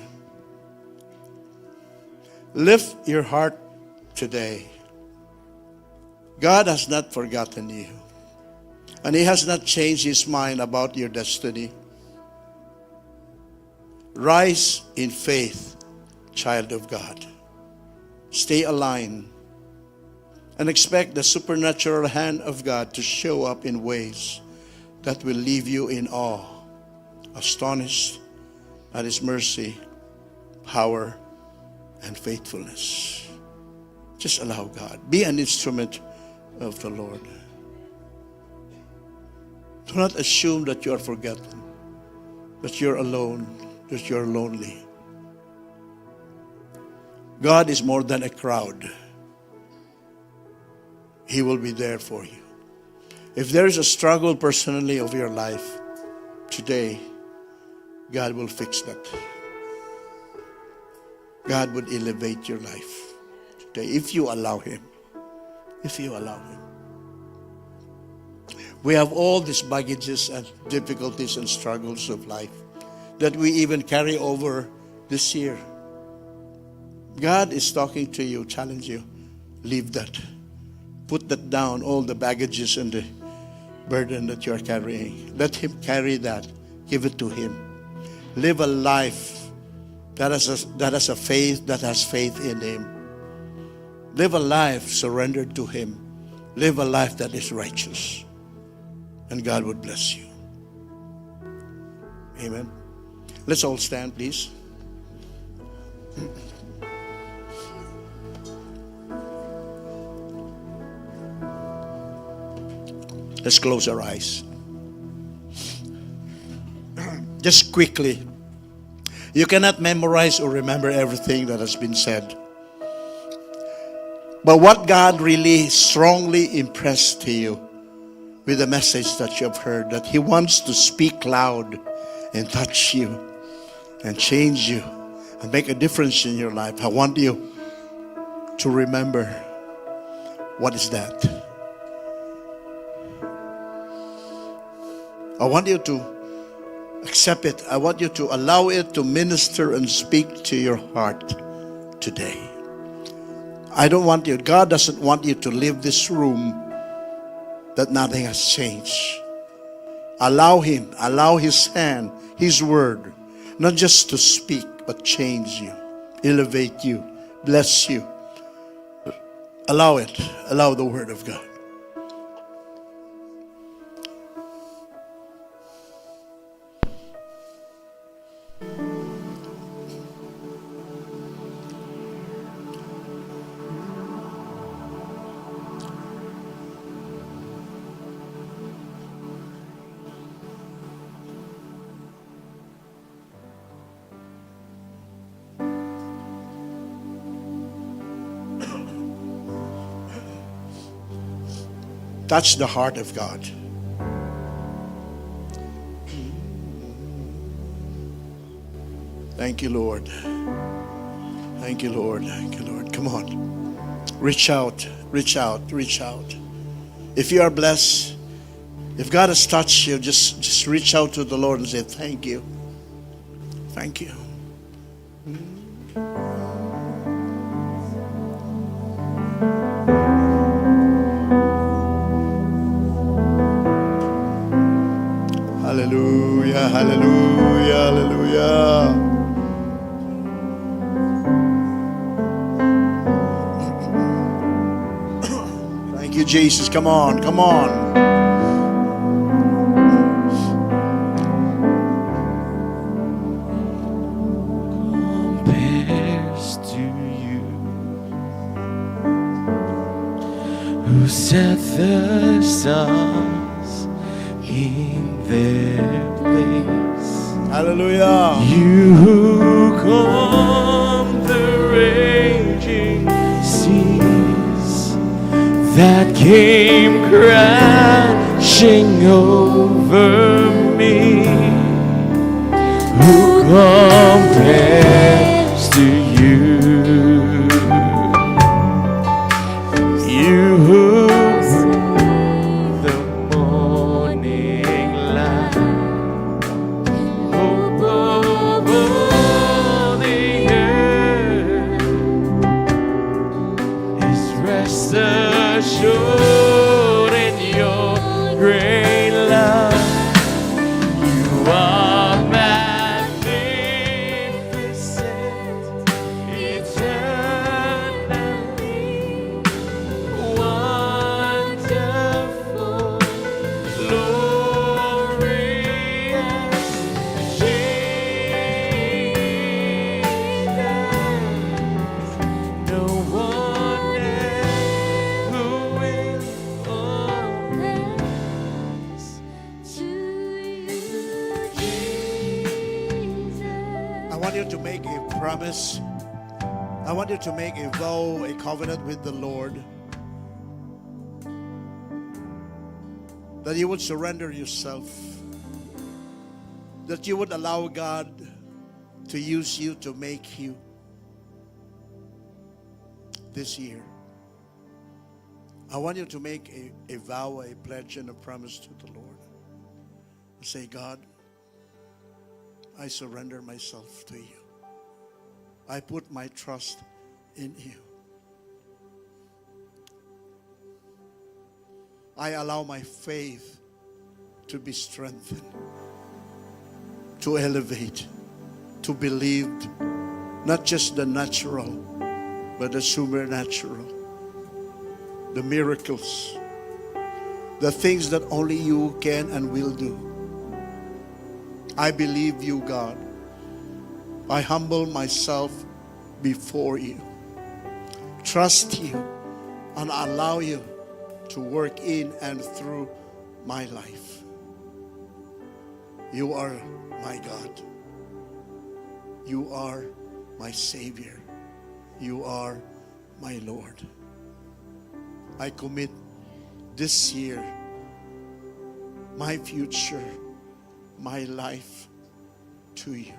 Lift your heart today. God has not forgotten you. And He has not changed His mind about your destiny. Rise in faith, child of God. Stay aligned and expect the supernatural hand of God to show up in ways that will leave you in awe, astonished at His mercy, power, and faithfulness. Just allow God. Be an instrument of the Lord. Do not assume that you are forgotten, that you're alone, that you're lonely. God is more than a crowd. He will be there for you. If there is a struggle personally of your life, today, God will fix that. God would elevate your life today if you allow Him. If you allow Him. We have all these baggages and difficulties and struggles of life that we even carry over this year. God is talking to you, challenge you. Leave that. Put that down, all the baggages and the burden that you are carrying. Let Him carry that. Give it to Him. Live a life that has a faith, that has faith in Him. Live a life surrendered to Him. Live a life that is righteous. And God would bless you. Amen. Let's all stand, please. Let's close our eyes. Just quickly. You cannot memorize or remember everything that has been said. But what God really strongly impressed to you with the message that you have heard, that He wants to speak loud and touch you and change you and make a difference in your life. I want you to remember, what is that? I want you to accept it. I want you to allow it to minister and speak to your heart today. I don't want you, God doesn't want you to leave this room that nothing has changed. Allow Him, allow His hand, His word, not just to speak, but change you, elevate you, bless you. Allow it. Allow the word of God. Touch the heart of God. Thank you, Lord. Thank you, Lord. Thank you, Lord. Come on. Reach out, reach out, reach out. If you are blessed, if God has touched you, just reach out to the Lord and say, "Thank you." Thank you. Hallelujah, hallelujah, hallelujah. Thank you, Jesus. Come on, come on. Compares to you, who set the stars in their place. Hallelujah. You who calm the raging seas that came crashing over me, who compares to you? You who bring the morning light, hope of all the earth is rest assured in your great love. You are magnificent, eternally wonderful, glorious Jesus. No one ever will Compares to you, Jesus. I want you to make a promise. I want you to make a vow, a covenant with the Lord, that you would surrender yourself, that you would allow God to use you to make you this year. I want you to make a vow, a pledge, and a promise to the Lord. Say, "God, I surrender myself to you. I put my trust in you. I allow my faith to be strengthened, to elevate, to believe not just the natural, but the supernatural, the miracles, the things that only you can and will do. I believe you, God. I humble myself before you, trust you, and allow you to work in and through my life. You are my God. You are my Savior. You are my Lord. I commit this year, my future, my life to you."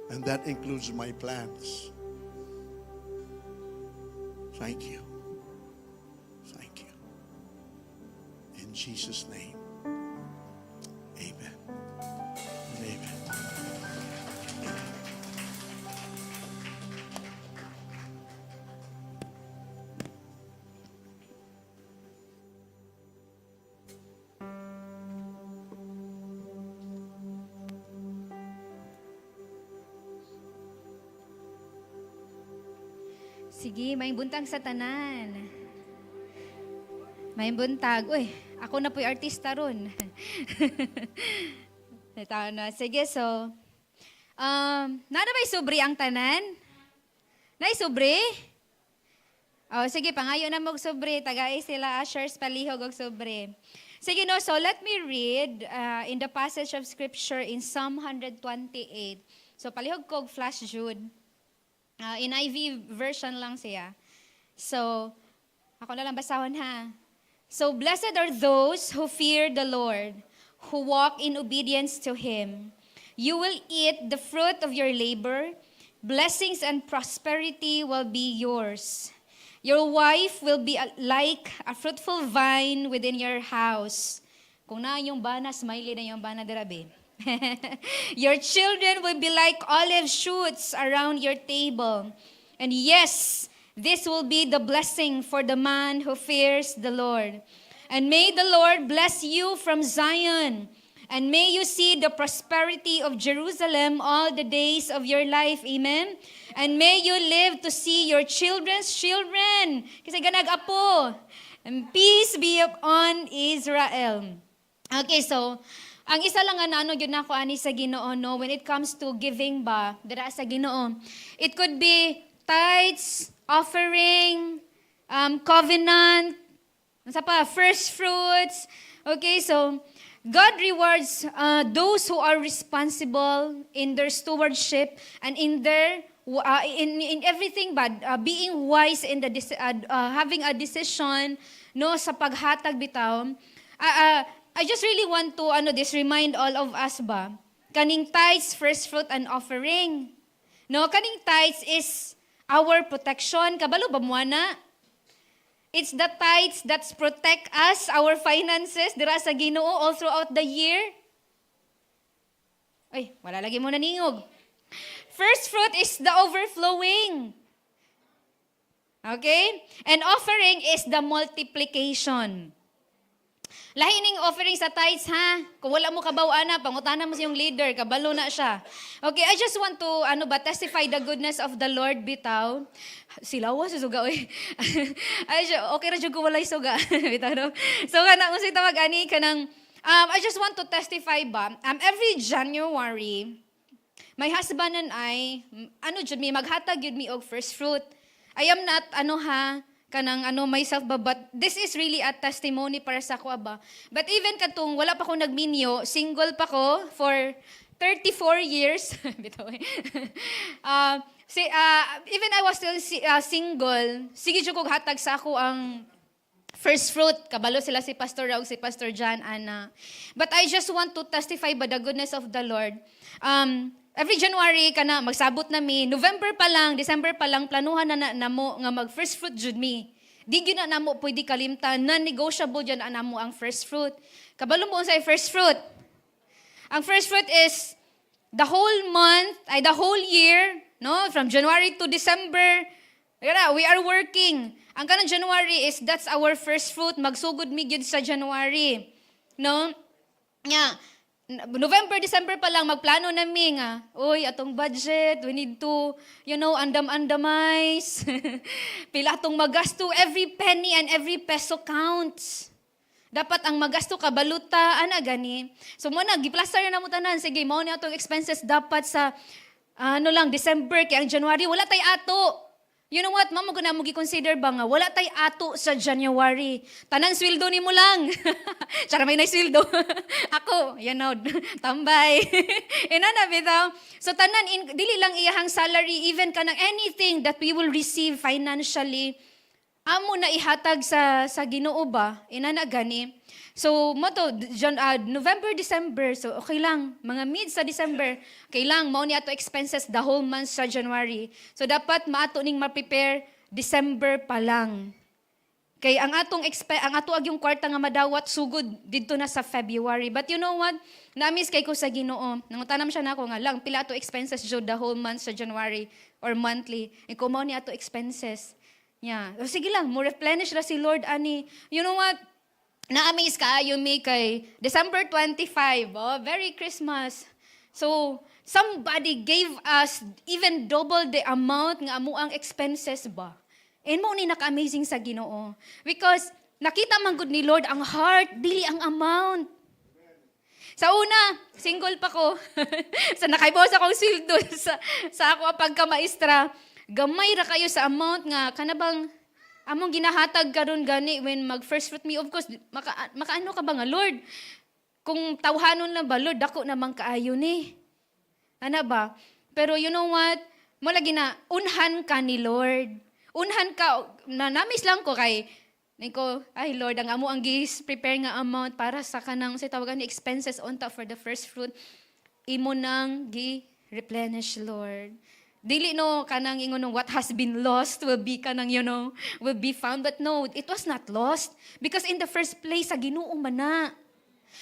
And that includes my plans. Thank you. Thank you. In Jesus' name, amen. And amen. Sige, maayong buntag sa tanan. Maayong buntag. Uy, ako na po'y artista ron. Ito na. Sige, so, naa na ba'y sobre ang tanan? Naay sobre? Oh, sige, pangayo na mo sobre. Tagai sila ushers palihog og sobre. Sige, no, so let me read in the passage of scripture in Psalm 128. So palihog kog flash jud. NIV version lang siya. So, ako na lang basahon ha. So, "Blessed are those who fear the Lord, who walk in obedience to Him. You will eat the fruit of your labor. Blessings and prosperity will be yours. Your wife will be like a fruitful vine within your house." Kung naa inyong bana, smiley na inyong bana dira be. Your children will be like olive shoots around your table. And yes, this will be the blessing for the man who fears the Lord. And may the Lord bless you from Zion. And may you see the prosperity of Jerusalem all the days of your life. Amen. And may you live to see your children's children. Kasi ganag apo. And peace be upon Israel. Okay, so, ang isa lang nga naano gyud nako ani sa Ginoo, no, when it comes to giving ba dira sa Ginoo. It could be tithes, offering, covenant, unsa pa, first fruits. Okay, so God rewards those who are responsible in their stewardship and in their in everything but being wise in the having a decision, no, sa paghatag bitaw. I just really want to ano this remind all of us ba kaning tithes, first fruit and offering. No, kaning tithes is our protection. Kabalo ba mo na? It's the tithes that protect us, our finances, dira sa Ginoo all throughout the year. Ay, wala lagi mo naningog. First fruit is the overflowing. Okay? And offering is the multiplication. Lahi ning offering sa tithes ha. Kung wala mo kabaw ana, pangutana mo sa iyong leader, kabalo na siya. Okay, I just want to ano ba testify the goodness of the Lord bitaw. Silawa sa suga oy. Ay, okay ra jud ko walay suga bitaw, no. So kana kung tawag ani kanang I just want to testify ba every January my husband and I, ano jud mi, maghatag jud mi og first fruit. I am not ano ha, kanang ano myself ba, but this is really a testimony para sa ako ba. But even katong wala pa ko nagminyo, single pa ko for 34 years. Bitaw eh. Si, even I was still single, sige jud kog hatag sa ako ang first fruit. Kabalo sila si Pastor Raug, si Pastor John, ana. But I just want to testify by the goodness of the Lord. Every January kana magsabot na mi, November pa lang, December pa lang, planuhan na namo nga mag first fruit jud mi. Di gyud na namo pwede kalimtan, non-negotiable jud na namo ang first fruit. Kabalo mo sa first fruit? Ang first fruit is the whole month, ay the whole year, no? From January to December, kaya we are working. Ang kanang January is that's our first fruit. Magsugod mi gyud sa January. No? Nga, November, December pa lang magplano na mi nga, uy, atong budget, we need to, andam-andamize. Pila atong magasto, every penny and every peso counts. Dapat ang magasto ka baluta, ana gani. So mo na giplastar na mo tanan, sige, mao ni atong expenses dapat sa ano lang December kay ang January wala tay ato. You know what, mamo na mo gi-consider ba nga wala tay ato sa January. Tanan sweldo nimo lang. Tsara may nay sweldo. Ako, tambay. Ina na bitaw. So tanan in, dili lang iyahang salary, even kanang anything that we will receive financially, amo na ihatag sa Ginoo ba? Inana gani. So mo to November, December, so okay lang mga mid sa December, okay lang mao ni ato expenses the whole month sa January. So dapat maato ning ma-prepare December pa lang. Kay ang ato agyong kwarta nga madawat sugod didto na sa February. But you know what? Na-amaze kay ko sa Ginoo. Nangutanam siya nako nga lang pila ato expenses jud the whole month sa January or monthly. Ikaw mao ni ato expenses. Yeah. O, sige lang, mo replenish ra si Lord ani. You know what? Na-amaze kaayo mi kay December 25, oh, very Christmas. So, somebody gave us even double the amount nga amo ang expenses ba. And mo ni naka-amazing sa Ginoo. Because nakita man gud ni Lord ang heart, dili ang amount. Sa una, single pa ko. Sa nakaibaw sa akong sweldo sa ako ang pagkamaestra. Gamay ra kayo sa amount nga kanabang among ginahatag karon gani when mag first fruit me, of course makaano ka ba nga, "Lord, kung tawhanon lang ba, Lord, dako namang kaayo ni," ana ba? Pero you know what, mo lagi na unhan ka ni Lord, unhan ka na. Na-amaze lang ko kay ko, "Ay Lord, ang amo ang gis prepare nga amount para sa kanang sa tawagan ni expenses unta for the first fruit, imo nang gi replenish, Lord." Dili no kanang ingon what has been lost will be kanang will be found, but no, it was not lost because in the first place sa Ginoo man na.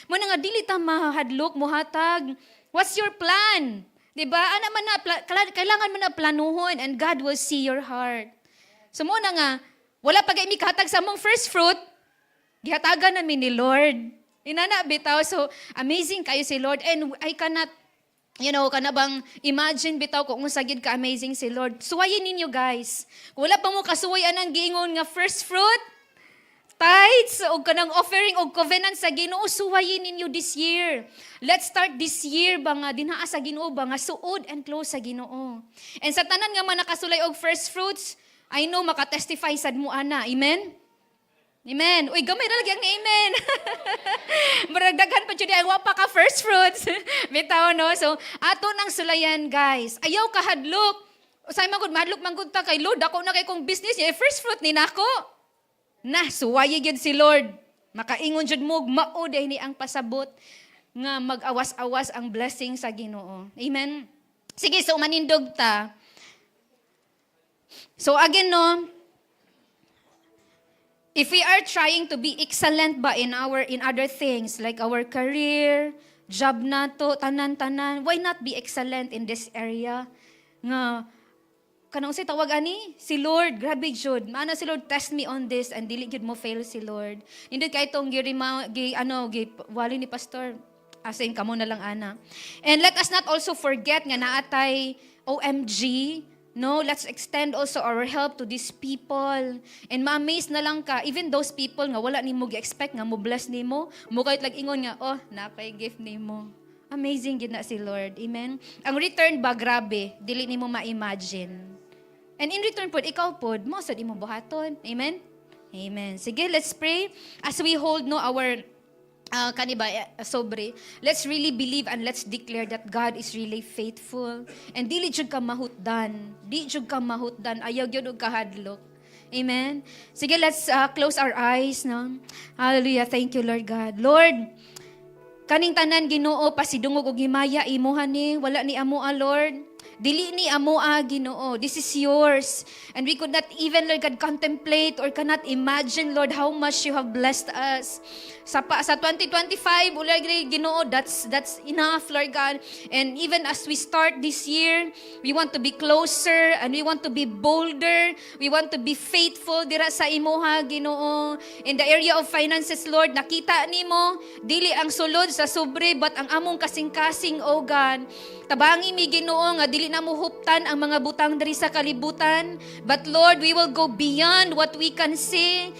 Mao na nga dili ta mahadlok mohatag. What's your plan? 'Di ba? Ana man na kailangan mo na planuhon and God will see your heart. So mao na nga wala pa kay mi kahatag sa among first fruit, gihatagan namin ni Lord. Inana bitaw. So amazing kayo si Lord and I cannot kana bang imagine bitaw kung unsa gid ka amazing si Lord. Suwayin ninyo, guys. Kung wala pa mo kasuway anang giingon nga first fruit, tithes o kanang offering og covenant sa Ginoo, suwayin ninyo this year. Let's start this year ba nga dinhaa sa Ginoo ba nga suod and close sa Ginoo. And sa tanan nga mga nakasulay og first fruits, I know makatestify sad mo ana. Amen? Amen. Uy, gamay ra lagi ang amen. Murag daghan pa jud ay wa pa ka first fruits. Bitaw, no. So, ato nang sulayan, guys. Ayaw kahadlok. Usay man gud mahadlok man gud ta kay Lord, dako na kay kong business, eh, first fruit ni nako. Na suwayi gyud si Lord. Makaingon jud mo mao ni ang pasabot nga mag-awas-awas ang blessing sa Ginoo. Amen. Sige, so manindog ta. So again, no, if we are trying to be excellent ba in other things like our career, job nato, tanan-tanan, why not be excellent in this area? Nga kanang unsay tawag ani? Si Lord, grabe jud. Maana si Lord, test me on this and dili gyud mo fail si Lord. Hindi kay itong girima gi ano gi wali ni pastor, asin kamo na lang ana. And let us not also forget nga naatay OMG. No, let's extend also our help to these people. And ma-amaze na lang ka, even those people nga wala nimo gi-expect nga mo bless nimo, mo kahit lag ingon nga, "Oh, napay gift nimo." Amazing gid na si Lord. Amen. Ang return ba, grabe, dili nimo ma-imagine. And in return pod, ikaw pod, mo sad imo buhaton. Amen. Amen. Sige, let's pray as we hold, no, our kani ba, eh, sobre. Let's really believe and let's declare that God is really faithful. And dili jud ka mahutdan. Di jud ka mahutdan. Ayaw gyud og kahadlok. Amen. Sige, let's close our eyes, no. Hallelujah. Thank you, Lord God. Lord, kaning tanan, Ginoo, pasidungog og himaya imuha ni, wala ni amoa, Lord. Dili ni amoa, Ginoo. This is yours. And we could not even, Lord God, contemplate or cannot imagine, Lord, how much you have blessed us. Sa 2025, wala Ginoo, that's enough, Lord God. And even as we start this year, we want to be closer and we want to be bolder. We want to be faithful dira sa imuha, Ginoo. In the area of finances, Lord, nakita nimo dili ang sulod sa sobre but ang among kasing-kasing, O God. Tabangi mi, Ginoo, nga dili na mo huptan ang mga butang diri sa kalibutan. But Lord, we will go beyond what we can see.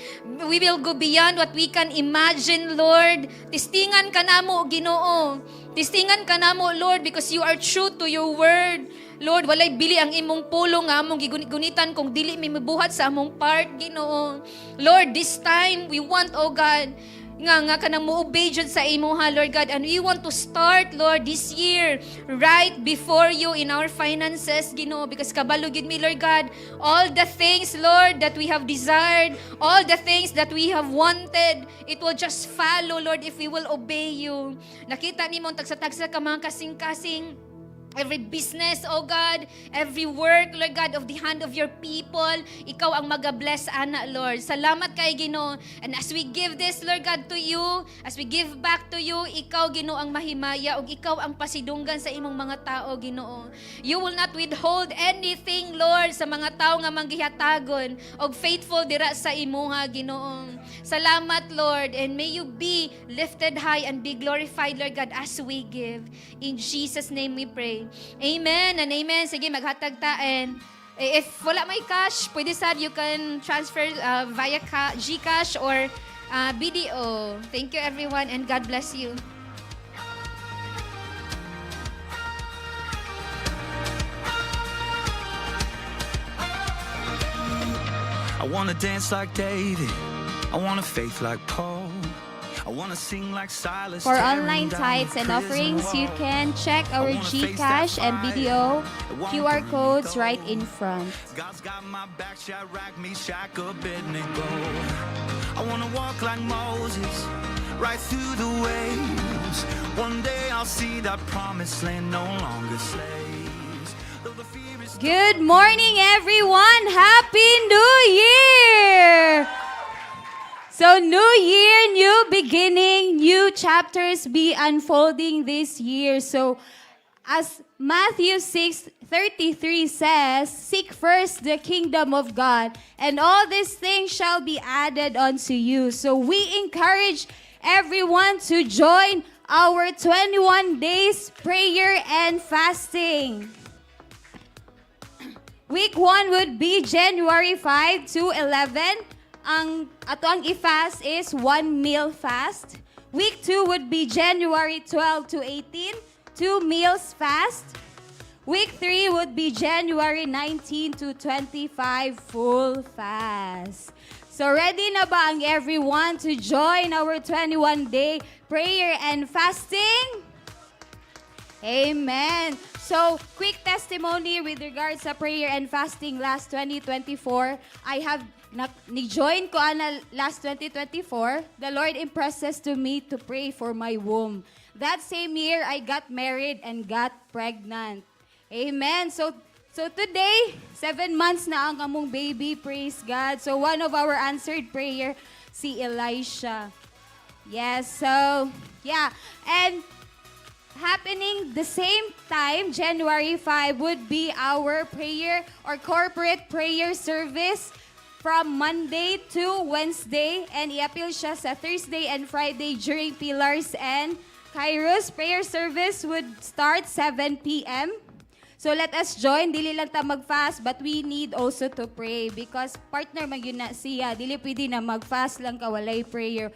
We will go beyond what we can imagine, Lord. Testingan ka namo, Ginoo. Testingan ka namo, Lord, because you are true to your word. Lord, walay bili ang imong pulong nga among gigunit-gunitan kung dili mi mabuhat sa among part, Ginoo. Lord, this time we want, oh God, nga kanang mo-obey jud sa imuha, Lord God. And we want to start, Lord, this year right before you in our finances, Ginoo, because kabalo gid mi, Lord God, all the things, Lord, that we have desired, all the things that we have wanted, it will just follow, Lord, if we will obey you. Nakita nimo ang tagsa-tagsa ka mga kasing-kasing, every business, oh God, every work, Lord God, of the hand of your people, ikaw ang maga-bless, ana, Lord. Salamat kay Ginoo. And as we give this, Lord God, to you, as we give back to you, ikaw, Ginoo, ang mahimaya, ug ikaw ang pasidunggan sa imong mga tao, Ginoo. You will not withhold anything, Lord, sa mga tao nga manggihatagon og faithful dira sa imuha, Ginoo. Salamat, Lord, and may you be lifted high and be glorified, Lord God, as we give. In Jesus' name we pray. Amen and amen. Sige, maghatag ta and eh, if wala may cash, pwede sad you can transfer via GCash or BDO. Thank you, everyone, and God bless you. I wanna dance like David. I want a faith like Paul. I wanna sing like Silas, For tearing online down tithes the and prison offerings, you wall. can check I our wanna face that GCash and fire BDO that won't QR burn me codes right though. in front. God's got my back, Shadrach, Meshach, Abednego. I wanna walk like Moses, right through the waves. One day I'll see that promised land, no longer slaves. Though the fear is Good morning, everyone! Happy New Year! So, new year, new beginning, new chapters be unfolding this year. So, as Matthew 6:33 says, "Seek first the kingdom of God, and all these things shall be added unto you." So, we encourage everyone to join our 21 days prayer and fasting. Week 1 would be January 5 to 11. Ang ato ang i-fast is one meal fast. Week 2 would be January 12 to 18, two meals fast. Week 3 would be January 19 to 25, full fast. So ready na ba ang everyone to join our 21-day prayer and fasting? Amen. So, quick testimony with regards sa prayer and fasting last 2024. I have ni-join ko ana last 2024. The Lord impresses to me to pray for my womb. That same year, I got married and got pregnant. Amen. So today, 7 months na ang among baby. Praise God. So one of our answered prayer, si Elisha. Yes, so, yeah. And happening the same time, January 5, would be our prayer or corporate prayer service from Monday to Wednesday, and i-appeal siya sa Thursday and Friday during Pillars and Kairos. Prayer service would start 7 p.m. So let us join. Dili lang ta mag-fast, but we need also to pray because partner man gyud na siya. Dili pwede na mag-fast lang ka walay prayer.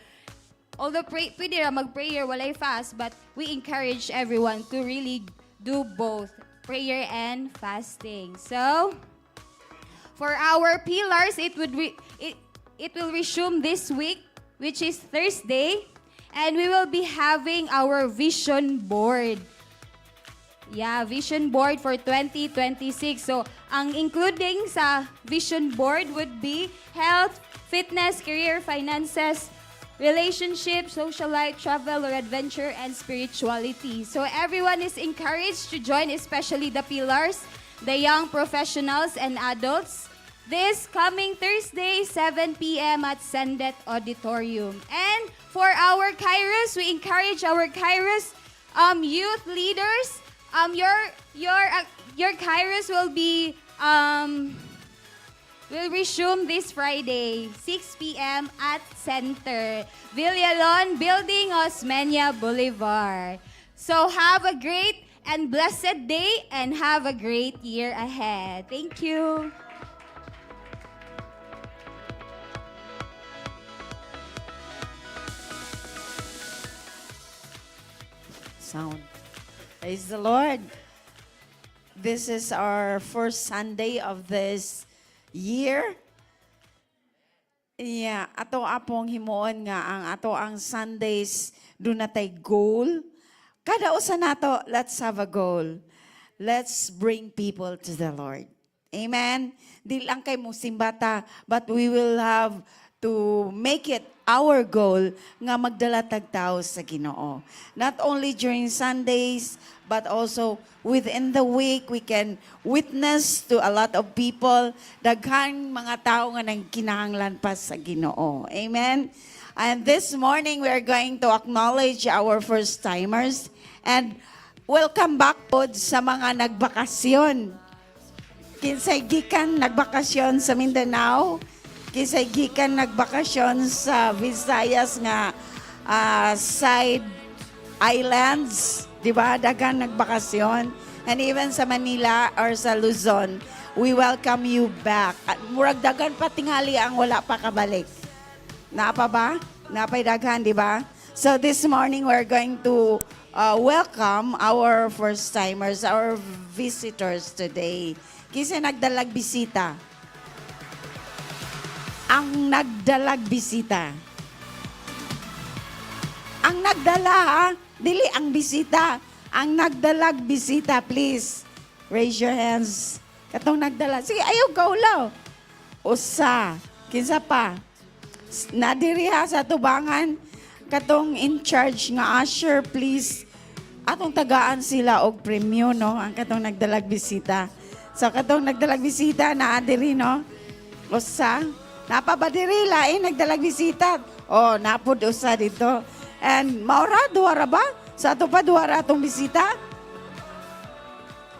Although pray, pwede ra mag-prayer walay fast, but we encourage everyone to really do both, prayer and fasting. So, for our pillars, it will resume this week, which is Thursday, and we will be having our vision board. Yeah, vision board for 2026. So, ang including sa vision board would be health, fitness, career, finances, relationship, social life, travel or adventure, and spirituality. So, everyone is encouraged to join, especially the pillars, the young professionals, and adults. This coming Thursday, 7 p.m. at Sendet Auditorium. And for our Kairos, we encourage our Kairos youth leaders. Your Kairos will resume this Friday, 6 p.m. at Center, Villalon Building, Osmeña Boulevard. So have a great and blessed day and have a great year ahead. Thank you. Sound. Praise the Lord. This is our first Sunday of this year. Yeah, ato apong himuon nga ang ato ang Sundays duna tay goal. Kada usa nato, let's have a goal. Let's bring people to the Lord. Amen. Di lang kay mo simbata, but we will have to make it our goal nga magdala tag tao sa Ginoo. Not only during Sundays, but also within the week, we can witness to a lot of people. Daghan mga tao nga nang kinahanglan pa sa Ginoo. Amen. And this morning, we are going to acknowledge our first timers and welcome back po sa mga nagbakasyon. Kinsay gikan nagbakasyon sa Mindanao, kinsay gikan nagbakasyon sa Visayas nga side islands, di ba? Daghan nagbakasyon. And even sa Manila or sa Luzon, we welcome you back. At murag daghan pa tingali ang wala pa kabalik. Naa pa ba? Naa pay daghan, di ba? So this morning we're going to welcome our first timers, our visitors today. Kinsa nagdalag bisita? Ang nagdalag bisita. Ang nagdala ha? Dili ang bisita. Ang nagdalag bisita, please. Raise your hands. Katong nagdala. Sige, ayaw kaulaw. Usa. Kinsa pa? Nadiri ha sa tubangan. Katong in charge nga usher, please. Atong tagaan sila og premyo, no? Ang katong nagdalag bisita. So, katong nagdalag bisita, naa diri, no? Usa. Naa pa ba diri lain nagdalag bisita? Oh, naa pod usa dito. And mao ra, duha ra ba? Sa ato pa, duha ra atong bisita?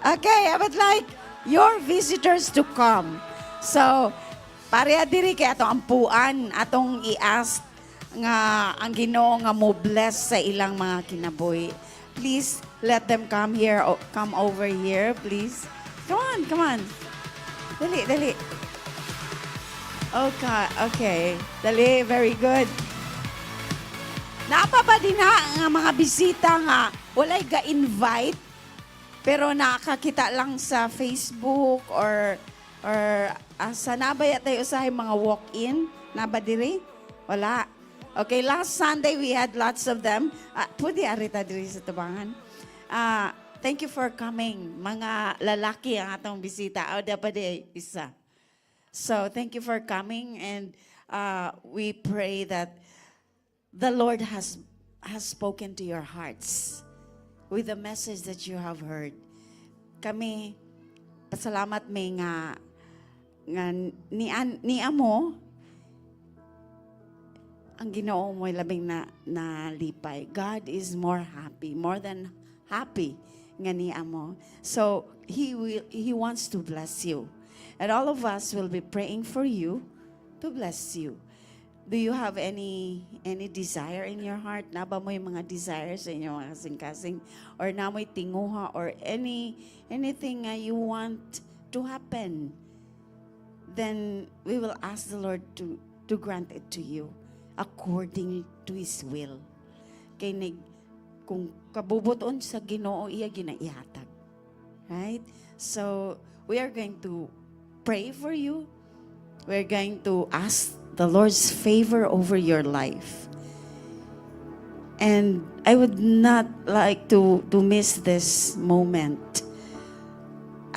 Okay, I would like your visitors to come. So, pareha diri kay atong ampuan, atong i-ask nga ang Ginoo nga mo bless sa ilang mga kinabuhi. Please let them come here, come over here, please. Come on, come on. Dali, dali. Okay. Dali, very good. Naa pa ba dinha nga mga bisita nga walay ga-invite pero nakakita lang sa Facebook or asa? Naa ba tay usahay mga walk-in? Naa ba diri? Wala. Okay, last Sunday we had lots of them. Pwede ari ta diri sa tubangan. Thank you for coming. Mga lalaki ang atong bisita. Oh, dapat di isa. So, thank you for coming and we pray that the Lord has spoken to your hearts with the message that you have heard. Kami, pasalamat mi nga ni amo ang Ginoo mo'y labing na nalipay. God is more happy, more than happy nga ni amo. So he wants to bless you. And all of us will be praying for you to bless you. Do you have any desire in your heart? Naa ba mo'y mga desires sa inyong mga kasing-kasing? Or naa mo'y tinguha or anything nga you want to happen? Then we will ask the Lord to grant it to you according to His will. Kay kung kabubuton sa Ginoo, iya ginaihatag. Right? So, we are going to pray for you. We're going to ask the Lord's favor over your life. And I would not like to miss this moment.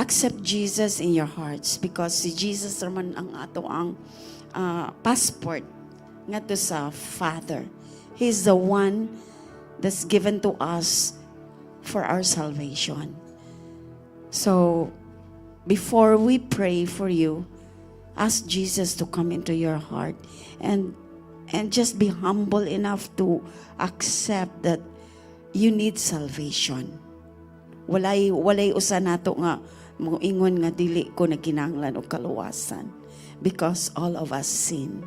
Accept Jesus in your hearts because si Jesus raman ang ato ang passport ngadto sa Father. He's the one that's given to us for our salvation. So, before we pray for you, ask Jesus to come into your heart and just be humble enough to accept that you need salvation. Walay usa nato nga moingon nga dili ko nagkinahanglan og kaluwasan because all of us sin.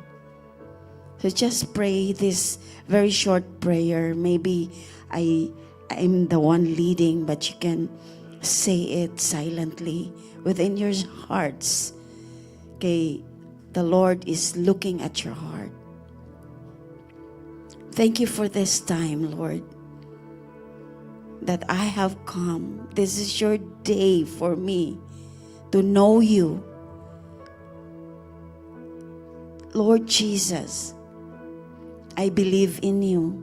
So just pray this very short prayer. Maybe I'm the one leading, but you can say it silently within your hearts. Okay, the Lord is looking at your heart. Thank you for this time, Lord, that I have come. This is your day for me to know you. Lord Jesus, I believe in you.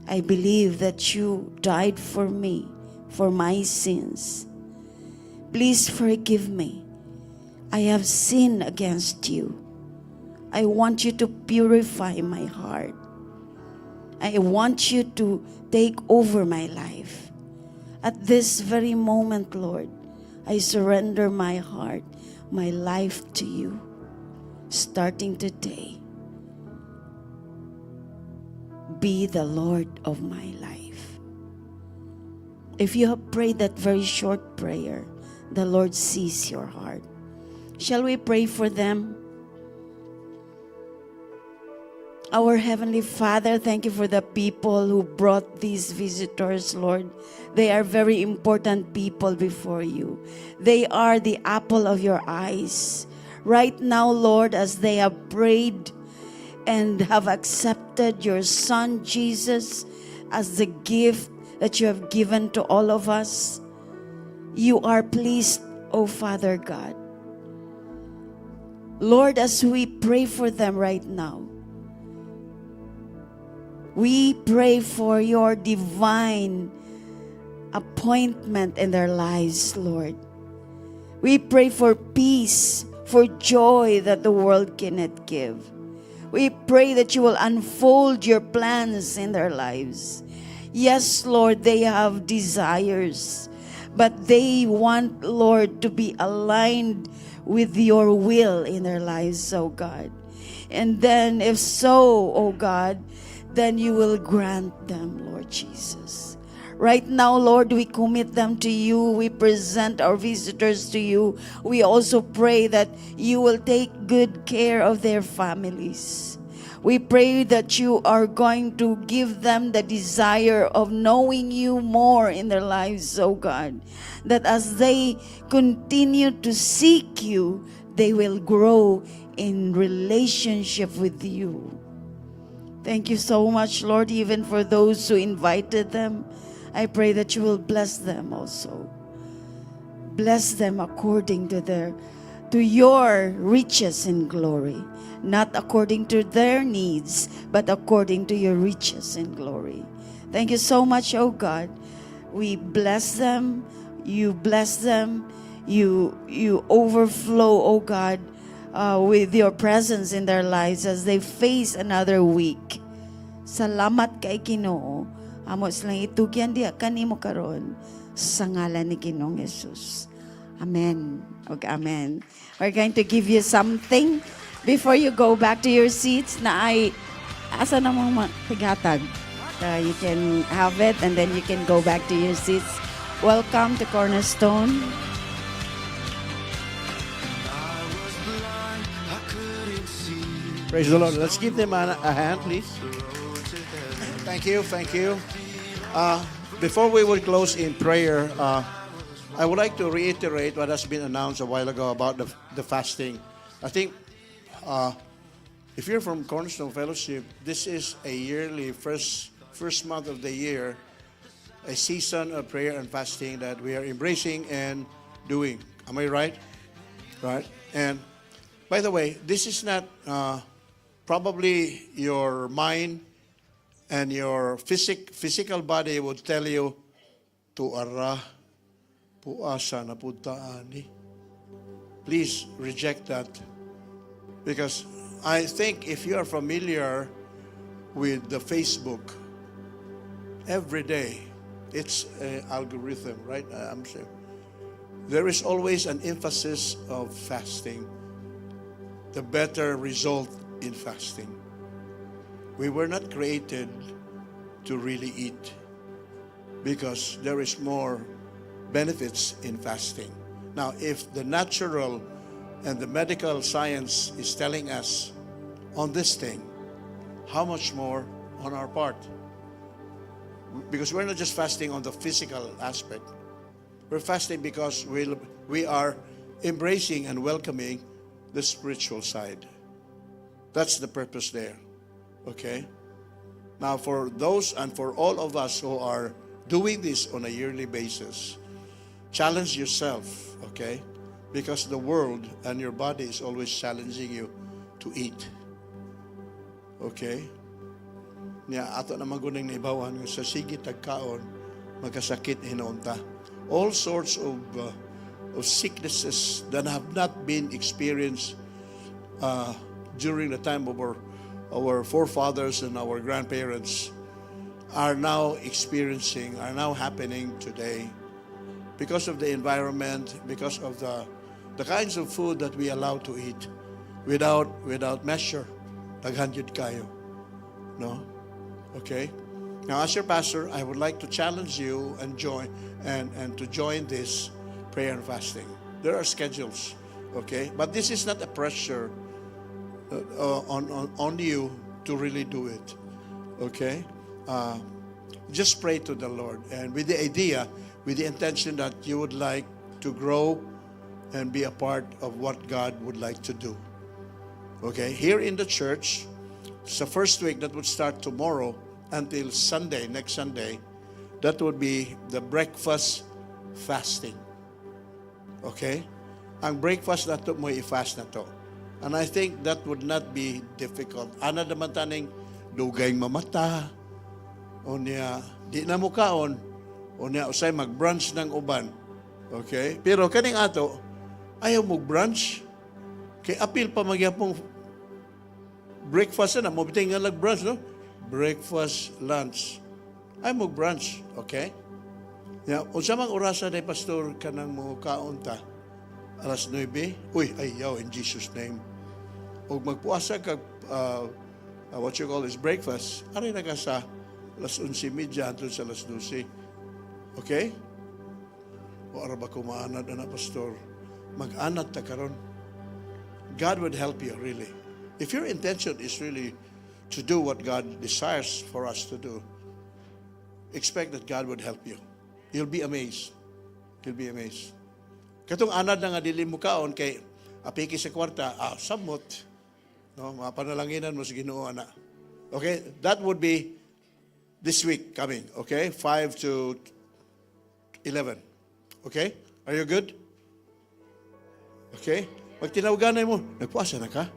I believe that you died for me, for my sins. Please forgive me. I have sinned against you. I want you to purify my heart. I want you to take over my life. At this very moment, Lord, I surrender my heart, my life to you, starting today. Be the Lord of my life. If you have prayed that very short prayer, the Lord sees your heart. Shall we pray for them? Our Heavenly Father, thank you for the people who brought these visitors, Lord. They are very important people before you. They are the apple of your eyes. Right now, Lord, as they have prayed and have accepted your Son, Jesus, as the gift that you have given to all of us, you are pleased, O Father God. Lord, as we pray for them right now, we pray for your divine appointment in their lives, Lord. We pray for peace, for joy that the world cannot give. We pray that you will unfold your plans in their lives. Yes, Lord, they have desires, but But they want, Lord, to be aligned with your will in their lives, oh God. And then, if so, oh God, then you will grant them, Lord Jesus. Right now, Lord, we commit them to you. We present our visitors to you. We also pray that you will take good care of their families. We pray that you are going to give them the desire of knowing you more in their lives, oh God. That as they continue to seek you, they will grow in relationship with you. Thank you so much, Lord, even for those who invited them. I pray that you will bless them also. Bless them according to your riches and glory, not according to their needs, but according to your riches and glory. Thank you so much, oh God. We bless them. You bless them. You overflow, oh God, with your presence in their lives as they face another week. Salamat kaayo, Ginoo. Amo silang itugyan diha kanimo karon sa ngalan ni Ginoong Jesus. Amen. Og amen. We're going to give you something before you go back to your seats naay asa namang tighatag. You can have it and then you can go back to your seats. Welcome to Cornerstone. I was blind, I couldn't see. Praise the Lord. Let's give them a hand, please. Thank you, thank you. Before we will close in prayer, I would like to reiterate what has been announced a while ago about the fasting. I think if you're from Cornerstone Fellowship, this is a yearly first month of the year, a season of prayer and fasting that we are embracing and doing. Am I right? Right? And by the way, this is not probably your mind and your physical body would tell you to ara puasa na pud ta ani. Please reject that, because I think if you are familiar with the Facebook, every day it's an algorithm, right? I'm sure there is always an emphasis of fasting, the better result in fasting. We were not created to really eat because there is more benefits in fasting. Now, if the natural and the medical science is telling us on this thing, how much more on our part? Because we're not just fasting on the physical aspect. We're fasting because we are embracing and welcoming the spiritual side. That's the purpose there. Okay? Now, for those and for all of us who are doing this on a yearly basis, challenge yourself, okay? Because the world and your body is always challenging you to eat. Okay? Nya ato naman guning naibawan nga sa sige tag kaon, magkasakit hinuon ta. All sorts of sicknesses that have not been experienced during the time of our forefathers and our grandparents are now experiencing, are now happening today because of the environment, because of the kinds of food that we allow to eat without measure. Daghan jud kaayo. No? Okay? Now, as your pastor, I would like to challenge you and to join this prayer and fasting. There are schedules, okay? But this is not a pressure on you to really do it, okay? Just pray to the Lord and with the idea, with the intention that you would like to grow and be a part of what God would like to do. Okay, here in the church, sa first week that would start tomorrow until Sunday, next Sunday, that would be the breakfast fasting. Okay? Ang breakfast nato mo i-fast nato. And I think that would not be difficult. Ana naman taning dugay mamata. O niya, di na mo kaon. O niya, usay mag-brunch ng uban. Okay? Pero kaning ato, ayaw mo brunch. Kay apil pa magyapong breakfast na, mo nga brunch, no? Breakfast, lunch. Ay mo brunch, okay? Ya, unsa mang orasa day, Pastor, kanang mo kaon ta? Alas 9? Uy, ayaw, in Jesus' name. Og magpuasa ka what you call is breakfast, ari na ka sa alas 11:30 hangtod sa alas 12. Okay? O ara ba ko maanad ana, Pastor? Mag-anad ta karon. God would help you, really. If your intention is really to do what God desires for us to do, expect that God would help you. You'll be amazed. You'll be amazed. Katong anad na nga dili mo kaon kay apiki sa kwarta, ah, samot. No, mapanalanginan mo sa Ginoo ana. Okay? That would be this week coming, okay? 5 to 11. Okay? Are you good? Okay? Magtinawganay mo, nagpuasa na ka?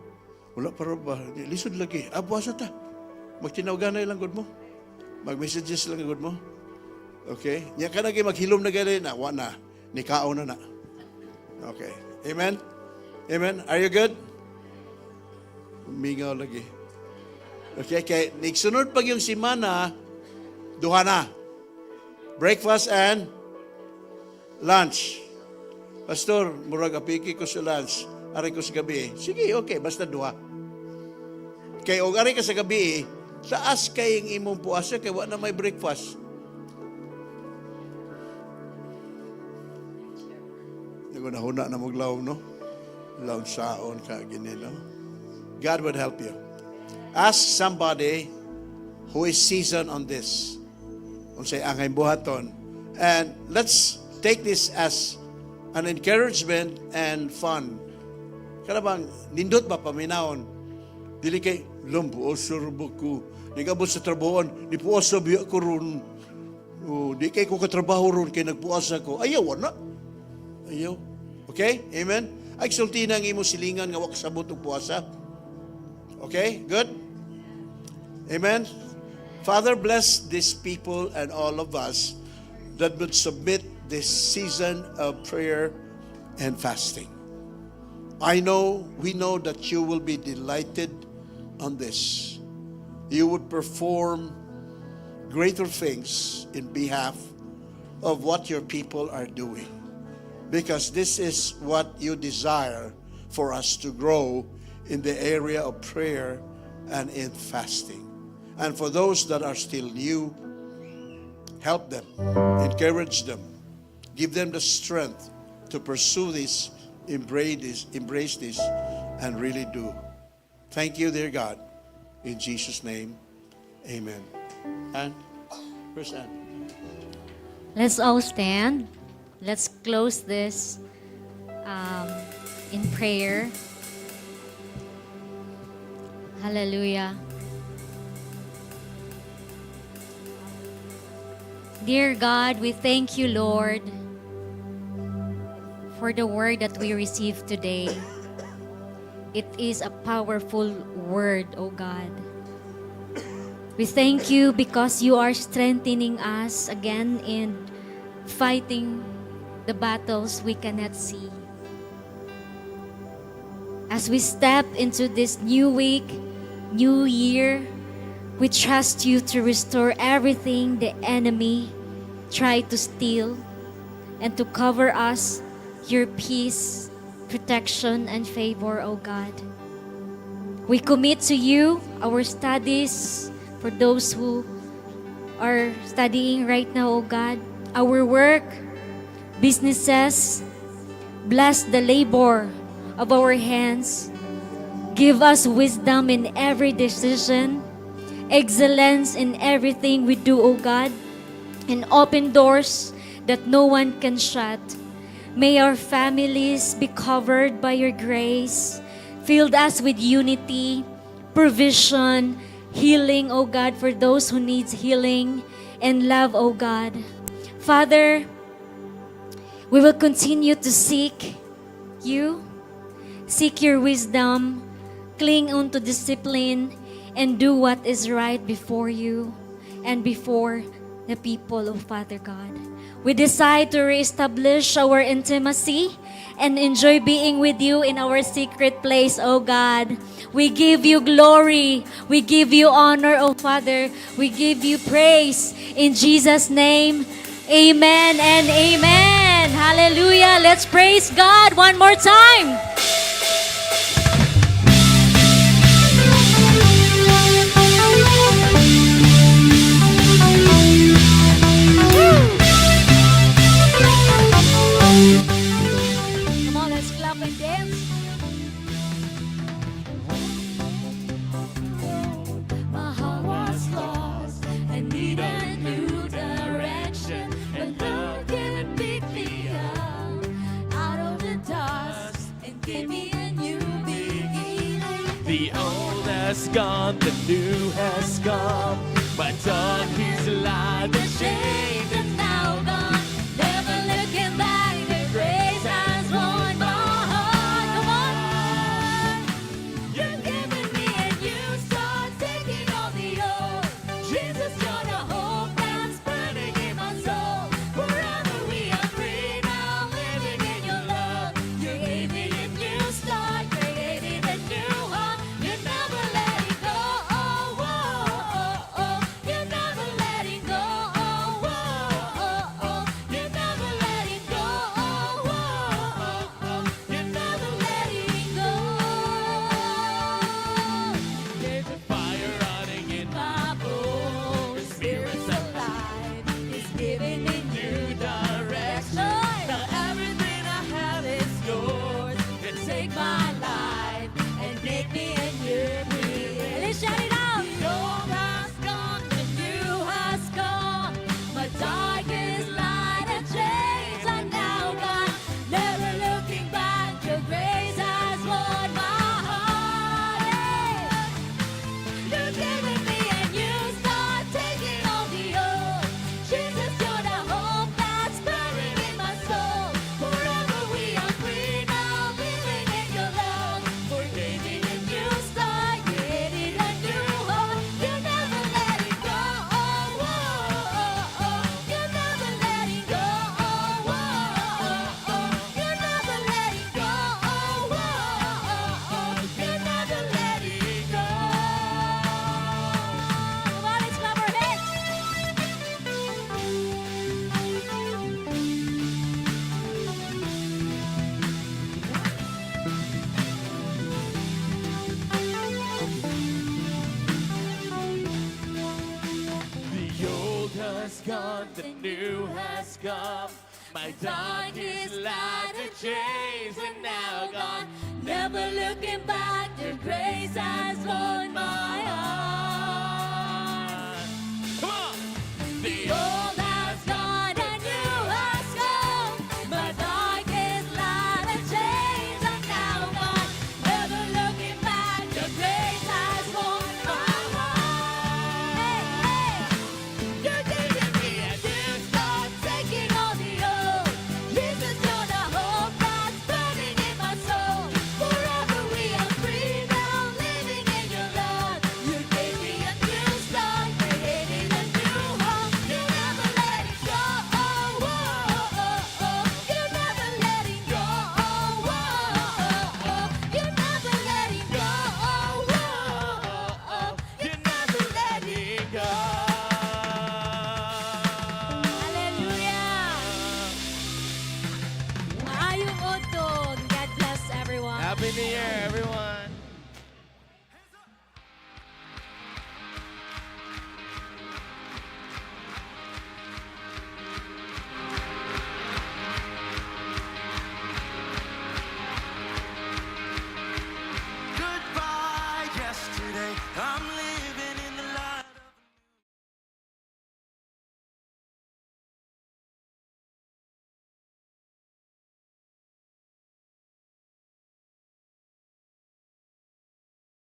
Wala pa ro ba? Lisod lagi. Ah, puasa ta. Magtinawganay lang gud mo. Mag-messages lang gud mo. Okay? Nya ka nagi maghilom na gali na, wa na. Nikaon na na. Okay. Amen? Amen? Are you good? Mingaw lagi. Okay, kay sunod pag yung simana, duha na. Breakfast and lunch. Pastor, murag apiki ko sa lunch. Ari ko sa gabi. Sige, okay, basta duha. Kay og ari ka sa gabi, taas kay ang imong puasa kay wa na may breakfast. Naguna-huna na moglawom, no? Lawom saon ka, gini, no? God would help you. Ask somebody who is seasoned on this. Unsay angay buhaton. And let's take this as an encouragement and fun. Kana bang nindot ba paminawon? Dili kay lambo surbo ko. Nigabot sa trabahoan, ni puasa biya ko ron. Oh, di kay ko katrabaho ron kay nagpuasa ko. Ayaw na. Ayaw. Okay? Amen? Ay sulti na ang imo silingan nga wa kasabot og puasa. Okay? Good? Amen? Father, bless these people and all of us that would submit this season of prayer and fasting. I know, we know that you will be delighted on this. You would perform greater things in behalf of what your people are doing. Because this is what you desire for us to grow in the area of prayer and in fasting. And for those that are still new, help them, encourage them, give them the strength to pursue this, embrace this, and really do. Thank you, dear God. In Jesus' name, amen. And first Ann. Let's all stand. Let's close this in prayer. Hallelujah. Dear God, we thank you, Lord, for the word that we received today. It is a powerful word, O God. We thank you because you are strengthening us again in fighting the battles we cannot see. As we step into this new week, new year, we trust you to restore everything the enemy tried to steal and to cover us your peace, protection, and favor, O God. We commit to you our studies for those who are studying right now, O God, our work, businesses. Bless the labor of our hands. Give us wisdom in every decision, excellence in everything we do, O God, and open doors that no one can shut. May our families be covered by your grace. Filled us with unity, provision, healing, O God, for those who needs healing, and love, O God. Father, we will continue to seek you, seek your wisdom, cling on to discipline, and do what is right before you and before the people of Father God. We decide to reestablish our intimacy and enjoy being with you in our secret place, O God. We give you glory. We give you honor, O Father. We give you praise. In Jesus' name, Amen and amen. Hallelujah. Let's praise God one more time. Come on, let's clap and dance. My heart was lost and needed a new direction. But love can pick me up out of the dust and give me a new beginning. The old has gone, the new has come. My darkest light, the Shame that's now gone, never looking back. The grace has won my heart. Come on. You're giving me a new start, taking all the old. Jesus, you're the hope that's burning in my soul. Forever we are free now, living in your love. You gave me a new start, created a new heart. You never let it go. Oh. You never let it go. Oh. You never let it go. Oh. You never let it go. There's a fire running in My bones, Spirit's alive. He's giving me new direction. life. Now everything I have is yours. You Take my life and make me a new being. Let's shout it out. The old has gone, The new has come. My darkest light and chains are now gone. Never looking back, your grace has won my heart. Hey. You're giving me a new start, taking all the old. Jesus, you're the hope that's burning in my soul. Forever we are free now, living in your love. Forgiving a new start, created a new heart. You never let it go. Oh. You never let it go. Oh. You never let it go. Oh. You never let it go. Come on, let's clap our hands. The old has gone, the new has come. My darkest light, the chains are now gone. Never looking back, your grace has won my heart.